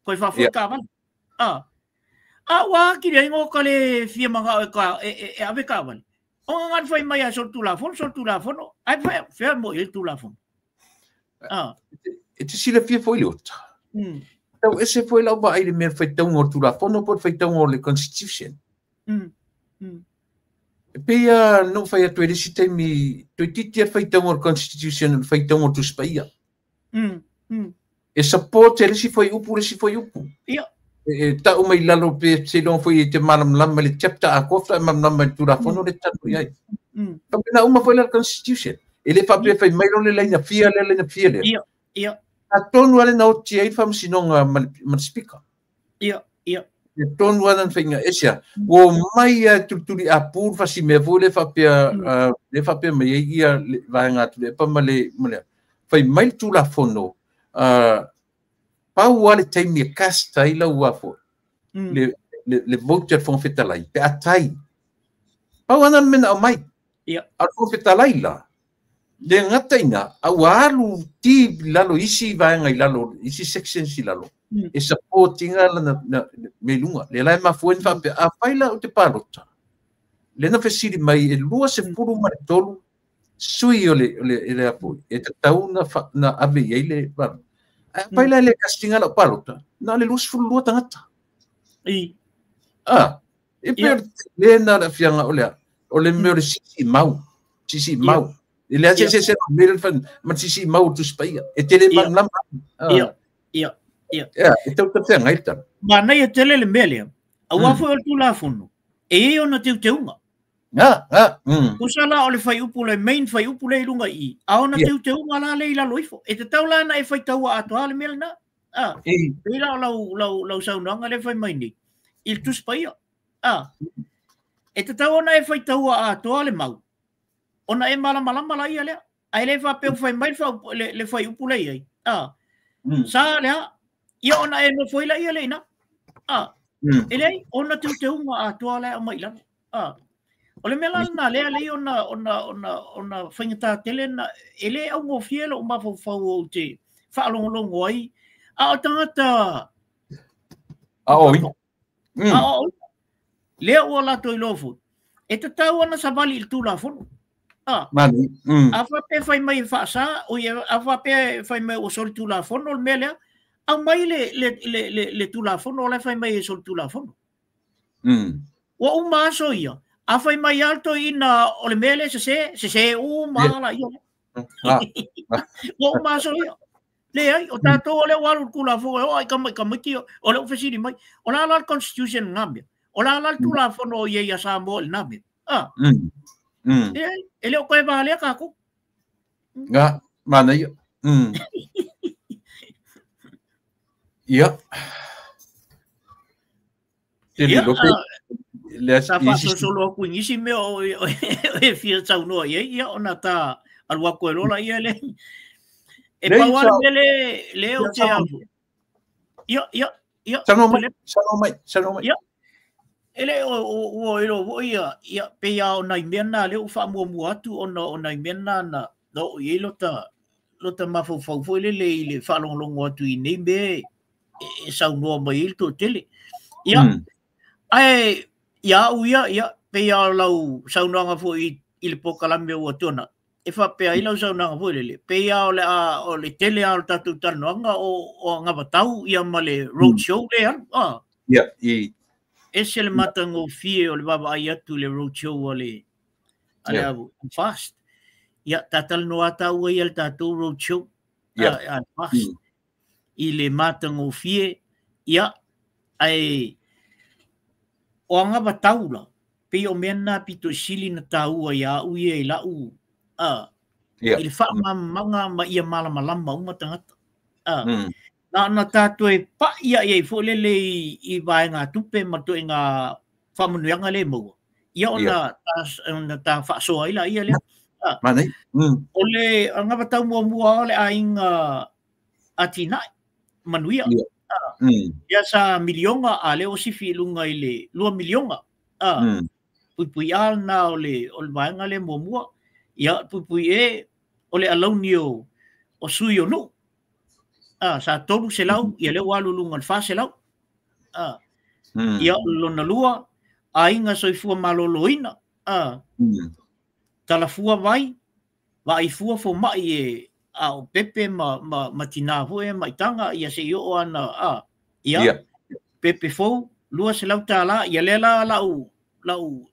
koe faafoi taavale. A ua atili ai na ota le fia manao e ka e ave taavale. Ona na ona fai mai a solitulafono, solitulafono, ae fea mo i le tulafono. Ah. E te silafia foi le ota. Tau ese foi lau vaai i le mea faitauga o le Tulafono po o le faitauga o le Constitution. E pei lava na ou fai atu ai i le isi taimi, toeitiiti lava le faitauga o le Constitution i le faitauga o le Tusi Paia. E support e le isi fuaiupu le isi fuaiupu. E tau mai lalo pe seiloga foi e te malamalama i le chapter atoa faatoa e malamalama i le Tulafono lea e talanoa i ai. Faapena uma foi la le Constitution. E le faapea fai mai loa le laina fia lea, laina fia lea. Atonu lava le na oti ai le faamasinoga ma le Speaker. Ia tonu lava na faiga ese a. Ua omai lava e tulituli apu le fasimea foi lea faapea, lea faapea mai ai ia le vaega a Tuilaepa ma le, ma le fai mai le Tulafono, pau lava le taimi e cast ai lau foi, le vote a le Fofoga Fetalai, pe a tai. Pau lava na le mea na aumai. A o le Fofoga Fetalai la, le gata i ina, a ua alu ti i lalo isi vaega i lalo, isi sections i lalo, e support ina lana mea i luga. Lea la e mafua ai na faapea, afai la ou te palota, lea na fesili mai e 23 sui o le, le, le foi, e tatau na, na ave i ai le palota. Ae afai la e le cast ina lau palota, na o le 22 tagata. Ah, e pei o le na le afiaga o le a, o le mea o le sisi mau, sisi mau. E le se se se me le fan ma sisi mau o le Tusi Paia. E tele malamalama. Ia, ia, ia. Ia, e tau talafeagai le tala. Manaia tele le mea lea. Aua foi o le Tulafono, e i ai ona teuteuga. Tusa la o le fuaiupu, le main fuaiupu lea i luga i i, a ona teuteuga la lea i lalo ifo. E tatau la ona e faitaua atoa le mea lena. Ah, pei la o lau saunoaga lea e fai mai nei, i le Tusi Paia. Ah, e tatau ona e faitaua atoa le mau, ona e malamalama la ia lea. Ae le faapea ua fai mai le fuaiupu lea i ai. Ah, sa lea, ia ona e nofo ai la ia lea i ina. Ah, e leai, ona teuteuga atoa la e aumai i lalo. Ah, o le mea la lena lea lea ona faigata tele na, e le augofie lou mafaufau ou te faalogologo ai, a o tagata Aoina. Aoaoina. Lea ua latou iloa foi, e tatau ona savali i le Tulafono. Ah. Mani. A faapea fai mai e faasa, oi, a faapea fai mai ua solitulafono le mea lea, aumai le Tulafono la e fai mai e solitulafono. Ua uma aso ia, a fai mai lava le toeaina o le mea lea e sese, sese uma lava la ia. Ua uma aso ia. Leai, o tatou o lea ua alu i le Tulafono, e oo lava i tamaiti, o lea ua fesili mai, o le a la le Constitution i lena mea? O le a la le Tulafono o i ai ia Samoa i lena mea? Ah. Leai, e le o toe valea tatou. Nga, manaia. Ia. Te Ia, lilo pe le sa faasolosolo atu i nisi mea o e fia saunoa i ai, ia ona ta alu atu e lola ia le. E Lei pau lava le sa mea le le o ia te saunoa au. Ia, ia, ia. Saunoa mai, saunoa mai, saunoa mai. Ia. E le o ua iloa foi ia, ia pei lava o nai mea na lea ua faamuamua atu ona o nai mea na na oo i ai lota mafaufau foi lele i le faalogologo atu i nei mea e saunoa mai ai le toatele. Ia, ae ia au ia, ia, pei lava o lau saunoaga foi i le polokalame ua tuanai, e faapea ai lau saunoaga foi lele, pei lava o le a, o le tele lava o le tatou talanoaga o anavatau ia ma le road show lea e alu. Ah. Ia, i. Ese le matagofie o le vaavaai atu i le road show a le a le FAST. Ia, ta talanoa taua ia le tatou road show a le FAST. I le matagofie, ia, ae o anavatau la, pei o mea na pito i sili na taua ia au ia i lau, i le faamamamaga ma ia malamalama uma tagata. Na tatou e pai ai foi lele i vaega tupe ma toega faamanuiaga le maua. Ia ona ta faasoa ai la ia lea. Manai. O le anavatau muamua o le aiga atinae manuia. Ia sa miliona a lea o sifi i luga i le 2 miliona. Puipui a na o le vaega le muamua. Ia puipui e o le alauni o sui o nuu. Sa 300 ia lea ua alu i luga i le 400. Ia, o le lona lua, aiga soifua maloloina, talafua vai, vaai fua fomai e a o pepe ma tinā foi e maitaga, ia se i oo ana, ia, pepe fou, $200, ia lea la lau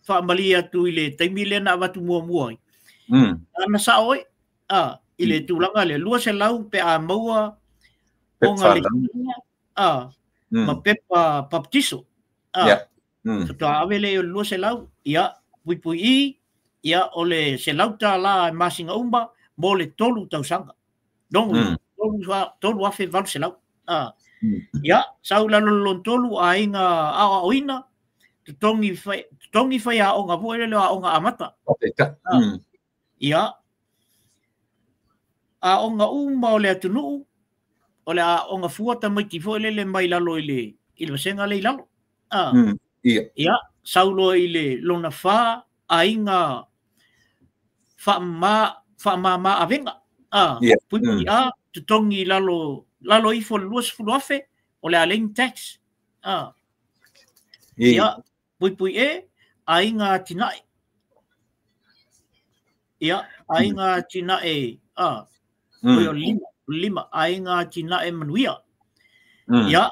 faamalie atu i le taimi lea na avatu muamua ai. Ana sao e, i le tulaga lea, 200 pe a maua onga le ma pepa baptiso. Faatoa ave lea o le 200, ia, puipui i, ia, o le $100 e masina uma mo le 3 tausaga. Longo, 3,800. Ia, sau lalo lona tolu, aiga aoaoina, totogi fai aoga foi lele o aoga amata. Ia, aoga uma o le atunuu, o le aoga fua tamaiti foi lele mai lalo i le vasega le i lalo. Ia, sau loa i le lona fa, aiga faamama avega. Puipui a, totogi lalo, lalo ifo le 20,000, o le a tax. Ia, puipui e, aiga atinae. Ia, aiga atinae, o lima, aiga atinae manuia. Ia,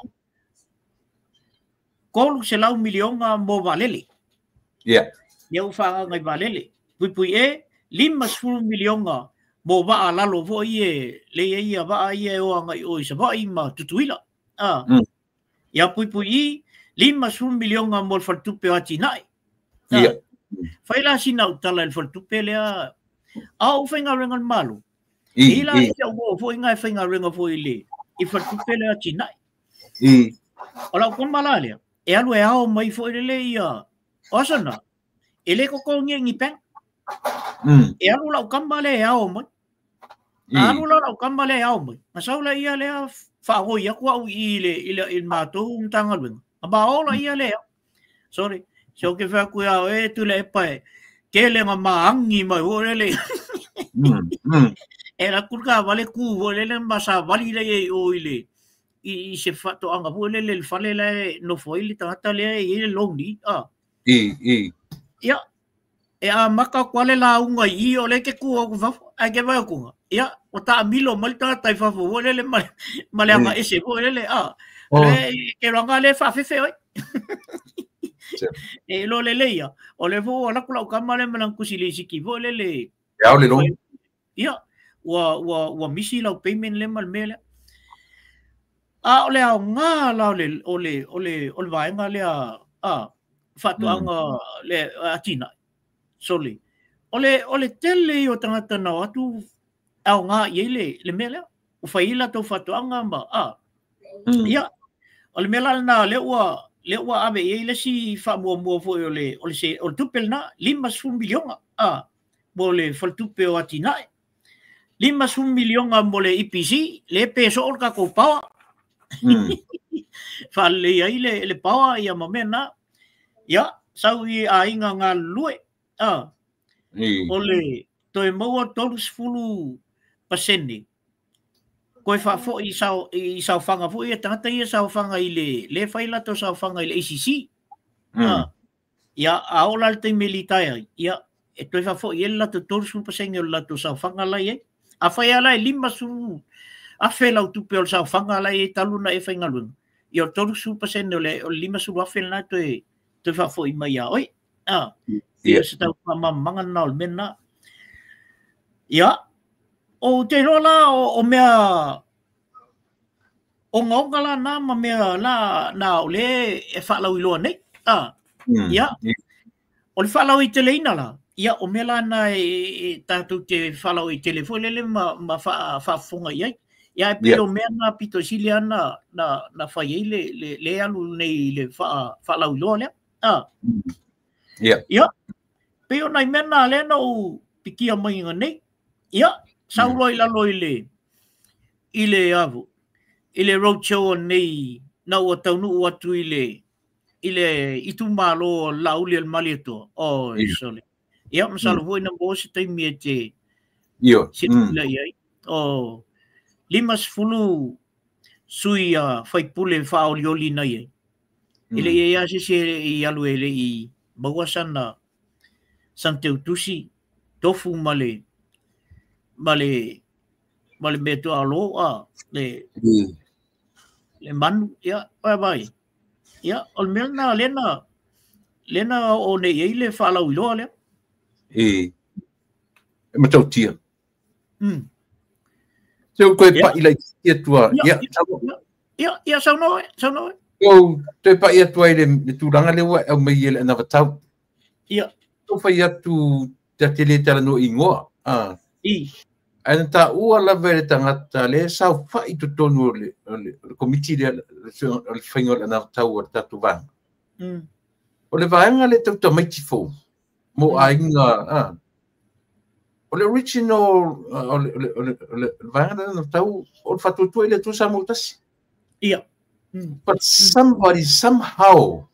300 miliona mo vaalele. Ia. Ia ua faaagaga i vaalele. Puipui e, 50 miliona mo vaa lalo foi e le ia vaa ia e o agai o i Savaii ma Tutuila. Ia puipui i, 50 miliona mo le faletupe o atinae. Ia. Fai la sina utala i le faletupe lea, a o faigaluega le Malo. I la i au foi ngai faigaluega foi le i faletupe lea atinae. O lau kama la lea, e alu e ao mai foi lele ia, o asana, e le totogi e ni bank. E alu lau kama lea e ao mai. Alu la lau kama lea e ao mai. Ma sau la ia lea whaagoi aku au i le mātou Matagaluega. A ma ola ia lea. Sorry. Se o ke whaku au e tule e pae. Kele ngā maangi mai o lele. E la kurka wale ku o lele ma sa wali le e o i le. I se whatoanga o lele le whale le nofo i le tangata lea i le loni. Ia. E a maka kwa le la unga i o le ke ku au fafo. Ai ke vai kunga. Ia, o ta milo mai tangata i fafo o lele ma le anga ese o lele a. Le ke ranga le whawhewhe oi. E lo lele ia. O le fo ala kula ukama le malang kusi le siki fo lele. Ia o le lo. Ia, ua misi lau payment le mal mele. A o le au ngā la o le vaenga le a whatuanga le atina. Soli. O le tele i o tangata nao atu au ngā i le mea lea. O whaila tau whatuanga ma a. Ia, o le mea la nā le ua ave i le si whaamua foi o le tupe na 50 miliona a mo le faletupe o atinae. 50 miliona mo le EPC, le peso o le kakou pawa. Whalei ai le pawa ia ma mea nā. Ia, sau i aiga ngā lue. O le toe maua 30%. Koe whaafo i saofanga foi e tangata ia saofanga i le whai lato saofanga i le ACC. Ia, a o la le taimi li tai ai. Ia, e toe whaafo i ele lato 30% o le lato saofanga lai e. A whai ala e 50 afe lau tupe o le saofanga lai e taluna e whaingaluenga. Ia o 30% o le 50 afe lana toe whaafo i mai a oi. Ia se tau whamamanga na o le mena. Ia, o te roa la o mea o ngaonga la nā ma mea la nā o le e whaalau i loa nei. Ia, o le whaalau i te leina la. Ia, o mea la nā e tātou te whaalau i te le foi lele ma whaafonga i ai. Ia, e pei o mea nā pito sili ana na whai ei le alu nei le whaalau i loa lea. Ia, pei o nai mea nā lea na o pikia mai ngā nei. Ia, sau loa i lalo i le avu, i le roadshow nei, na ua taunuu atu i le itumalo lauli al malietoa. Oi, sole. Ia, masalo foi na mo se taimi e te sila i ai. O, 50 sui a whaipule whaolioli nei ai. E le i ai se isi i alu e le i maua sana teutusi tofu ma le mea tuaalo le manu ia vai ia o le mea na lena o nei ai le faalauiloa lea e matautia se o koe pa'i laitiiti atua ia ia saunoa saunoa ou toe pa'i atu ai le tulaga lea ua aumai e le anavatau ia o fai atu ta te le talanoa igoa ae na taua lava e le tagata lea saofa'i totonu o le komiti lea o le faiga o le anavatau a le tatou vaega. O le vaega le tautamaiti fou mo aiga o le original o le vaega le anavatau o le faatuatua i le Atua Samoa tasi. Ia. But somebody somehow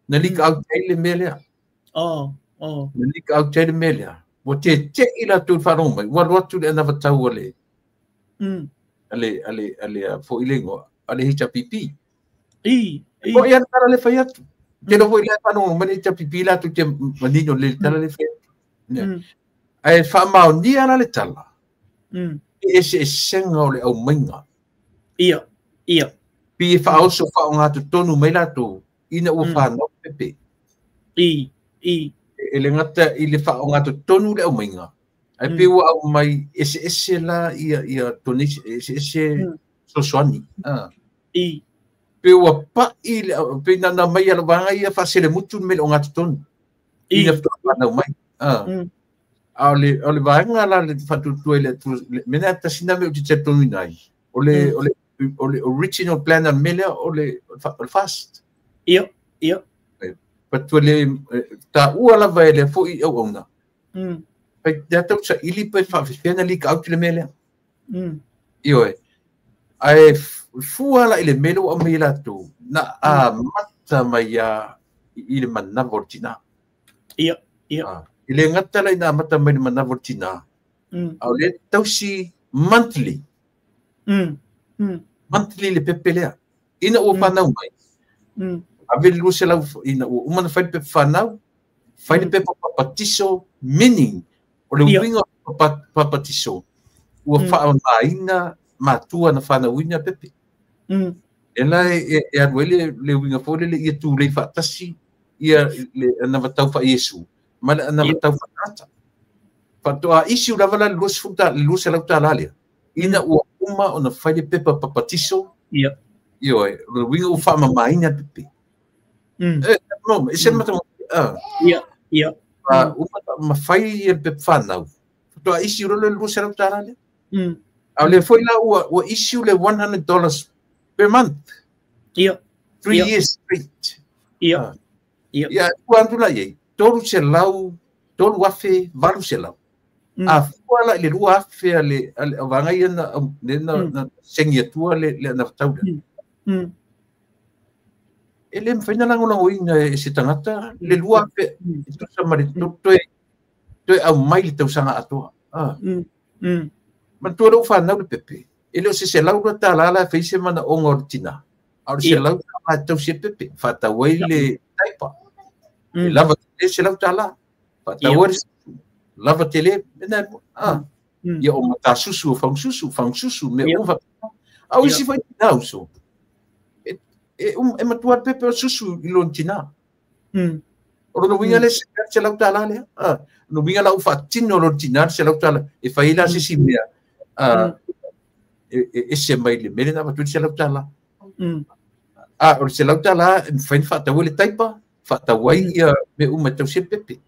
na leak out ai le mea lea. Na leak out ai le mea lea. Ua tete'i latou i le faalogo mai, ua alu atu le anavatau a le ale foi le igoa, a le HRPP. O ia le tala le fai atu. Te lo foi le faalogo mai le HRPP latou te manino le tala le fai atu. Ae faamaonia la le tala, e eseesega o le aumaiga. Ia, ia. Pi e faaoso faaogatotonu mai latou ina ua fanau pepe. I. E le gata i le faaogatotonu le aumaiga, ae pe ua aumai eseese la ia donation, eseese fesoasoani. I. Pe ua pa'i pe na mai a le vaega ia faaselemutu le mea le ogatotonu ina faatoa fanau mai. A o le vaega la le faatuatua i le Atua, mea na tasi na mea ou te talitonuina ai, o le original plan a le mea lea o le fast. Ia, ia. Patua le taua lava e lea foi auauna. Pai te tau saili pe faafefea na leak out le mea lea. Ioe. Ae fua la i le mea lea ua aumai e latou, na amata mai a i le manava o le tina. Ia, ia. I le gata la ina amata mai le manava o le tina, a o le tausi monthly. Monthly le pepe lea. Ina ua fanau mai. Ave le 200 ina ua uma na fai le pepa fanau, fai le pepa papatiso, meaning, o le uiga o papatiso, ua faaaogaina matua na fanauina pepe. E la e alu ai le uiga foi lele ia tulei faatasi ia le anavatau faa-Iesu ma le anavatau faatata. Faatoa issue lava la le $200 lea. Ina ua uma ona fai le pepa papatiso, ioe, o le uiga ua faamamaina pepe. No, e se mata. Ia, ia. Uma ma fai le pepa fanau. Faatoa issue le $200 lea. A o le foi la ua issue le $100 per month. Ia. 3 years straight. Ia. Ia. Ia, ua atu la iai, 300, 3,800. A fua la i le 2,000 a le vaega ia na sengi atua le anavatau lea. E le mafai na lagolagoina e se tagata le 2,000 e tusa ma le toe aumai le tausaga atoa. Manatua lea ua fanau le pepe, e le o se $100 la e fai se manaoga o le tina, a o le $100 e tausi e pepe, faatau ai le taipa. E lava tele $100, faatau ai le lava tele, ia o matasusu o fagasusu, fagasusu, mea uma faapena. A o isi foi tina uso, e matua le pepe o susu i lona tina. O lona uiga le $100 lea. O lona uiga la ua faatino lona tina le $100, e fai ai la se isi mea e ese mai le mea lea na avatu ai le $100. A o le $100 e mafai ona faatau ai le taipa, faatau ai ia mea uma e tausi ai le pepe.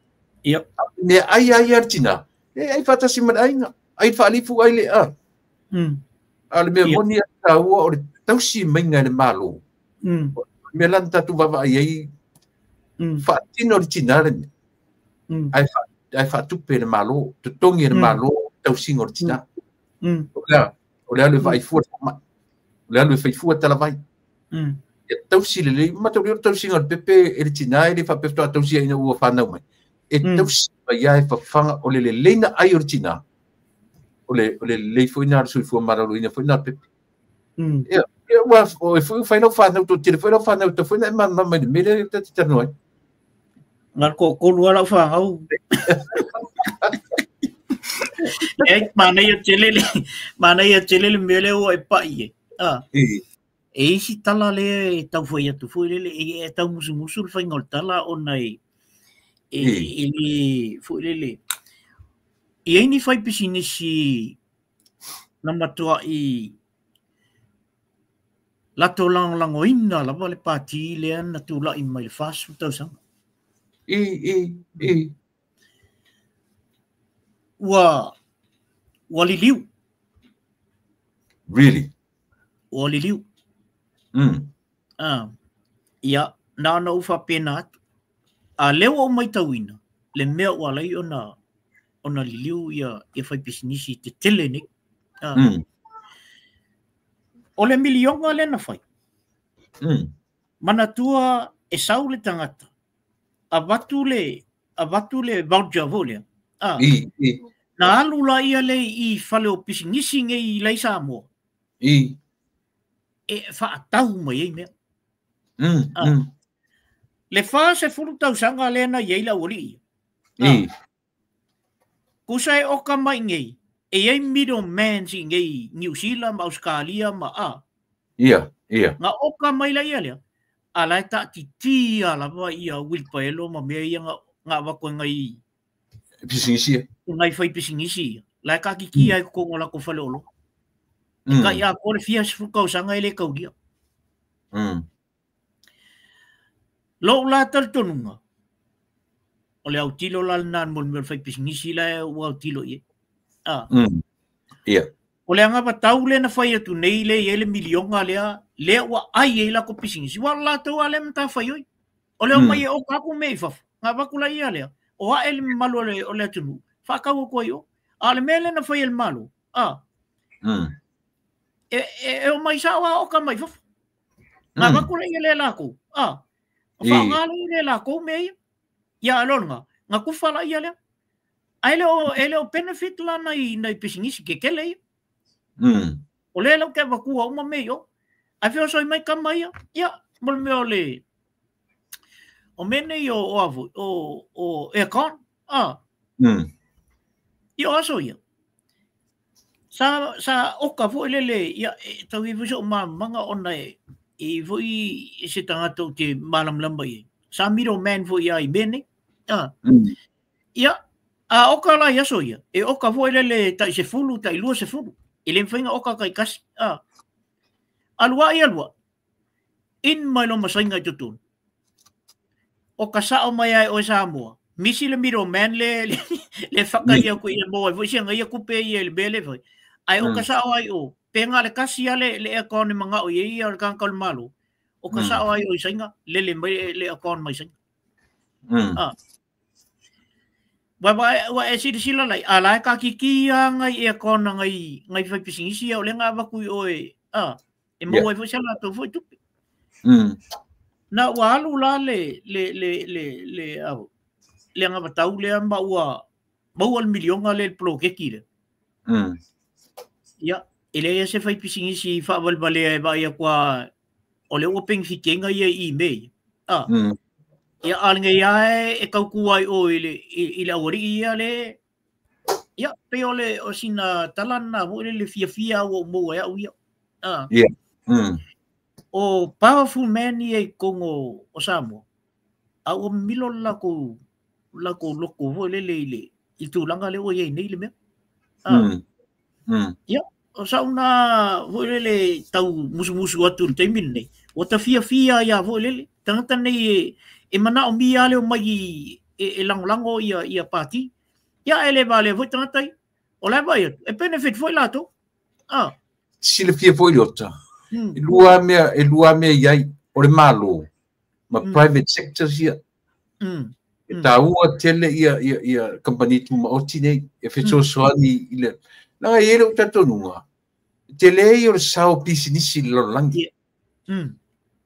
Ia. Mea ai ai a le tina, e ai faatasi ma le aiga, ai faalifu ai le a. A o le mea moni a taua o le tausi maiga e le Malo. O le mea la na tatou vaavaai ai, faatino le tina le mea. Ae faatupe le Malo, totogi e le Malo tausiga o le tina. O le alu e vaaifua le faamai, o le alu e faifua talavai. Ia tausi lelei, mataulia o le tausiga o le pepe e le tina e le faapea faatoa tausia ina ua fanau mai. E tausi mai lava e fafaga o le lelei na ai o le tina, o le lelei foi na le soifua maloloina foi na le pepe. Ia, Ua o foi fai lau whanau, tō tele foi lau whanau, tō foi na e mana mai le mele te te tanu ai. Ngā ko kolu ala whangau. E mana ia tele le, mana ia tele le mele o e pai e. Ah. E isi tala le e tau fai atu foi lele e tau musumusu le fainga o le tala ona e e foi lele. I ai ni fai pisinisi na matua i lato langolangoina lava le pati lea na tula'i mai le 40 tausaga. I. Ua liliu. Really? Ua liliu. Ia, na ona ou faapena atu. A lea ua ou maitauina, le mea ua alai ona liliu ia fai pisinisi tetele nei. O le milionga lea na fai. Manatua e sau le tagata. Avatu le voucher foi lea. Na alu la ia le i fale o pisinisi nei i lai Samoa. E faatau mai ai mea. Le 40 tausaga lea na iai le aualii. Kusa e oka mai nei. E iai middleman si nei New Zealand ma Australia ma a. Ia. Nga oka mai la ia lea. A la e taatitia lava ia Wilpaelo ma mea ia nga wako ngai pisinisi. Ngai fai pisinisi. La e kakiki ai kongo la ko fale olo. E ka ia ko le fia sifu tausaga e le kaulia. Lou la talitonuga o le autilo la lena mo le mea o le fai pisinisi la ua autilo i ai. Ia. O le agavatau lea na fai atu nei le i ai le milionga lea, lea ua ai ai lako pisinisi. Ua o latou a lea matafaioi oi. O le omai e oka aku mea i fafo. Ngā vaku la ia lea. O ae le mamalu o le atunuu. Faakau atu ai o. A o le mea lea na fai e le Malo. E omai sao a oka mai fafo. Ngā vaku la ia lea lakou. O whaonga le ia lakou mea ia. Ia alonga. Ngā kufa la ia lea. A ele o benefit la nai pisinisi ke kele ia. O le lau ke wakua uma me io. Ai whio soi mai kama ia. Ia, mo le mea o le o mene i o avu, o aircon. I o aso ia. Sa oka foi lele, ia, e tau i foi o mamanga ona e foi e se tangata o te malamlama i. Sa middleman foi ia i mene. Ia, a oka la ia so ia. E oka foi lele tai se fulu, tai lua se fulu. E le mwhainga oka kai kasi. Alua i alua. In mai lo masainga i tutun. O ka sao mai ai o Samoa. Misi le middleman le whaka ia ku ia moa. Foi sia ngai kupe ia le mele foi. Ai o ka sao ai o. Penga le kasi a le aircon e manga o ia o le kangka o le malo. O ka sao ai o i sainga. Lele mai le aircon mai sainga. Wa e silasila lai. A lai ka kiki a ngai aircon a ngai whai pisingisi a o le ngā waku i oe. E maua ai foi sia latou foi tupe. Na ua alu la le le angavatau lea ma ua maua le milionga le poloketi lea. Ia, e leai se fai pisinisi faavalevalea e vaai atu a o le ua penefitiaiga ia i mea ia. Ia, a lenei lava e taukua ai oe i le aualii ia le. Ia, pei o le o sina tala lena foi le fiafia ua ou maua ai au ia. Ia. O powerful man ia i totonu o Samoa. A ua mimilo le lakou loko foi lele i le tulaga lea ua iai nei le mea. Ia, o sauna foi lele tau musumusu atu i le taimi lenei. Ua tafiafia ia foi lele. Tagata nei e manaomia le omai e lagolago ia pati. Ia e le valea foi tagata ia. O la e vaai atu, e benefit foi latou. Silafia foi le ota. E lua mea i ai o le malo ma private sectors ia. E tāua tele ia company tumaoti nei e fesoasoani i le langa i ele o talitonuga. Tele ia o le sao pisinisi i le lalolagi.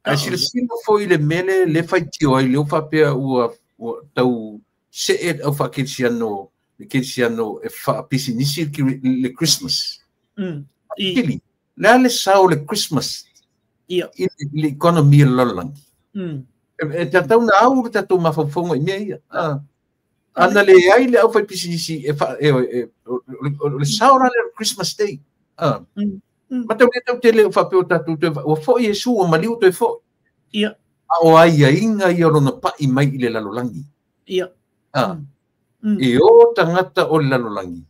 Ae silasila foi i le mele le faitio ai le o faapea ua tau see au faakelisiano le kelisiano e faapisinisi le Christmas. Kili, le a le sao le Christmas I le economy o le lalolagi. E tatau na au le tatou mafaufauga i mea ia. Ana leai le aufaipisinisi o le sao la lea o le Christmas Day. Ma tau le tau tele o faapea o tatou toe ua foi Iesu ua maliu toe foi. A o aiaiga ia o lona pai mai i le lalolagi. E o tagata o le lalolagi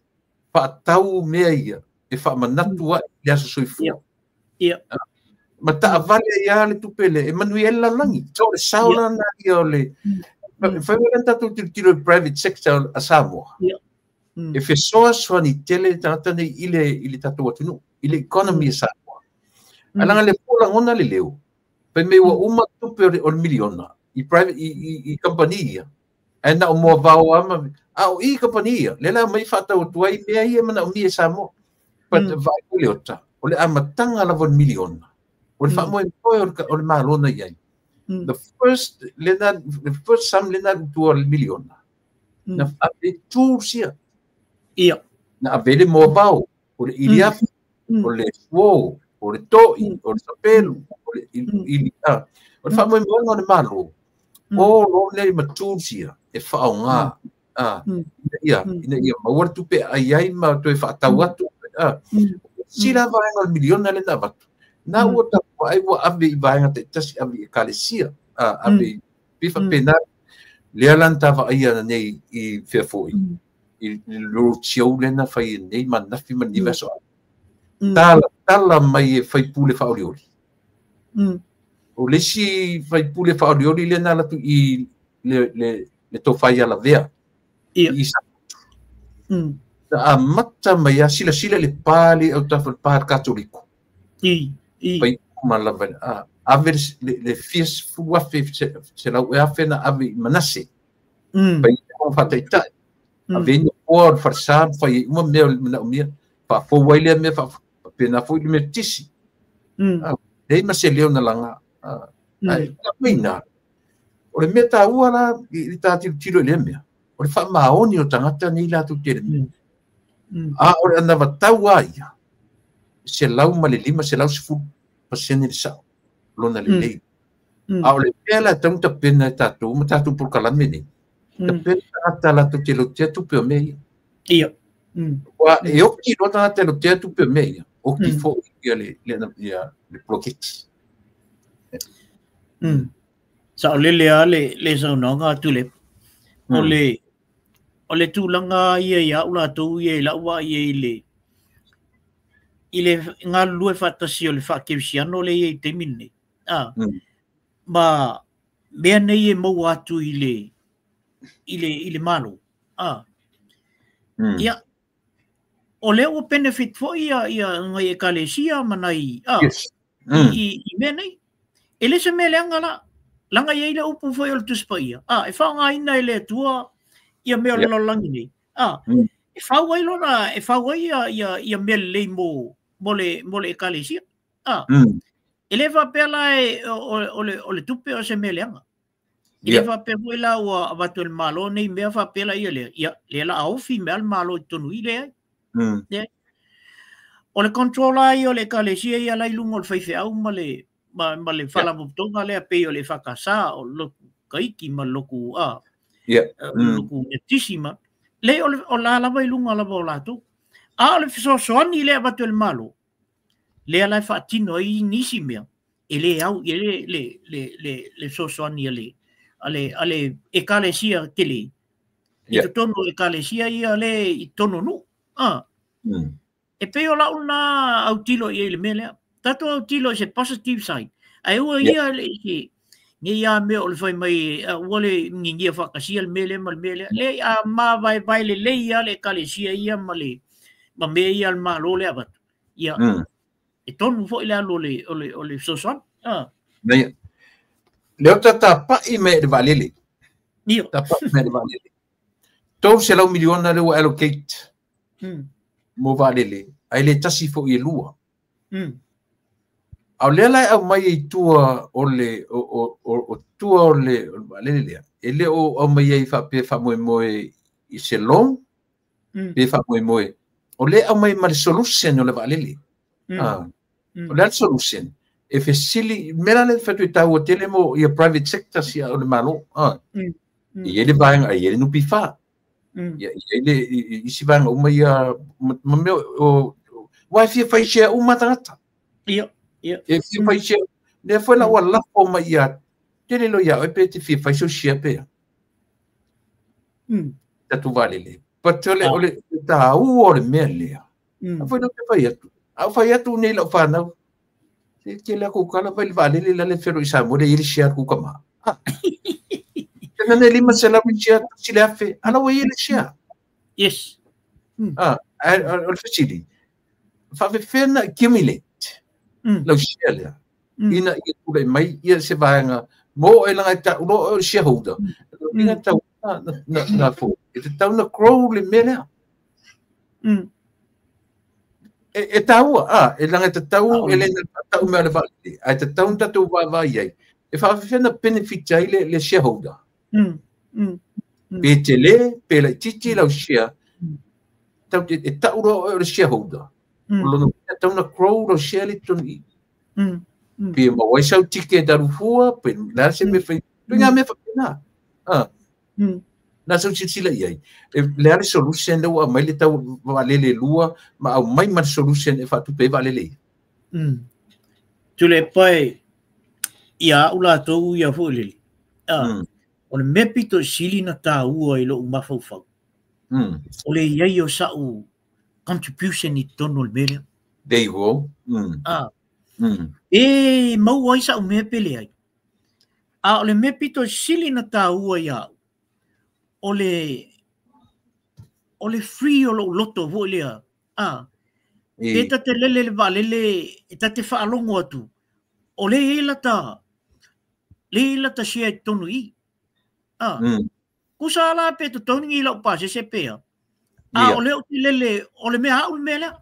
faatau mea ia e faamanatu ai le aso soifua. Ma taavale ia le tupe le e manuia ai le lalolagi. So o le sao lana ia o le fai mai lana tatou tilotilo i private sector a Samoa. E fesoasoani tele le tagata nei i le tatou atunuu, i le economy a Samoa. Ae leaga le po lagona le leo, fai mai ua uma tupe o le miliona i private i kamupani ia. Ae na o moavao lava ma a o i kamupani ia, lea la aumai faatau atu ai mea ia e manaomia e Samoa. But vaai foi le ota, o le amataga lava o le miliona, o le faamoemoe o le Malo na i ai. The first lena, the first sum lena i tua o le miliona, na ave tools ia. Na ave le moavao, o le iliafi, o le suo, o le to'i, o le sapelu, o le ili, o le faamoemoega o le Malo, o lo nei ma tools ia e faaaoga, ina ia maua le tupe e ai ai ma toe faatau atu. Sila vaega o le miliona lea na avatu, na ua tapuai ua ave i vaega taitasi, ave i ekalesia, ave i pei faapena. Lea la na ta vaaia nei i fea foi, i le roadshow lea na fai nei ma ananafi ma lenei vaiaso. Tala tala mai e faipule faaolioli. O le isi faipule faaolioli lea na alu atu i le tofa ia Lavea. I Safotu. Na amata mai a silasila i le pa le autafa le pa Katoliko. Fai uma lava ave le fia sefulu afe, selau e afe na ave i Manase. Fai o faataitai. Ave ai nofoa o le falesa, fai ai uma mea o le manaomia. Faafou ai lea mea, faapena foi le Metotisi. Leai ma se leo na laga. Ae maina. O le mea taua la i le ta tilotilo i lea mea, o le faamaoni o tagata nei latou te le mea. A o le anavatau a ia, 105% le sao, lona lelei. A o le mea la e tatau ona tapena e tatou ma tatou polokalame nei, tapena tagata latou te lotea tupe o mea ia. Ua e oki loa tagata e lotea tupe o mea ia, oki foi ia le poloketi. Saolele lava le saunoaga a Tuilaepa. O le tulaga ia ia au latou ia i lau vaai i le galulue faatasi o le faakerisiano lea e i ai i le taimi lenei. Ma mea nei e maua atu i le Malo. Ia, o lea ua benefit foi ia nai ekalesia ma nai i mea nei. E le se mea leaga la, leaga e i ai le upu foi o le Tusi Paia, e faaaogaina e le Atua ia mea o le lalolagi nei. E fau ai lona, e fau ai ia mea lelei mo le ekalesia. E le faapea la o le tupe o se mea leaga. E le faapea foi la ua avatu e le Malo nei mea faapea la ia lea. Ia, lea la aofi mea le Malo i totonu i lea ai. O le control ai o le ekalesia ia la i luga o le faifeau ma le faalapotopotoga lea pei o le EFKS o le lotu Kaiki ma le lotu lotu Metotisi ma le o la lava i luga lava o latou. A o le fesoasoani lea avatu e le Malo, lea la e faatino ai nisi mea e le au i le fesoasoani a le ekalesia tele. I totonu o ekalesia ia le i totonu o nuu. E pei o lau na autilo i le mea lea. Tatou autilo i se positive side. Ae ua ia le nei a mea o le fai mai ua le ngigia faatasia le mea lea ma le mea lea. Le a mavaevae lelei ia le ekalesia ia ma le ma mea ia le Malo lea avatu. Ia, e tonu foi le alu o le fesoasoani. Lea o tapai mai le vaalele. Tapai mai le vaalele. 300 miliona le ua allocate mo vaalele. Ae le tasi foi e lua. A o lea la e aumai ai tua o le o tua o le vaalele lea, e le o aumai ai faapea faamoemoe i se loan, pe faamoemoe. O lea aumai ma le solution o le vaalele. O le solution. E fesili mea la lea e fai atu e taua tele mo ia private sectors ia o le Malo. E i ai le vaega, e i ai le NPF. Ia, e i ai le isi vaega uma ia ma mea o aua e fia fai share uma tagata. Ia, ia. E fia fai share. Lea foi la ua lafo mai ia tele lo ia oe pe te fia fai sau share pe. Tatou vaalele. But o le, o le taua o le mea lea. A foi la te fai atu. A ou fai atu nei lau fanau. Se tele aku kala vai le vaalele la le felo i Samoa le i le share ku kama. Ah. Tena ne 500 i share tasi le afe. Ala ua i le share. Yes. Ah, o le fesili. Faafefea na accumulate lau share lea. Ina ia tulai mai ia se vaega mo e langa e tau loa o le shareholder. Ina tau na fo. E tatau na grow le mea lea. E taua, a, e langa e tatau e le tau mea o le vaalele, ae tatau na tatou vaavaai ai. E faafefea na benefit ai le shareholder. Pe tele, pe laitiiti lau share, tau, e tau loa oe o le shareholder. O lona uiga, tatau na grow lau share le totonu i i. Pe maua ai sau ticket alu fua, pe le a se mea fai, ituaiga mea faapena. A. Na sau silasila i ai. E, le a le solution lea ua aumai le tau vaalele e lua ma aumai ma le solution e faatupe ai vaalele ia. Tuilaepa e ia au latou ia foi lele. O le mea pito i sili na taua i lou mafaufau. O le iai o sa'u contribution i totonu o le mea lea. There you go. E maua ai sa'u mea pe leai. A o le mea pito sili na taua ia au, o le free o lou loto foi lea. Pe ta te lele le vaalele, e ta te faalogo atu, o lea e i ai lata, lea e i ai lata share i totonu i i. Kusa la pe totogi i lau pasese pe a. A o lea ou te lele, o le mea au le mea lea.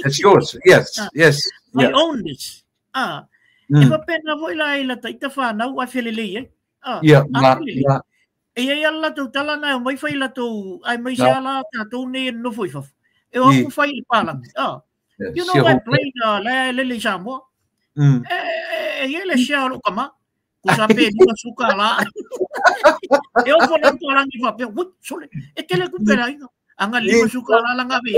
It's yours, yes, yes. I own this. E faapena foi la i lata ita whanau ai felelei ai. Yeah, na, na. E iai ala latou tala na e omai fai latou, ai mai se ala tatou nei e nofo i fafo. E o aku fai i le palagi. You know that plane la e lele i Samoa. E iai le share o lou kama. Kusa pe lima suka la. E ofo le palagi faapea, ui, sole, e tele kupe la inga. Anga lima suka la langa ve.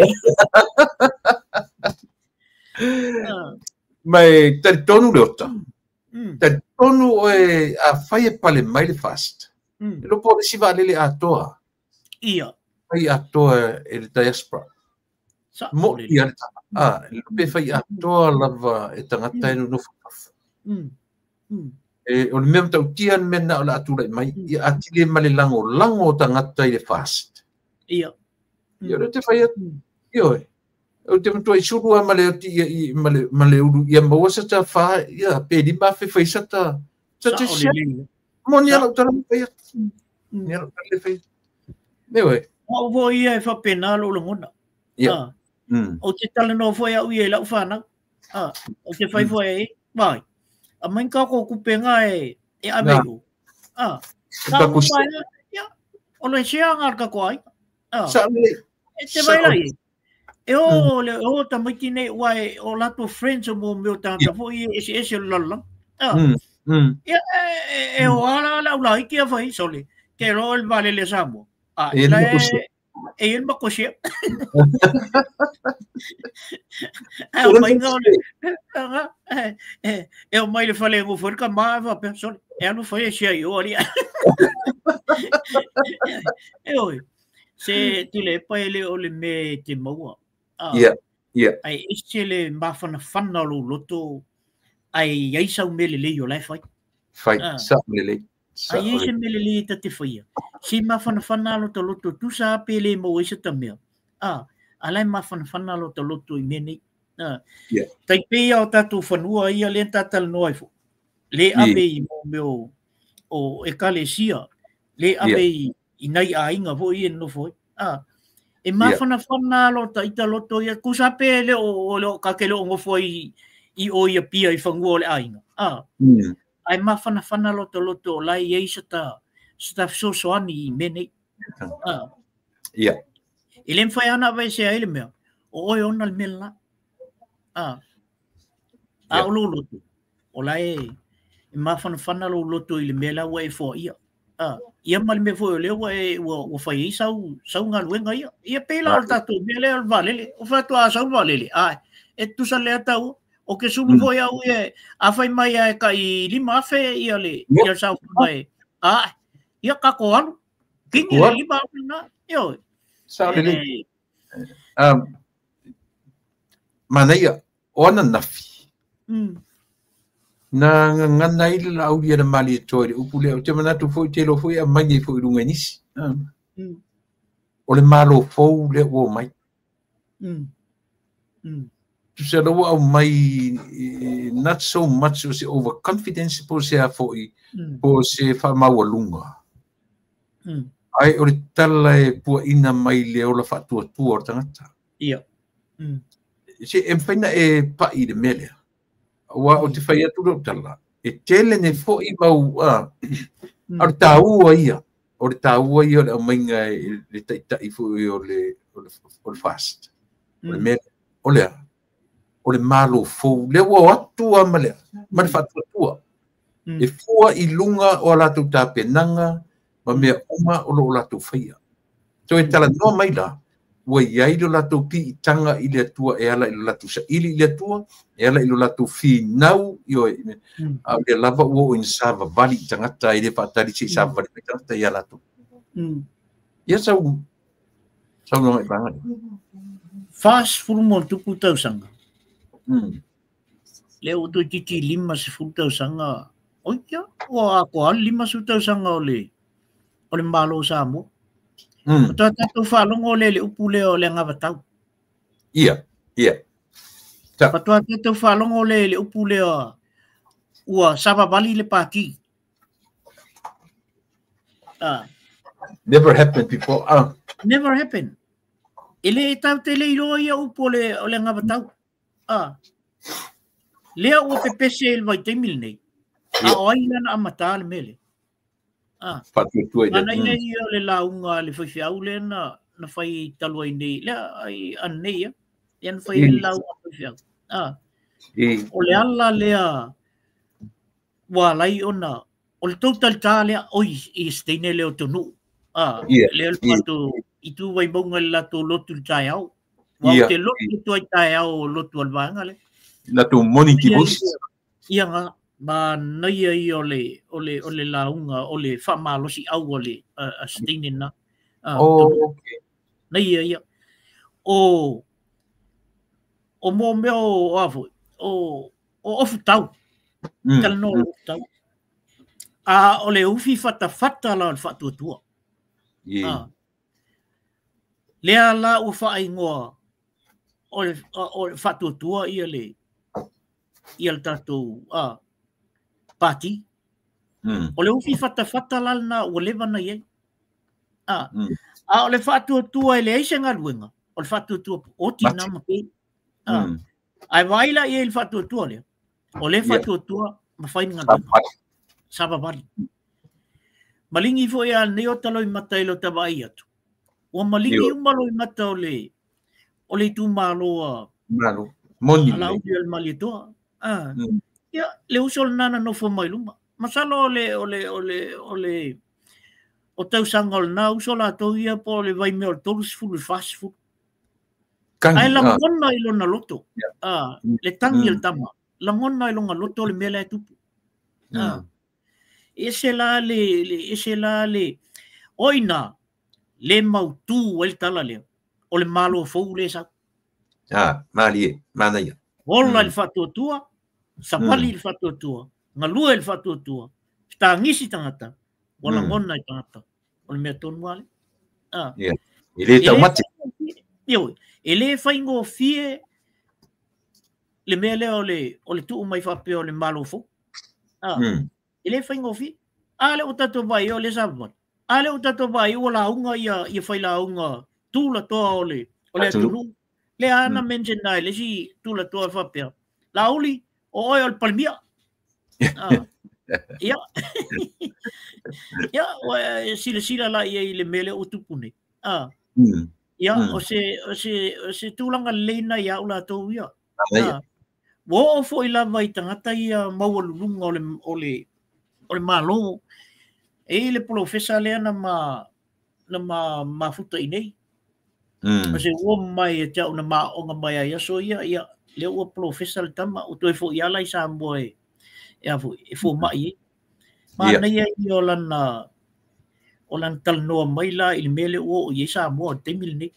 Ma e talitonu le ota. Talitonu oe a fai e pale mai le fast. E lopo o le isi vaalele atoa. Ia. Fai atoa e le diaspora. Mo ia le tala. A, e lope fai atoa lava e tagata e nonofo i fafo. E, o le mea matautia le mea lena o le a tulai mai, ia atili ai ma le lagolago o tagata i le fast. Ia. Ia, o lea ou te fai atu. Ioe. Ou te matua i sulu lava ma le oti ia i ma le ma le ulu ia maua sa ta fa ia pe 5,000 fai sa ta sa te Sao share. lelei. Moni a lau tala le fai atu. Ni a lau tala le fai atu. Ioe. O au foi ia e faapena lou lagona. Ia. Ou te talanoa foi au ia i lau fanau. Ou te fai foi ai, vai. Aumai ni tatou kupenga e e ave i o. E taku Ka upa ia, o le share nga le tatou aiga. Sao lelei. E te vai la i. E o le o tamaiti nei ua e o latou friends o mo mea o tagata foi e eseese o le lalolagi. Ia, e o ala le au laiti a fai, sole, ke loa le vaalele a Samoa. E La le e makosia. e i le makosia. Ae o mai ngā ole, e o mai le fale e ngofo ai le kama e faapea, sole, e alu fai e sia i o alia. E oi, se Tuilaepa e le o le mea e te maua. Ia, ia. Ae ese le mafanafana o lou loto, ae i ai sau mea lelei o la e fai. Fai, sao lelei. Ae i ai se mea lelei e ta te faia. Se mafanafana lo ta loto, tusa a pe le maua ai se ta mea. A la e mafanafana lo ta loto i mea nei. Tai pei ia o tatou fanua ia lea na talanoa ai foi. Le ave i mo mea o ekalesia, le ave i nai aiga foi ia e nonofo ai. E mafanafana lo ta ita loto ia, kusa pe le o le o ka ke le o ngofo ai i o ia pia i fanua o le aiga. Ae mafanafana lo ta loto o la e i ai sa ta fesoasoani i mea nei. E le mawhai ana aveesea ai le mea, o oe ona le mea la. A o lou loto. o la e mafanafana lou loto i le mea la ua e foaia. Ia ma le mea foi o lea ua e ua fai ai sau galuega ia. Ia pei la o le tatou mea lea o le vaalele. O faatoa sau le vaalele, e tusa lea tau. O ke sulu foi au ia, a fai mai e tai 5,000 ia le ia sau mai. Ia kako alu. Kini le 5,000 na. Ioe. Sao lelei. Manaia, o ananafi. Na gagana ai le Laauli e le Malietoa i le upu lea. Ou te manatu foi te iloa foi e aumai nei foi i luga i nisi. O le malo fou lea ua omai. Tusa la ua aumai, not so much o se overconfidence po o se a foi, po o se faamaualuga. Ai o le tala e puaina mai le ola faatuatua o le tagata. Ia. Se e mafai ona e pai i le mea lea. Aua ou te fai atu lou tala, e tele nei foi mau, a o le taua ia, o le taua ia o le aumaiga e le taitai foi o le FAST. O le mea o lea, o le malo fou, lea ua o atu lava ma le faatuatua. E fua i luga o a latou tapenaga ma mea uma o lo o latou faia. Toe talanoa mai la, ua iai lo latou piitaga i le Atua e ala i lo latou saili i le Atua, e ala i lo latou finau, ioe, a o lea lava ua oo ina savavali i tagata, e le faatali se i savavali mai tagata ia latou. Ia sau saunoaga i vaega lea. 40 ma ona tupu tausaga. Lea ua toeitiiti 50 tausaga. Oi ia, ua atoa le 50 tausaga o le Malo o Samoa. O tatou faalogo lea i le upu lea o le anavatau. Ia, ia. Faatoa tatou faalogo lea i le upu lea ua savavali le pati. Never happened before. Never happened. E le tatou te le iloa ia upu o le anavatau. Lea ua pepese i le vaitaimi lenei. A o ai lana amata le mea lea. Faatuatua i le Manaia ia o le lauga a le faifeau lea na fai talu ai nei. Lea ai ananei ia. Ia na fai ai le lauga a le faifeau. O le ala lea ua alai ona o le tou talita lea oi i se teine lea o Tonuu. Lea le matou i tu Vaimauga i le latou lotu i le taeao. Ua ou te lotu atu ai taeao o lotu o le vaega lea. Latou morning devotion. Ia nga manaia ia o le lauga o le faamalosi au o le a se teine na. Oh, okay. Naia ia. O mo mea o a foi, o ofutau. Talanoa o ofutau. A o le ufi fatafata la o le faatuatua. Lea la ua faaingoa o le faatuatua ia le tatou pati. O le ufi fatafata la lena ua leva na i ai. A o le faatuatua e leai se galuega, o le faatuatua o tina ma pei. Ae vaai la i ai i le faatuatua lea. O le faatuatua ma fai ni galuega. Savavali. Maligi foi a nei o taloi mata i lo tavaai atu. Ua maligi uma loi mata o le itumalo a Malo. Moni. Ala uli o le Malietoa. Ia, le uso le nana nofo mai luma. Masalo o le o tausaga o lena uso latou ia po o le vaimea o le 30 i le 40. Ae lagona i lona loto. Le tagi o le tama. Lagona i lona loto le mea lea e tupu. Ese la le ese la le o ina le mautu ai le tala lea. O le malo fou le sau. Malie, manaia. Ola i le faatuatua, savali i le faatuatua, galue i le faatuatua, fetagisi tagata, ua lagona i tagata. O le mea tonu lava lea. Ia. E le taumate. Ioe, e le faigofie le mea lea o le tuu mai faapea o le malo fou. E le faigofie. A lea ua tatou vaai o le savavali. A lea ua tatou vaai ua lauga ia fai lauga tulatoa o le atunuu. Lea ana mention ai le isi tulatoa faapea. Laauli, o oe o le palemia. Ia. Ia, silasila la ia i le mea lea ua tupu nei. Ia, o se tulaga lelei na ia au latou ia. Ua oo foi lava i tagata ia maualuluga o le Malo. E i ai le polofesa lea na ma mafuta i nei. O se uo mai e te au na maaoga mai ai aso ia, ia, lea ua polofesa le tama, ua toe foi ala i Samoa e a foi, e fomai ai. Manaia ia o lana talanoa mai la i le mea lea ua oo i ai Samoa i le taimi lenei.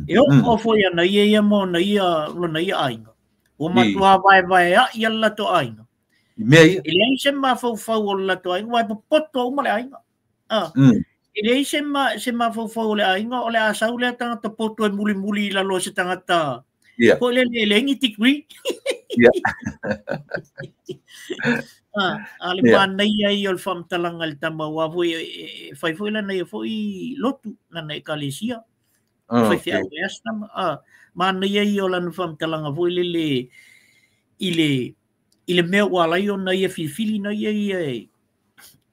E oo foi ana ia ia ma ona ia lona ia aiga. Ua matua vaevaea'i le latou aiga. E leai se mafaufau o le latou aiga, ua e popoto uma le aiga. E leai se mafaufau o le aiga, o le a sau lea tagata poto e mulimuli i lalo o se tagata. Foi lele e leai ni degree. A le manaia ia o le faamatalaga i le tama, aua foi e fai foi lana ia foi lotu, lana ekalesia. Fai feau e asa tama. Manaia ia o lana faamatalaga foi lele i le mea ua ala ai ona ia filifili na ia ia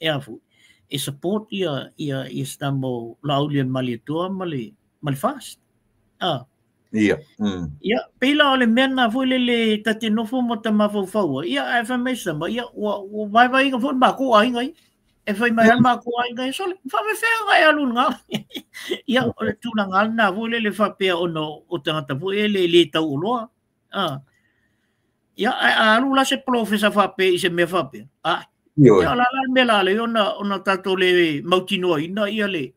e a foi e support ia se tama o Laauli o le Malietoa ma le FAST. Ia, pei la o le mea na foi lele ta te nofo ma ta mafaufau ai. Ia, ae fai mai se tama, ia, ua vaevaeina foi le matou aiga ia. E fai mai le matou aiga ia, sole, faafefea e alu lena. Ia, o le tulaga lena foi lele faapea ona o tagata foi e le tauoloa. Ia, ae a alu la se polofesa faapea i se mea faapea. Ia, o la la mea la le ona tatou le mautinoaina ia le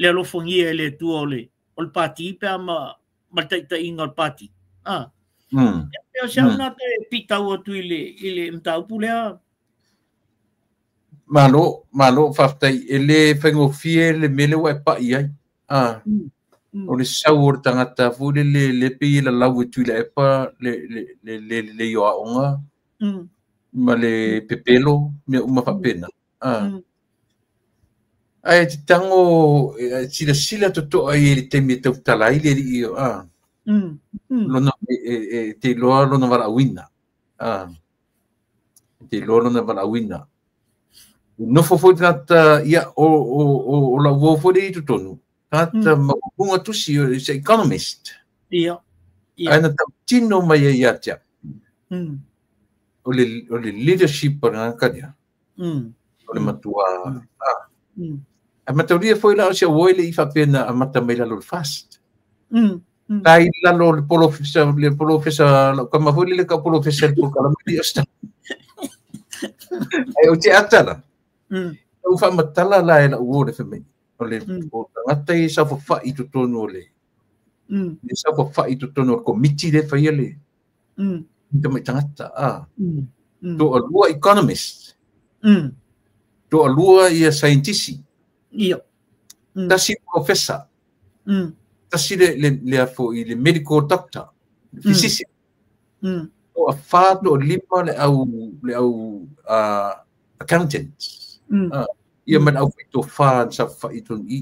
alofagia e le Atua o le pati pe a ma le taitaiga o le pati. Ia, o se au na te pitau atu i le mataupu lea. Malo, faafetai. E le faigofie le mea lea ua e pai ai. O le sau o le tagata foi le le pei e lalau e Tuilaepa le lelei o aoga ma le pepelo, mea uma faapena. Ae te tango silasila totoa i le taimi e tautala ai le alii lona e te iloa lona valaauina. E te iloa lona valaauina. Nofo foi tagata ia o lau uo foi le i totonu. Tagata maualuga tusi, se economist. Ia. Ae na tautino mai ai ia te au. O le leadership o le gagaka lea. O le matua. A mataulia foi la o se uo le i faapena amata mai lalo le FAST. Tai lalo le polofesa, lau kama foi le ka polofesa le polokalame li o sta. Ai o te atala. Lau faamatala la e lau uo le whamei. O le tagata i saofafai totonu o le saofafai totonu o le komiti le whaia le tamai tagata. Toalua economist. Toalua ia scientist. Tasi professor. Tasi le afo i le medical doctor. Physician. Toa whā, toa lima le au accountant. Ia man au whai tō whā sa whai tō i.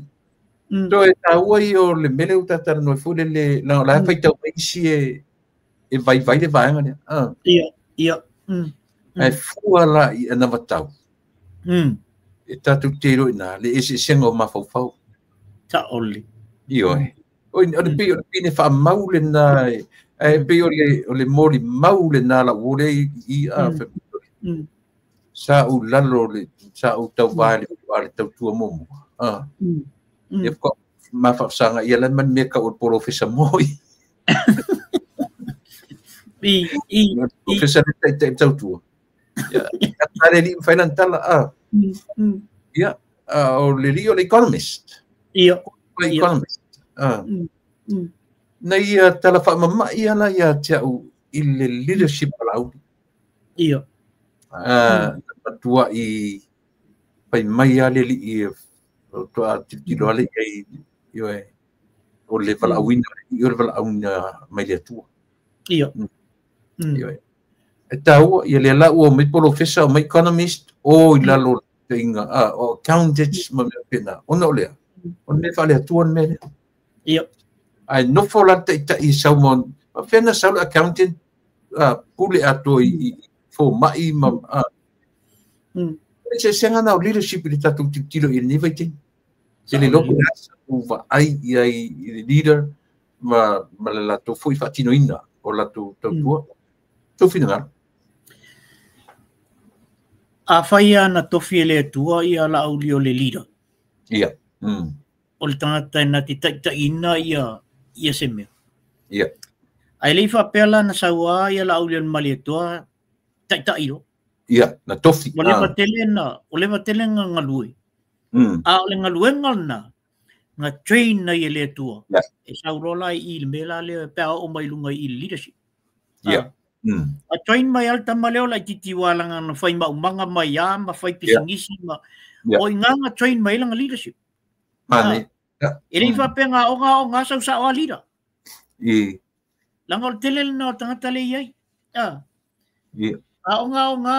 Tō e tāua i o le mele o tātara noi fō le la whai tau isi e vai vai le vaenga nea. Ia. Ae fua la i anavatau. E tātou te roi nā, le ese esenga o mafaufau. Ta oli. Ioe. O le pei o le pine wha le nā, e pei o le moli mau le nā la ule i a wha. Sa u lalo le, sa u tau vai le le tautua momo. Ia whaka mawhaafsanga ia lan man mea ka o polofesa moi. I. Polofesa le taitai tautua. Ia, tale li mwhailan tala. Ia, o le li o le economist. Ia. O le economist. Na ia tala whaamamai ala ia te au i le leadership alauli. Ia. Matua i pai mai a le li i toa tilotilo ale i o le valaauina i o le valaauina mai le Atua. Ia. E tāua ia le la ua mai polofesa o mai economist o i lalo te inga o accountants ma mea pena. Ona o lea. O le mea whaale Atua mea lea. Ia. Ai nofo la taitai sau mo whena sau le accountant pule atoa i fō mai ma Se senga na o leadership i le tātou tilotilo i le vai tini. Se le loko asa u vaai i ai i le leader ma le latou foi faatinoina. o latou tautua. Sou finagalo. Afai lava na tofi e le Atua ia Laauli o le leader. Ia. O le tagata e na te taitaiina ia ia se mea. Ia. Ae le i faapea la na sau lava ia Laauli o le Malietoa taitai loa. Ia, na tofi. Ua leva tele na, ua leva tele na galue. A o le galuega lena, na train ai e le Atua. E sau loa la i le mea la lea pe a oo mai luga i le leadership. A train mai lava le tama lea o laitiiti aua leaga na fai maumaga mai a ma fai pisinisi ma o i ina na train mai ai lana leadership. E le i faapea na aoga aoga sau sao lava leader. Leaga o le tele lena o tagata lea e i ai. Aoga aoga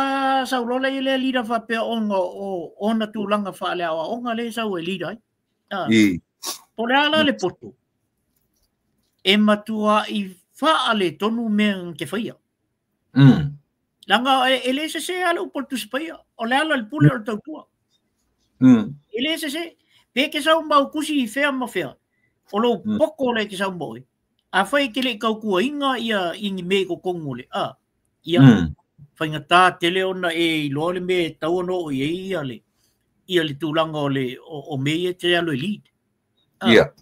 sau loa lea leader faapea ona o ona tulaga faaleaoaoga lea e sau e leader ai. Po o le a la le poto, e matuai faaletonu mea na te faia. Leaga e le sese lava le upu a le Tusi Paia, o le ala i le pule o le tautua. E le sese. Pe e te sau ma au tusi i fea ma fea, o lou poto lea e te sau ma oe. Afai e te le i tautuaina ia i ni mea i totonu o le a, ia, faigata tele ona e iloa le mea e tatau ona oo i ai ia le, ia le tulaga o le o mea ia e te alu e lead. Ia.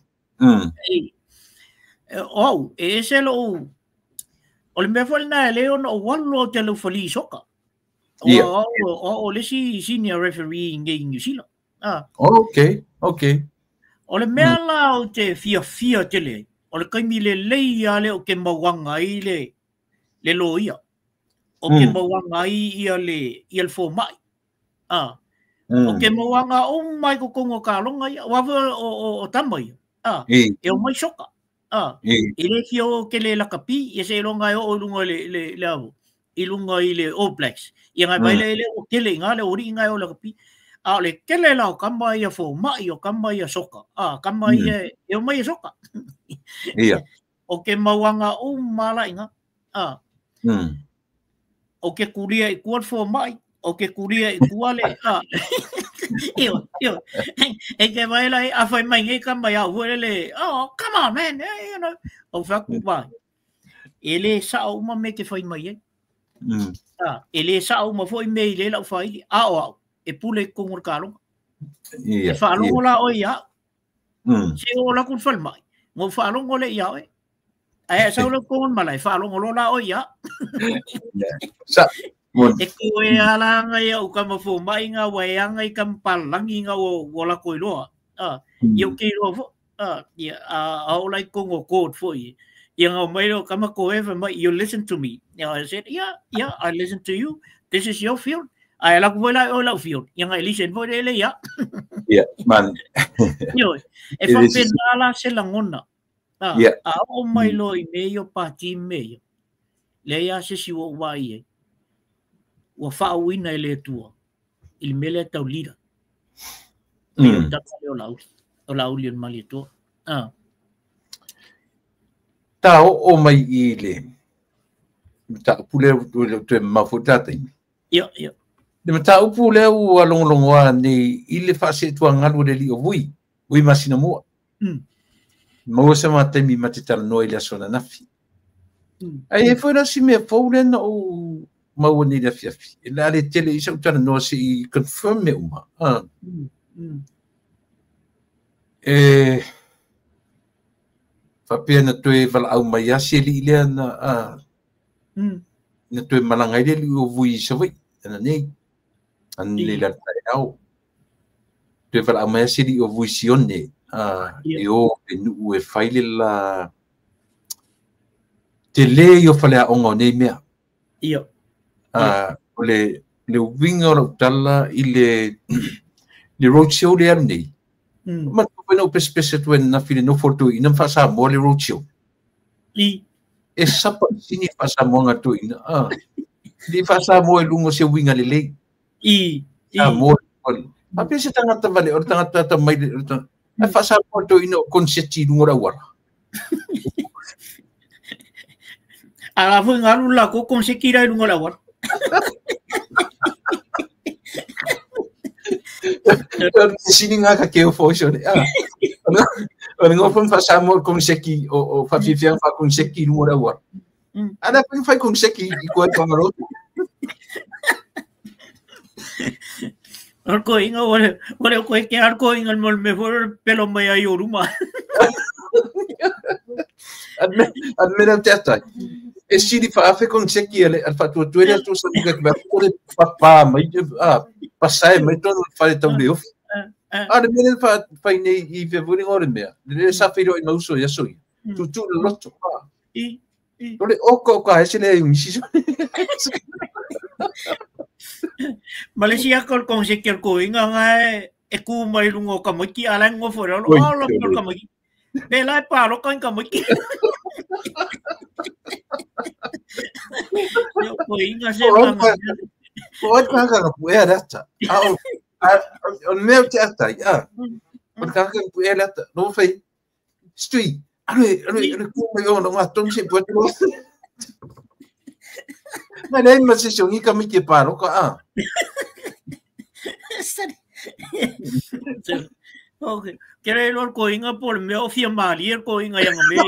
O au, e ese lou, o le mea foi lena e ala ai ona ou alu loa ou te alu fali i soka. O au o le isi senior referee nei i New Zealand. Okay, okay. O le mea la ou te fiafia tele ai, o le taimi lelei lava lea ou te mauaga ai le le loia. Ou te mauaga ai ia le ia le fomai. Ou te mauaga uma i totonu o taaloga ia, aua foi o tama ia. E omai soka. E le fia o tele lakapi, ia seiloga e oo i luga i le le avo, i luga i le All Blacks. Ia ngai mai le ua tele i ina le aualii nga e o lakapi. A o le tele la o tama ia fomai, o tama ia soka. Tama ia e omai e soka. Ou te mauaga uma la i ina. Ou te kulia i tua le fomai, ou te kulia i tua le... Io, io. E te vaai la, a fai mai nei tama ia au foi lele, oh, come on man, you know. Ou fai atu, vai. E le sao uma mea e te fai mai ai. E le sao uma foi mea i le lau faili, a o au, e pule i totonu o le taaloga. E faalogo la oe ia au. Se i oo atu i le falemai, ona ou faalogo lea ia oe. Ae a sau loa i totonu o le malae, faalogo loa la oe ia au. E koe ala aga ia o tama fomai nga ua e aga i tama palalagi nga ua latou iloa. Ia ou te iloa foi. Ia, a oo la i totonu o court foi. Ia nga omai lea o tama koe fai mai, you listen to me. Ia, I said, yeah, yeah, I listen to you. This is your field. Ae alu atu foi la i oe lau field. Ia nga e listen foi lea ia. Ia, man. Ioe, e faapena la se lagona. A oo mai loa i mea ia o pati ma mea ia, leai lava se isi ua ou vaai i ai, ua faauuina e le Atua i le mea lea tau leader. Pei o le tama lea o Laauli, o Laauli o le Malietoa. Ta oo mai i le mataupu lea ua le o toe mamao foi le ta taimi. Ia, ia. Le mataupu lea ua logologoa nei i le faaseetuagalu a le alii o Vui, Vui Masinamua. Maua se ma taimi ma te talanoa i le aso ananafi. Ae i ai foi la si mea fou lea na ou maua nei i le afiafi. E le a le tele i sau talanoa se i confirm mea uma. E faapea na toe valaau mai lava si alii lea na, na toe malaga ai le alii o Vui i Savaii, ananei, ananei la le taeao. Toe valaau mai lava si alii o Vui Sione, e o i le nuu e fai le la tele ia o faleaoga o nei mea. O le uiga o lau tala i le road show lea alu nei. Manatua foi na ou pesepese atu ai ananafi i le nofo a le toeaina ma faa-Samoa le road show. E sapa sini faa-Samoaga a le toeaina. Le faa-Samoa i luga o se uiga lelei. Samoa. Faapea se tagata vale, o le tagata atamai, ae faa-Samoa le toeaina o konseti i luga o le auala. A la foi nga alu le latou konseti la i luga o le auala. Sini ngā ka keo fo iso. O le ngō fo faa-Samoa le konseki o faafiafiaga faa-konseki i luga o le auala. Ana pin fai kong seki i koe pangaro. O ko inga ore ore ko ke ar ko inga mo me for pelo mai ai o ruma. Ad me na tata. E sili fa afe kong seki ele al fa tu tu ele tu sa ke ba ko le papa mai a pasai mai ton fa le tau le ofi. A le mele fa fa nei i fe vuri ngore mea. Le sa fe ro i mauso ya so. Tu tu le loto. I Ole oko ka ese le misi. Malaysia ko kong se ker ko inga nga e ku mai lungo ka moki ala ngo fo ro lo ka moki. Be lai pa lo ka moki. Yo ko inga se nga. Ko ka ka pu e rata. A o meu te ata ya. O ka ka pu e rata. No fei. Stui. Alo alo ku mai o no nga tong se pu te. Ma lei ma se songi ka mi ke paro ka a. Okay. Kere lo ko inga por me o fia mali ko inga yang me.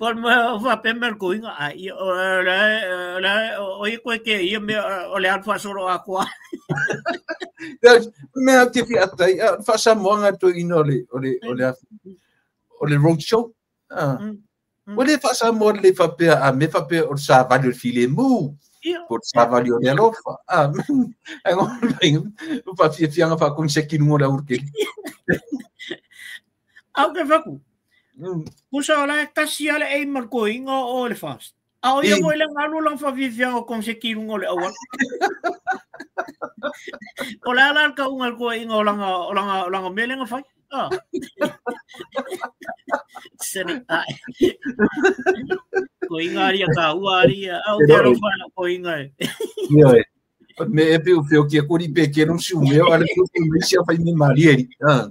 Por me o fa pe me ko inga ai o la o i ko ke i me o le alfa solo aqua. Me a te fi atai fa sa mo nga to ino le o le o le o le road show. Ah. O le fa sa mo le fa pe a me fa pe o sa va le file mu. Por sa va le alofa. Ah. Ngo fa fi fi nga fa kon se ki ngo la urke. Au ke fa ku. Kusa la kasi ale e marko inga o le fast. A o ia mo ile ngalu lang fa fi fi o kon se ki ngo le awal. O la la ka ungal ko inga o langa o langa o langa mele nga fai. Ah. Sene ai. Ko inga ria ka ua ria. Au te ro fa ko inga. Io. Me e pe o feo ki ko ri pe ke no si o ale ko me si fa mi mari. Ah.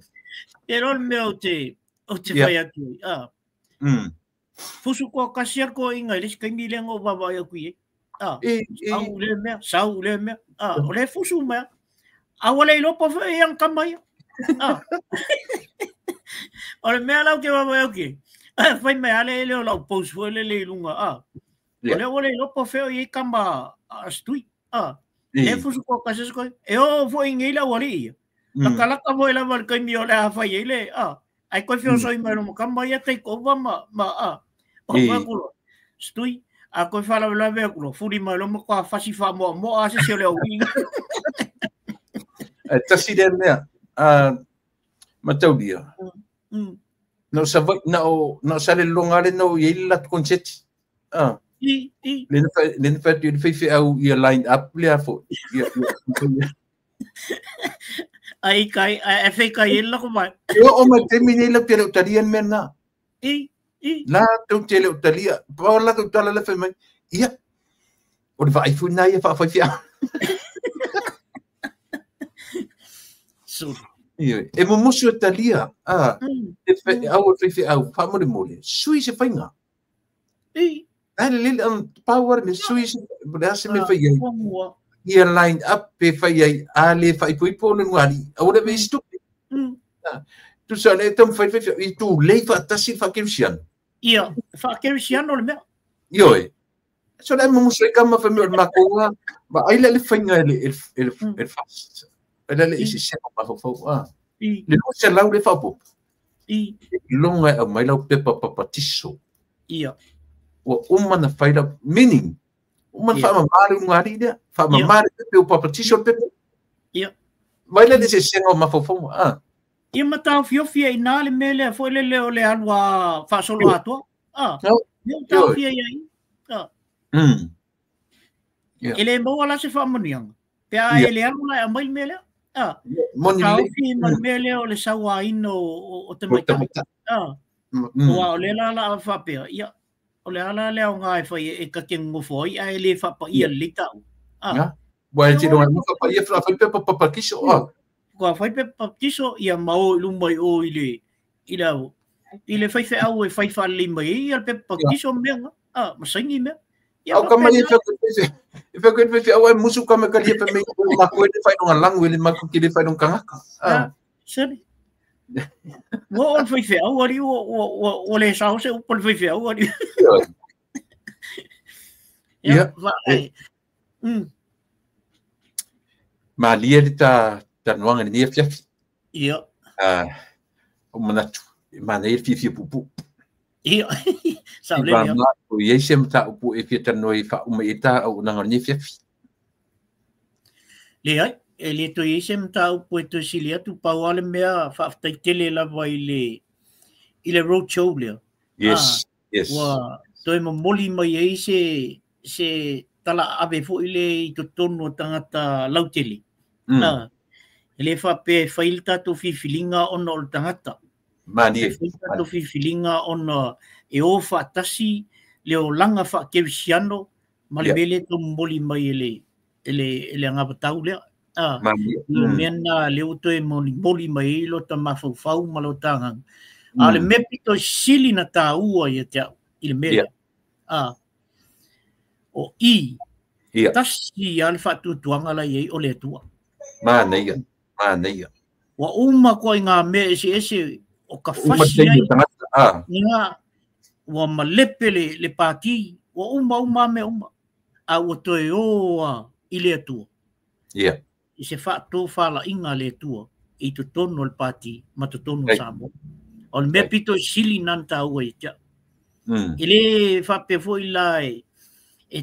Pero el meu te o te fai atu. Ah. Fusu ko kasia ko inga le kai mi lengo baba ya ku ye. Ah. Au le me, sau le me. Ah, o le fusu me. A wale lo po fe yang kamai. Ah. O le mea lau ke baba ya ku. Ah, fai me ale le o lau post fo le le lunga. Ah. O le wale lo po fe o ye kamba stui. Ah. Le fusu ko kasia ko. E o fo inga ila wale ia. La kalaka mo ila wal kai mi o le a fai ile. Ah. Ai koe feo soi mai no kamba ia take over ma ma a. O fa kulo. Stui a koe fa la la ve kulo. Furi mai lo mo ka fasi fa mo mo a se se le o inga. Tasi le mea. A mataulia. No sa no no sa le longa le no i la concert. Ah. I le le fa le fa au ia line up le afo. Ai kai ai fe kai la ko mai. O ma te mi le pele utalia mena. I La tu te le utalia. Pa la tu tala le fe mai. Ia. O le fa ai fu na ia fa fa fia. So e mo musu utalia. Ah. E fe au fe fe au fa mo le mole. Sui se fainga. I. Ai le le power me sui se le se me fa ia. Ia line up pe fai ai a le fai pui po le ngari o le me stupid. Tu sa le tam fai fai i tu le fa tasi fa kersian. Ia fa kersian o le mea. Io e. So le mo musu ka ma fa me ma ko ma ai le fai ngai le el fast. Le le isi se pa fa fa a. Le lo se lau le fa po. I longa mai lau pepa papatiso. Ia. O uma na fai la meaning. Uma fa ma mari ngari dia, fa ma mari pe o papatiso pe. Ia. Mai le se senga ma fa fa a. Ia matau fiofia i nā le mele fo le le o le alua faasolo atoa. Ah. Ia matau fia ia i. Ah. E le maua la se faamanuiaga. Pe a e le alu la e aumai le mea lea. Ah. Taofi ma le mea lea o le sauaina o te maitai. Ah. Ua o le la la a faapea. Ia. O le ala lea o ngā e whai e kake ngofo ai a e le whapaia le tau. Ah. Wa e te ronga whapaia whai pepa papakiso. Ah. Kua whai pepa papakiso ia mao i lumai o i le i le i le whai wheau e whai whalei mai e ia le pepa papakiso mea nga. Ah, masaini mea. Au ka mai e whai whai au e musu ka me kali e whai mei ma koe le whai nonga langu e le maku ki le whai nonga kangaka. Ah. Seri. Ua oo le faifeau alii ua le sao se upu a le faifeau alii. Ia, Malie le ta talanoaga i lenei afiafi. Ia. Ua manatu, e manaia le fiafia puupuu. Ia, saolele. O i ai se mataupu e fia talanoa ai e faauma i ai ta auaunaga o lenei afiafi? Leai, e le toe i ai se mataupu e toe sili atu, pau lava le mea faafetai tele lava i le i le road show lea. Yes, yes. Ua toe momoli mai ai se tala ave foi lea i totonu o tagata lautele. E le faapea e fai le tatou filifiliga ona o le tagata. Malie. E fai le tatou filifiliga ona e o faatasi le olaga faakerisiano ma le mea lea e tau momoli mai e le anavatau lea. Malie. Le mea lena lea ua toe molimoli mai ai lota mafaufau ma lota agaga. A o le mea pito sili na taua ia te au i le mea lea. O i, tasi lava le faatuatuaga la i ai o le Atua. Manaia, manaia. Ua uma koa i ngā mea eseese o ka Uma fasi taimi ai. o tagata. Nga, ua malepe le pati, ua uma uma mea uma. A ua toe o a i le Atua. I se faatofalaiga a le Atua i totonu o le pati ma totonu o Samoa. O le mea pito i sili na na taua ia te au. E le faapea foi la e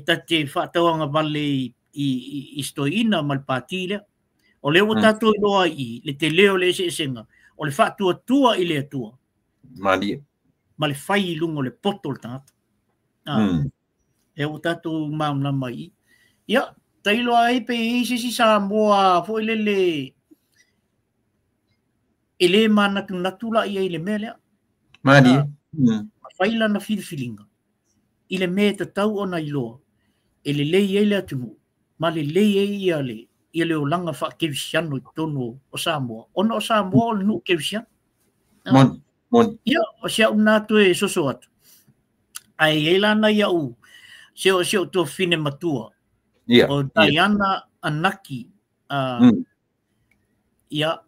tate faatauagavale i si toeaina ma le pati lea. O lea ua tatou iloa i le tele o le eseesega, o le faatuatua i le Atua. Malie. Ma le fai i luga o le poto o le tagata. Lea ua tatou malamalama i. Ia, tailo ai pe i se isi Samoa foi lele e le manatunatu la ia i le mea lea. Malie. Fai lana filifiliga i le mea e tatau ona iloa e lelei ai le atunuu ma lelei ai ia le olaga faakerisiano i totonu o Samoa, ona o Samoa o le nuu kerisiano. Moni, moni. Ia, o si au na toe soso atu. Ae i ai lana iau se o tuafafine matua. O Diana Anaki. Ia,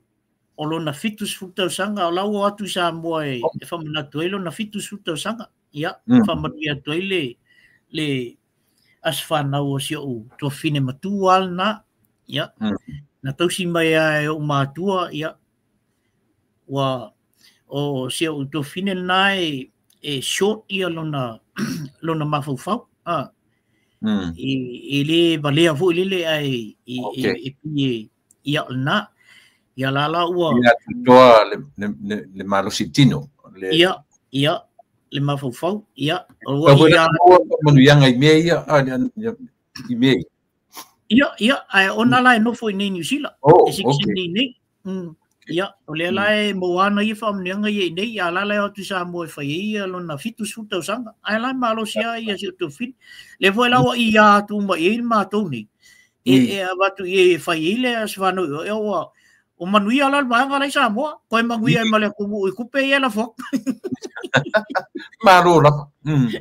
o lona 70 tausaga, o la ua atu i Samoa e faamanatu ai lona 70 tausaga. Ia, faamanuia atu ai le aso fanau o si ou tuafafine matua lena. Ia, na tausi mai ai e ou matua, ia, ua o si ou tuafafine lena e short ia lona mafaufau. E le valea foi lele ae e pi e ia lena. Ia la la ua Ia toa le malosi tino. Le Ia, ia, le mafaufau, ia. O Tau ua ia manuiaga i mea ia, i mea ia. Ia, ia, ae ona la e nofo i nei Niu Sila. Oh, E sikisini nei. Ia, o lea la e maua ana ia faamanuiaga ia i nei, a la la e o atu i Samoa e fai ai ia lona 70 tausaga. Ae la e malosi lava ia si ou tuafafine. Lea foi la ua ia atu uma i ai le matou nei. E avatu i ai e fai ai le aso fanau i o, ia ua o manuia la le vaega la i Samoa. Koe manuia ai ma le atunuu i tupe ia lafo atu. Malo lava.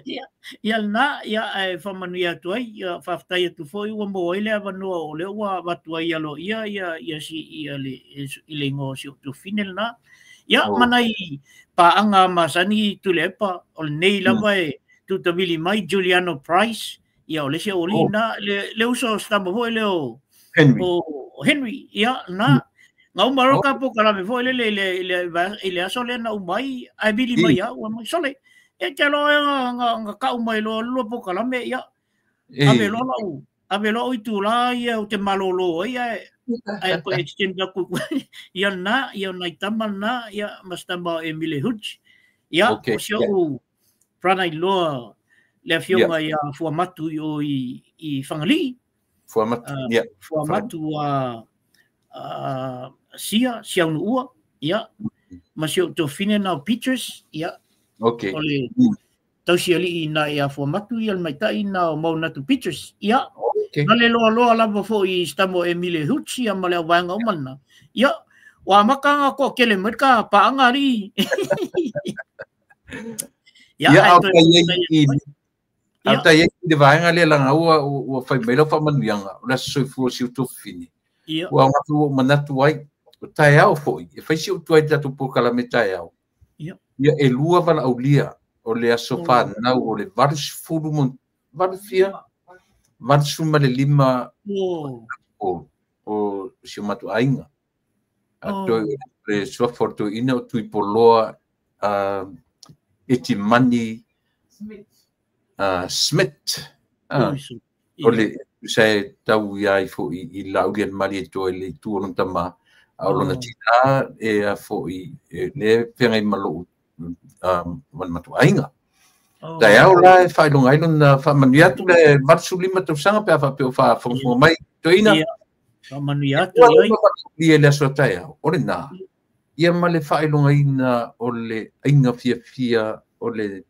Ia, ia lena, ia ae faamanuia atu ai, ia faafetai atu foi ua maua ai le avanoa o lea ua avatu ai aloaia ia si ia le i le igoa o si ou tuafafine lena. Ia, ma nai paaga masani Tuilaepa, o lenei lava e tutavili mai Juliano Price, ia o le isi aualii na, le uso o se tama foi lea o Henry. O Henry, ia, na. Na uma loa ka polokalame foi lele i le aso lea na uma ai, ae vili mai au, ua mai, sole, e te aloa e nga kau mai loa lua polokalame, ia, ave loa au itulā ia o te malolo ai, ae toe extend atu, ia na, ia nai tama na, ia, ma se tama o Emile Hutch. Ia, o si ou brother-in-law le afioga ia Fuamatu i o i Fagalii. Fuamatu, ia. Fuamatu a Sia, Siaunuua, ia, ma si ou tuafafine na o Petrus, ia, o le tausialii na ia Fuamatu ia le maitai na o Maunatu Petrus, ia, na le loaloa lava foi i se tama o Emile Hutch ia ma le auvaega uma lena, ia, ua amata nga toatele mai ka paaga alii. Ia, Ia, ae a toe tai ai faafetai i atu ai. A tai ai i le vaega lea laga ua fai mai lau faamanuiaga o le aso soifua o si ou tuafafine. Ua aoga foi ua ou manatu ai. O taeao foi, e fai si ou tuai tatou polokalame taeao. Ia e lua valaaulia o le aso fanau o le 80 valu fia 85 o si o matou aiga. A toe le suafa o le toeaina o Tuipoloa Etimani Smith. O le sa e tau ia ai foi i laulia le Malietoa i le itu o lona tama, a o lona tina e a foi le feagai ma lou ma le matou aiga. Taeao la e faailoga ai lona faamanuia atu le 85 tausaga pe a faapea o faafogafoga mai toeaina. Faamanuia atu i ai. Le aso taeao, o lena. Ia ma le faailogaina o le aiga fiafia o le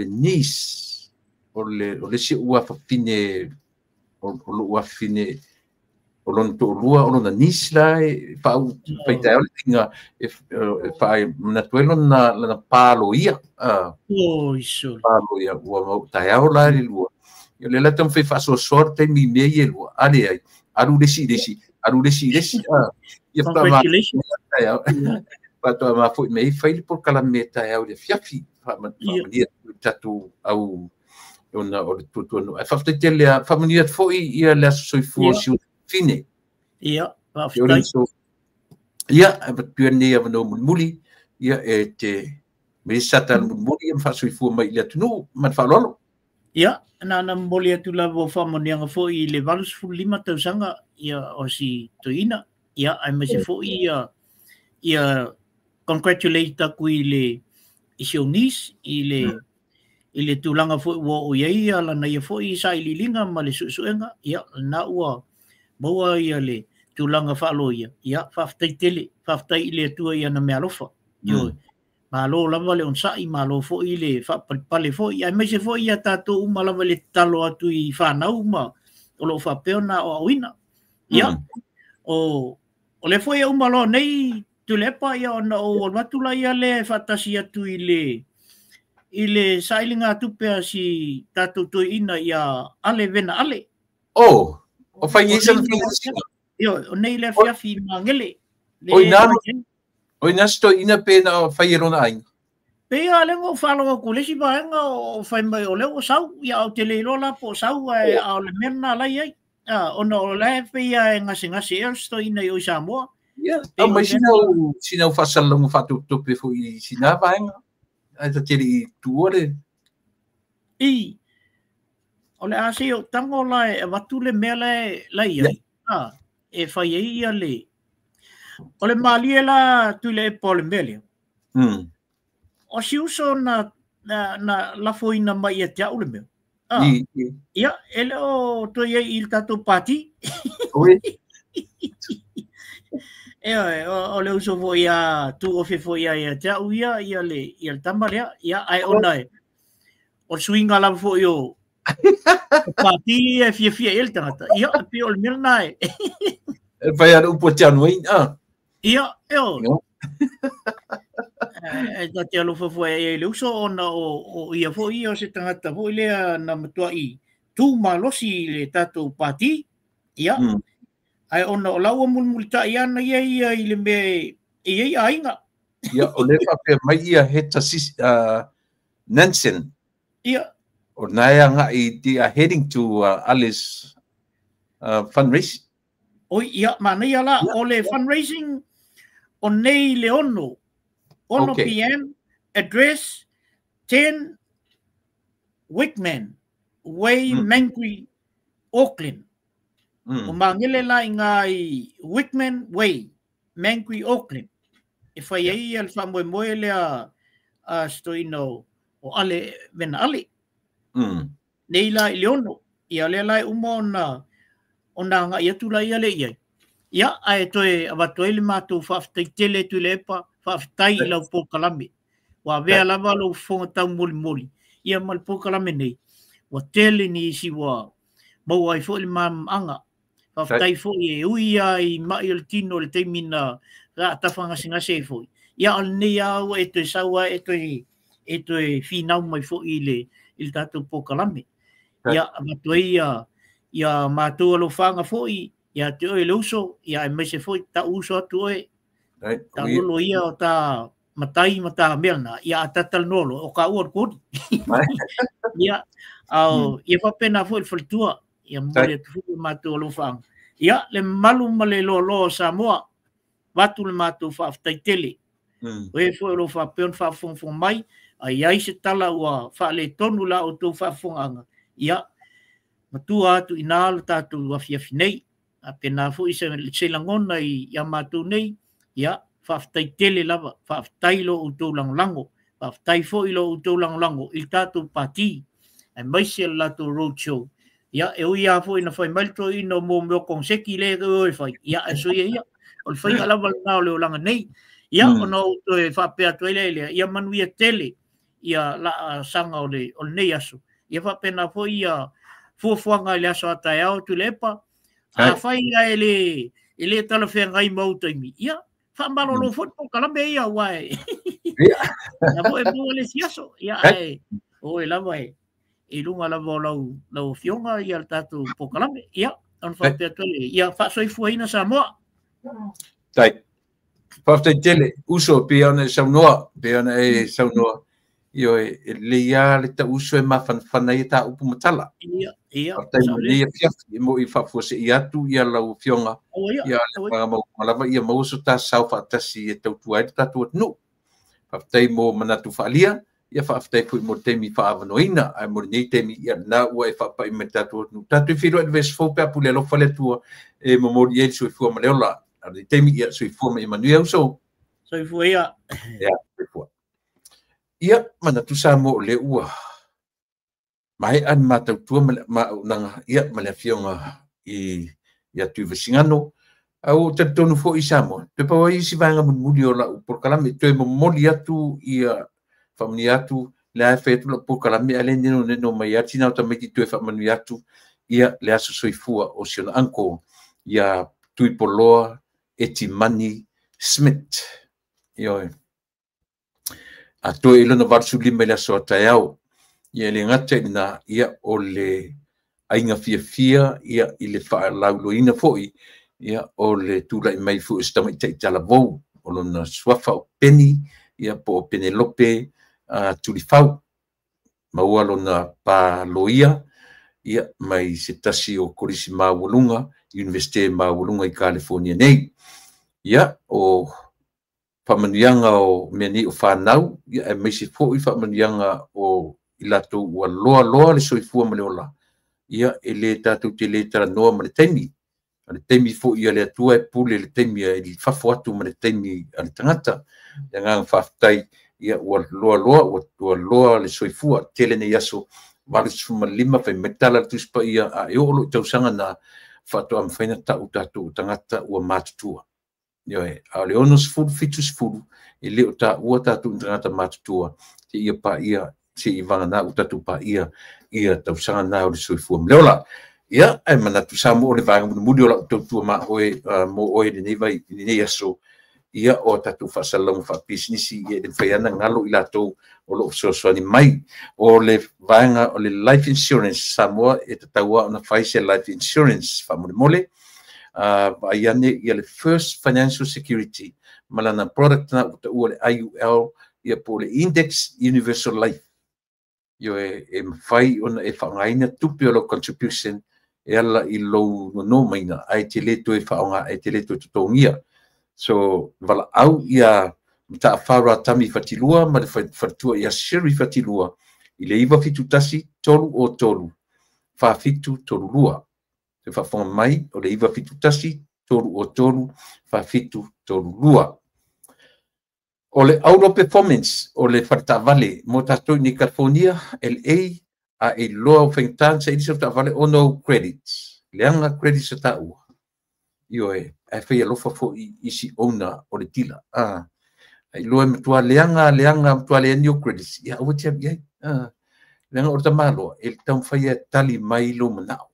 niece o le si ua fafine o lou afine o lona toalua o lona niece la e faitaea o le aiga e faamanatu ai lona paloia. Paloia ua taeao la le lua. O le la taumafai faasoasoa le taimi i mea ia e lua. A leai, alu le isi i le isi, alu le isi i le isi. Ia faatoa mafua mai ai fai le polokalame taeao i le afiafi. Faamanuia atu i tatou au ona o le tuatuanuu. Ae faafetai tele lava, faamanuia atu foi ia le aso soifua o si ou fine. Ia, faafetai. Ia, avatu nei avanoa mulimuli, ia e te me sata mulimuli ma faasoifua mai i le atunuu ma le faaaloalo. Ia, na na momoli atu lava o faamanuiaga foi i le 85 tausaga ia o si toeaina. Ia, aemaise foi ia ia congratulate atu i le i si ou niece i le tulaga foi ua oo i ai ia lana ia foi sailiiliga ma le suesuega. Ia, lena ua maua ia le tulaga faaloia. Ia, faafetai tele, faafetai i le Atua i ana meaalofa. Ioe. Malo lava le onosai, malo foi le faapalepale foi, aemaise foi ia tatou uma lava le tatalo atu i fanau ma o loo faapea ona aoaoina. Ia, o le foi e uma loa nei Tuilaepa, ia ona ou alu atu la ia lea e faatasi atu i le sailiga tupe a si tatou toeaina ia Ale Vena Ale. O fai nei sana faiga. Io, o nei le afiafi Magele. O ina se toeaina pe na fai e lona aiga. Pe ia le ngo faalogo atu le isi vaega o fai mai o lea ua sau, ia ou te le iloa la po o sau ae a o le mea lena la i ai. Ona o la e pei e gasegase ea se toeaina i o i Samoa. Ia, aumai sinau faasalalauga faatopetope foi i sina vaega. Ae ta te le i tuua le... I, o le a se i ou tago la e avatu le mea la i ai. E fai ai ia le... O le malie la Tuilaepa o le mea lea. O si uso na lafoina mai ia te au le mea. Ia, e le o toe ai i le tatou pati. O le uso foi a tuofe foi a ia te au ia, ia le tama lea. Ia, ae ona e, o le suiga lava foi o pati e fiafia i le tagata. Ia, e pei o le mea lena e. E fai a le upu a te anu ai. Ia, e o. E ta te alofa foi ai le uso ona o ia foi ia o se tagata foi lea na matuai tu malosi i le tatou pati. Ia, ae ona o lau mulimulitai ana ia ia i le mea e i ai aiga. Ia, o le faapea mai ia Heta Nansen. Ia. O nai agai, they are heading to Alice fundraising. Oi, ia, manaia la, o le fundraising o nei le 6 PM, address 10 Wickman Way, Mangere, Auckland. O Magele la i ngā i Wickman Way, Mangere, Auckland. E fai ai ia le faamoemoe lea a se toeaina o Ale Vena Ale. Nei la i le 6. Ia lea la e uma ona agai atu la ia le i ai. Ia, ae toe avatu ai le matou faafetai tele Tuilaepa, faafetai i lau polokalame. Ua avea lava lou fofoga taumolimoli ia ma le polokalame nei. Ua tele nisi ua maua ai foi le malamalamaaga. Faafetai foi e ui ia i mai o le tino o le taimi na tafagasegase ai foi. Ia, o lenei lava ua e toe sau lava e toe finau mai foi i le tatou polokalame. Ia, avatu ai ia matou alofaga foi Ia te oe le uso, ia aemaise foi ta uso atu oe. Ta lolo ia o ta matai ma ta mea na, ia a tatalanoa loa, o ka ua le koli. Ia, ao, ia faapena foi le faletua, ia momoli atu foi le matou alofaaga. Ia, le mamalu ma le loaloa o Samoa, avatu le matou faafetai tele. O e foi o lo o faapea ona faafogafoga mai, a i ai se tala ua faaletonu la outou faafofogaaga, ia, matua atu i ina le tatou afiafi nei. A pena foi se lagona ia matou nei, ia, faafetai tele lava, faafetai lo outou lagolago, faafetai foi lo outou lagolago i le tatou pati, aemaise le latou road show. Ia, e ui lava foi ina fai mai le toeaina o mea o koneseti lea e fai, ia, ae soia ia, o le faiga lava lena o le olaga nei. Ia, ona ou toe faapea atu ai lea, ia manuia tele ia laasaga o lenei aso. Ia faapena foi ia fuafuaga i le aso a taeao Tuilaepa. Afai e le talafeagai ma ou taimi, ia, faamalolo foi le polokalame ia, aua e ia foi e maua le isi aso. Ia, ae oe lava e i luga lava o lau afioga ia le tatou polokalame. Ia, ona faapea atu ai, ia faasoifuaina Samoa. Tai. Faafetai tele, uso, pei ona e saunoa, pei ona e saunoa, ioe, e lelei lava le tauuso e mafanafana ai ta upu ma tala. Ia, ia. Faafetai mo lenei afiafi, e moi faafuasei atu ia lau afioga, ia le agaga maualuga lava ia maua so ta sao faatasi e tautua ai le tatou atunuu. Faafetai mo manatu faaalia, ia faafetai foi mo le taimi faaavanoaina, ae mo lenei taimi, ia lena ua e faapai mai le tatou atunuu. Tatou feiloai i le vaiaso fou pe a pule alofa le Atua e momoli ai le soifua ma le ola. A o lenei taimi, ia soifua ma ia manuia uso. Soifua ia. Ia, soifua. Ia, manatu Samoa o lea ua maea le matautua ma le maaunaga, ia, ma le afioga i ia Tuivasigano. A ua ou talitonu foi i Samoa, toe pau ai isi vaega mulimuli o lau polokalame, toe momoli atu ia faamanuia atu, le a fai atu lau polokalame, a le neno neno mai ati na o tamaiti toe faamanuia atu, ia le aso soifua o si ona uncle, ia Tuipoloa Etimani Smith. Ioe. A toe i lona 85 i le aso a taeao. Ia e le gata i lena, ia o le aiga fiafia, ia i le faalauiloaina foi, ia o le tulai mai foi o se tamaitai talavou, o lona suafa o Peni, ia po o Penelope Tulifau. Maua lona paloia, ia mai se tasi o kolisi maualuga, Universite maualuga i California nei. Ia, o faamanuiaga o mea nei o whanau, ia aemaise foi faamanuiaga o i latou ua loa loa le soifua ma le ola, ia e le tatou te le talanoa ma le taimi. A le taimi foi ia le Atua e pule le taimi e fafo atu ma le taimi a le tagata. Le agaga faafetai, ia ua loa loa, ua loa le soifua, tele nei aso 85 fai mai tala le Tusi Paia, a e oo lou tausaga na faatoa mafai ona tau tatou tagata ua matutua. Ioe, a o le 60, 70, e le o taua tatou tagata matutua, se ia paia, se i vagana ua tatou paia ia tausaga na o le soifua ma le ola. Ia, ae manatu Samoa o le vaega mulimuli o lau tautua ma oe, mo oe lenei vai, lenei aso, ia o tatou faasalalauga faapisinisi, ia e le mafai ana galo i latou o loo fesoasoani mai. O le vaega o le life insurance Samoa, e tatau lava ona fai se life insurance faamolemole. Vaai ane ia le First Financial Security ma lana product na ua taua le IUL, ia po o le Index Universal Life. Ioe, e mafai ona e faaaogaina tupe o lau contribution e ala i lou nono maina, ae te le toe faaaoga, e te le toe totogia. So, valaau ia Mataafa Ratami Fatilua ma le faletua ia Sherry Fatilua i le 971 303 4732. Te faafofoga mai o le 971 303 4732. O le Auro Performance o le faletaavale mo tatou i California, LA, a e iloa o faigata ona saili sau taavale ona o credits. Leaga credits a taua. Ioe, ae fai alofa foi i isi owner o le dealer. A iloa e matua leaga, leaga, matua leai ni o credits, ia aua te alu i ai. Leaga o le tamaloa, e taumafai e tali mai lou manao.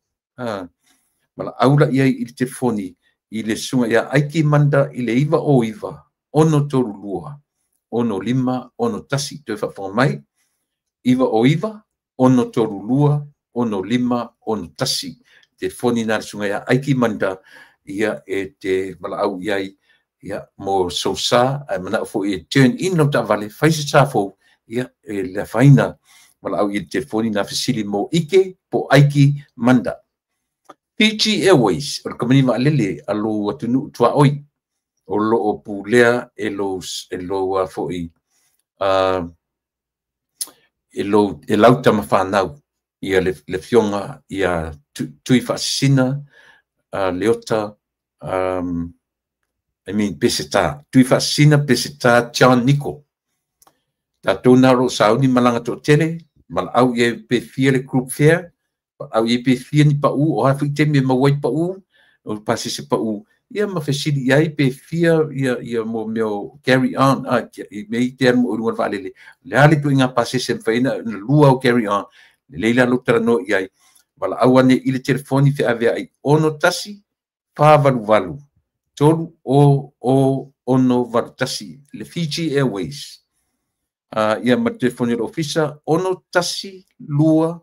Valaau la i ai i le telefoni i le susuga ia Aiki Manda i le 909 632 65 61. Toe faafofoga mai, 909 632 65 61. Telefoni na le susuga ia Aiki Manda Ia, e te valaau i ai, ia, mo sou sa, ae manao foi e turn in lau taavale, fai se sa fou, ia, e le afaina valaau i le telefoni na fesili mo Ike po o Aiki Manda. Fiji Airways, o le kamani vaalele a lou atunuu tuaoi, o lo o pulea e lou, e lou a foi, e lou, e lau tama fanau, ia le afioga ia Tuifaasisina Leota, I mean Peseta, Tuifaasisina Peseta John Nico. Tatou na o lo o sauni malaga toatele, valaau i ai pe fia le group fare, valaau i ai pe fia ni pau, o a foi taimi e maua ai pau, o pasese pau, ia ma fesili i ai pe fia ia, ia mo mea o carry on, a, i mea i te alu mo i luga o le vaalele, le a le ituaiga pasese e mafai ai ona lua au carry on, lelei la lou talanoa i ai, valaau ane i le telefoni feaveai 61 488 3 0 0 6 81, le Fiji Airways. Ia ma le telefoni o le ofisa 6 1 2 9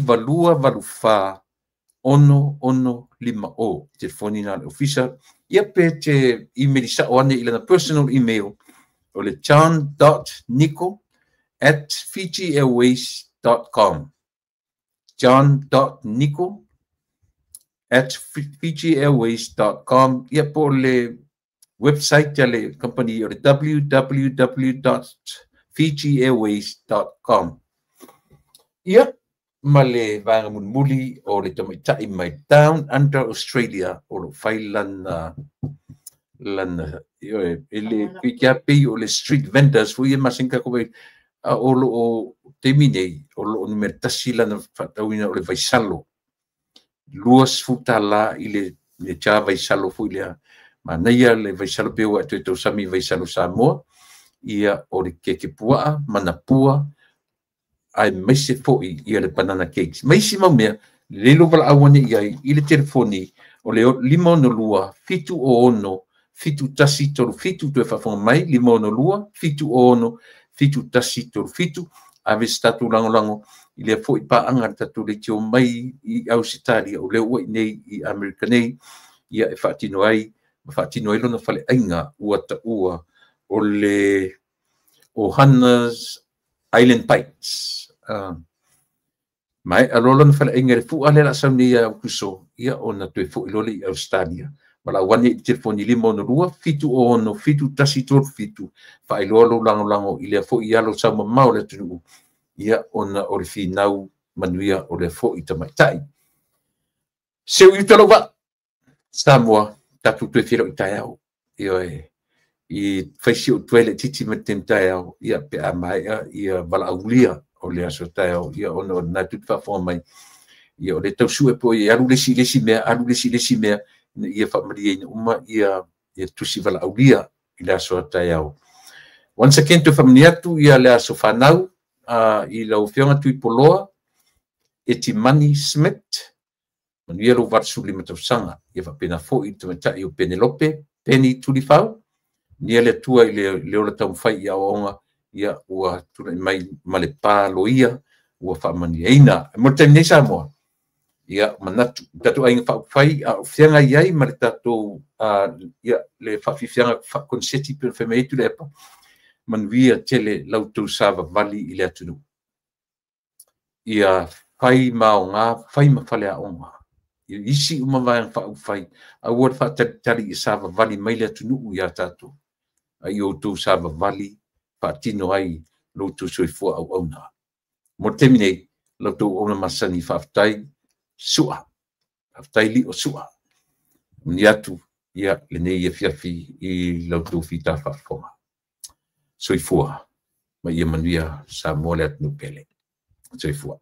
2 8 4 6 6 5 0, telefoni na le ofisa. Ia pe te email sao ane i lana personal email o le john.nico@fijiairways.com, john.nico@fijiairways.com. Ia po o le website a le company o le www.fijiairways.com. Ia ma le vaega mulimuli o le tamaitai mai Down Under Australia o lo o fai lana lana ioe, e le pei pei o le street vendors foi e masani tatou ai, a o lo o taimi nei o lo o numera tasi lana faatauina o le vaisalo, $20 i le jar vaisalo foi lea. Manaia le vaisalo pe ua e toe tausami i vaisalo Samoa, ia o le keke puaa, manapua, aemaise foi ia le banana cakes. Ma isi mau mea, lelei lou valaau ane i ai i le telefoni o le 562 706 7137, toe faafofoga mai, 562 706 7137. Ave se tatou lagolago i lea foi paaga a le tatou leitio mai i Ausetalia, o lea ua i nei i Amerika nei, ia e faatino ai ma faatino ai lona faleaiga ua taua o le Ohana's Island Bites. Maea loa lona faleaiga i le fua lea o le a sau nei ia Aokuso, ia ona toe foi loa lea i Ausetalia. Valaau ane i le telefoni 562 706 7137, faailoa lou lagolago i lea foi alo sau mamao o le atunuu, ia ona o le finau manuia o lea foi tamaitai. Seu i uta lou vaa, Samoa, tatou toe feiloai taeao. Ioe, i fai si ou tuai laitiiti ma le taimi taeao, ia pe a maea ia valaaulia o le aso taeao, ia ona o lena tou te faafofoga mai, ia o lea tau sue po e alu le isi i le isi mea, alu le isi i le isi mea, ina ia faamalieina uma ia tusi valaaulia i le aso a taeao. Once again, toe faamanuia atu ia le aso fanau i lau Afioga Tuipoloa Etimani Smith, manuia lou 85 tausaga. Ia faapena foi i le tamaitai o Penelope Penny Tulifau, manuia le Atua i le ola taumafai i aoaoga, ia ua tulai mai ma le pa loia ua faamanuiaina. Mo le taimi nei Samoa, ia manatu i tatou aiga faaupufai a o feagai ai ma le tatou ia le faafiafiaga faakoneseti pei ona fai mai ai Tuilaepa, manuia tele la outou savavali i le atunuu. Ia fai ma aoga, fai ma faleaoga i isi uma vaega faaupufai, aua le faatalitali ia savavali mai le atunuu ia tatou, a ia outou savavali faatino ai lo outou soifua auauna. Mo le taimi nei, la outou auauna masani, faafetai Sua, faafetai Lio Sua. Manuia atu ia lenei afiafi i la outou fita faafofoga. Soifua ma ia manuia Samoa le atunuu pele. Soifua.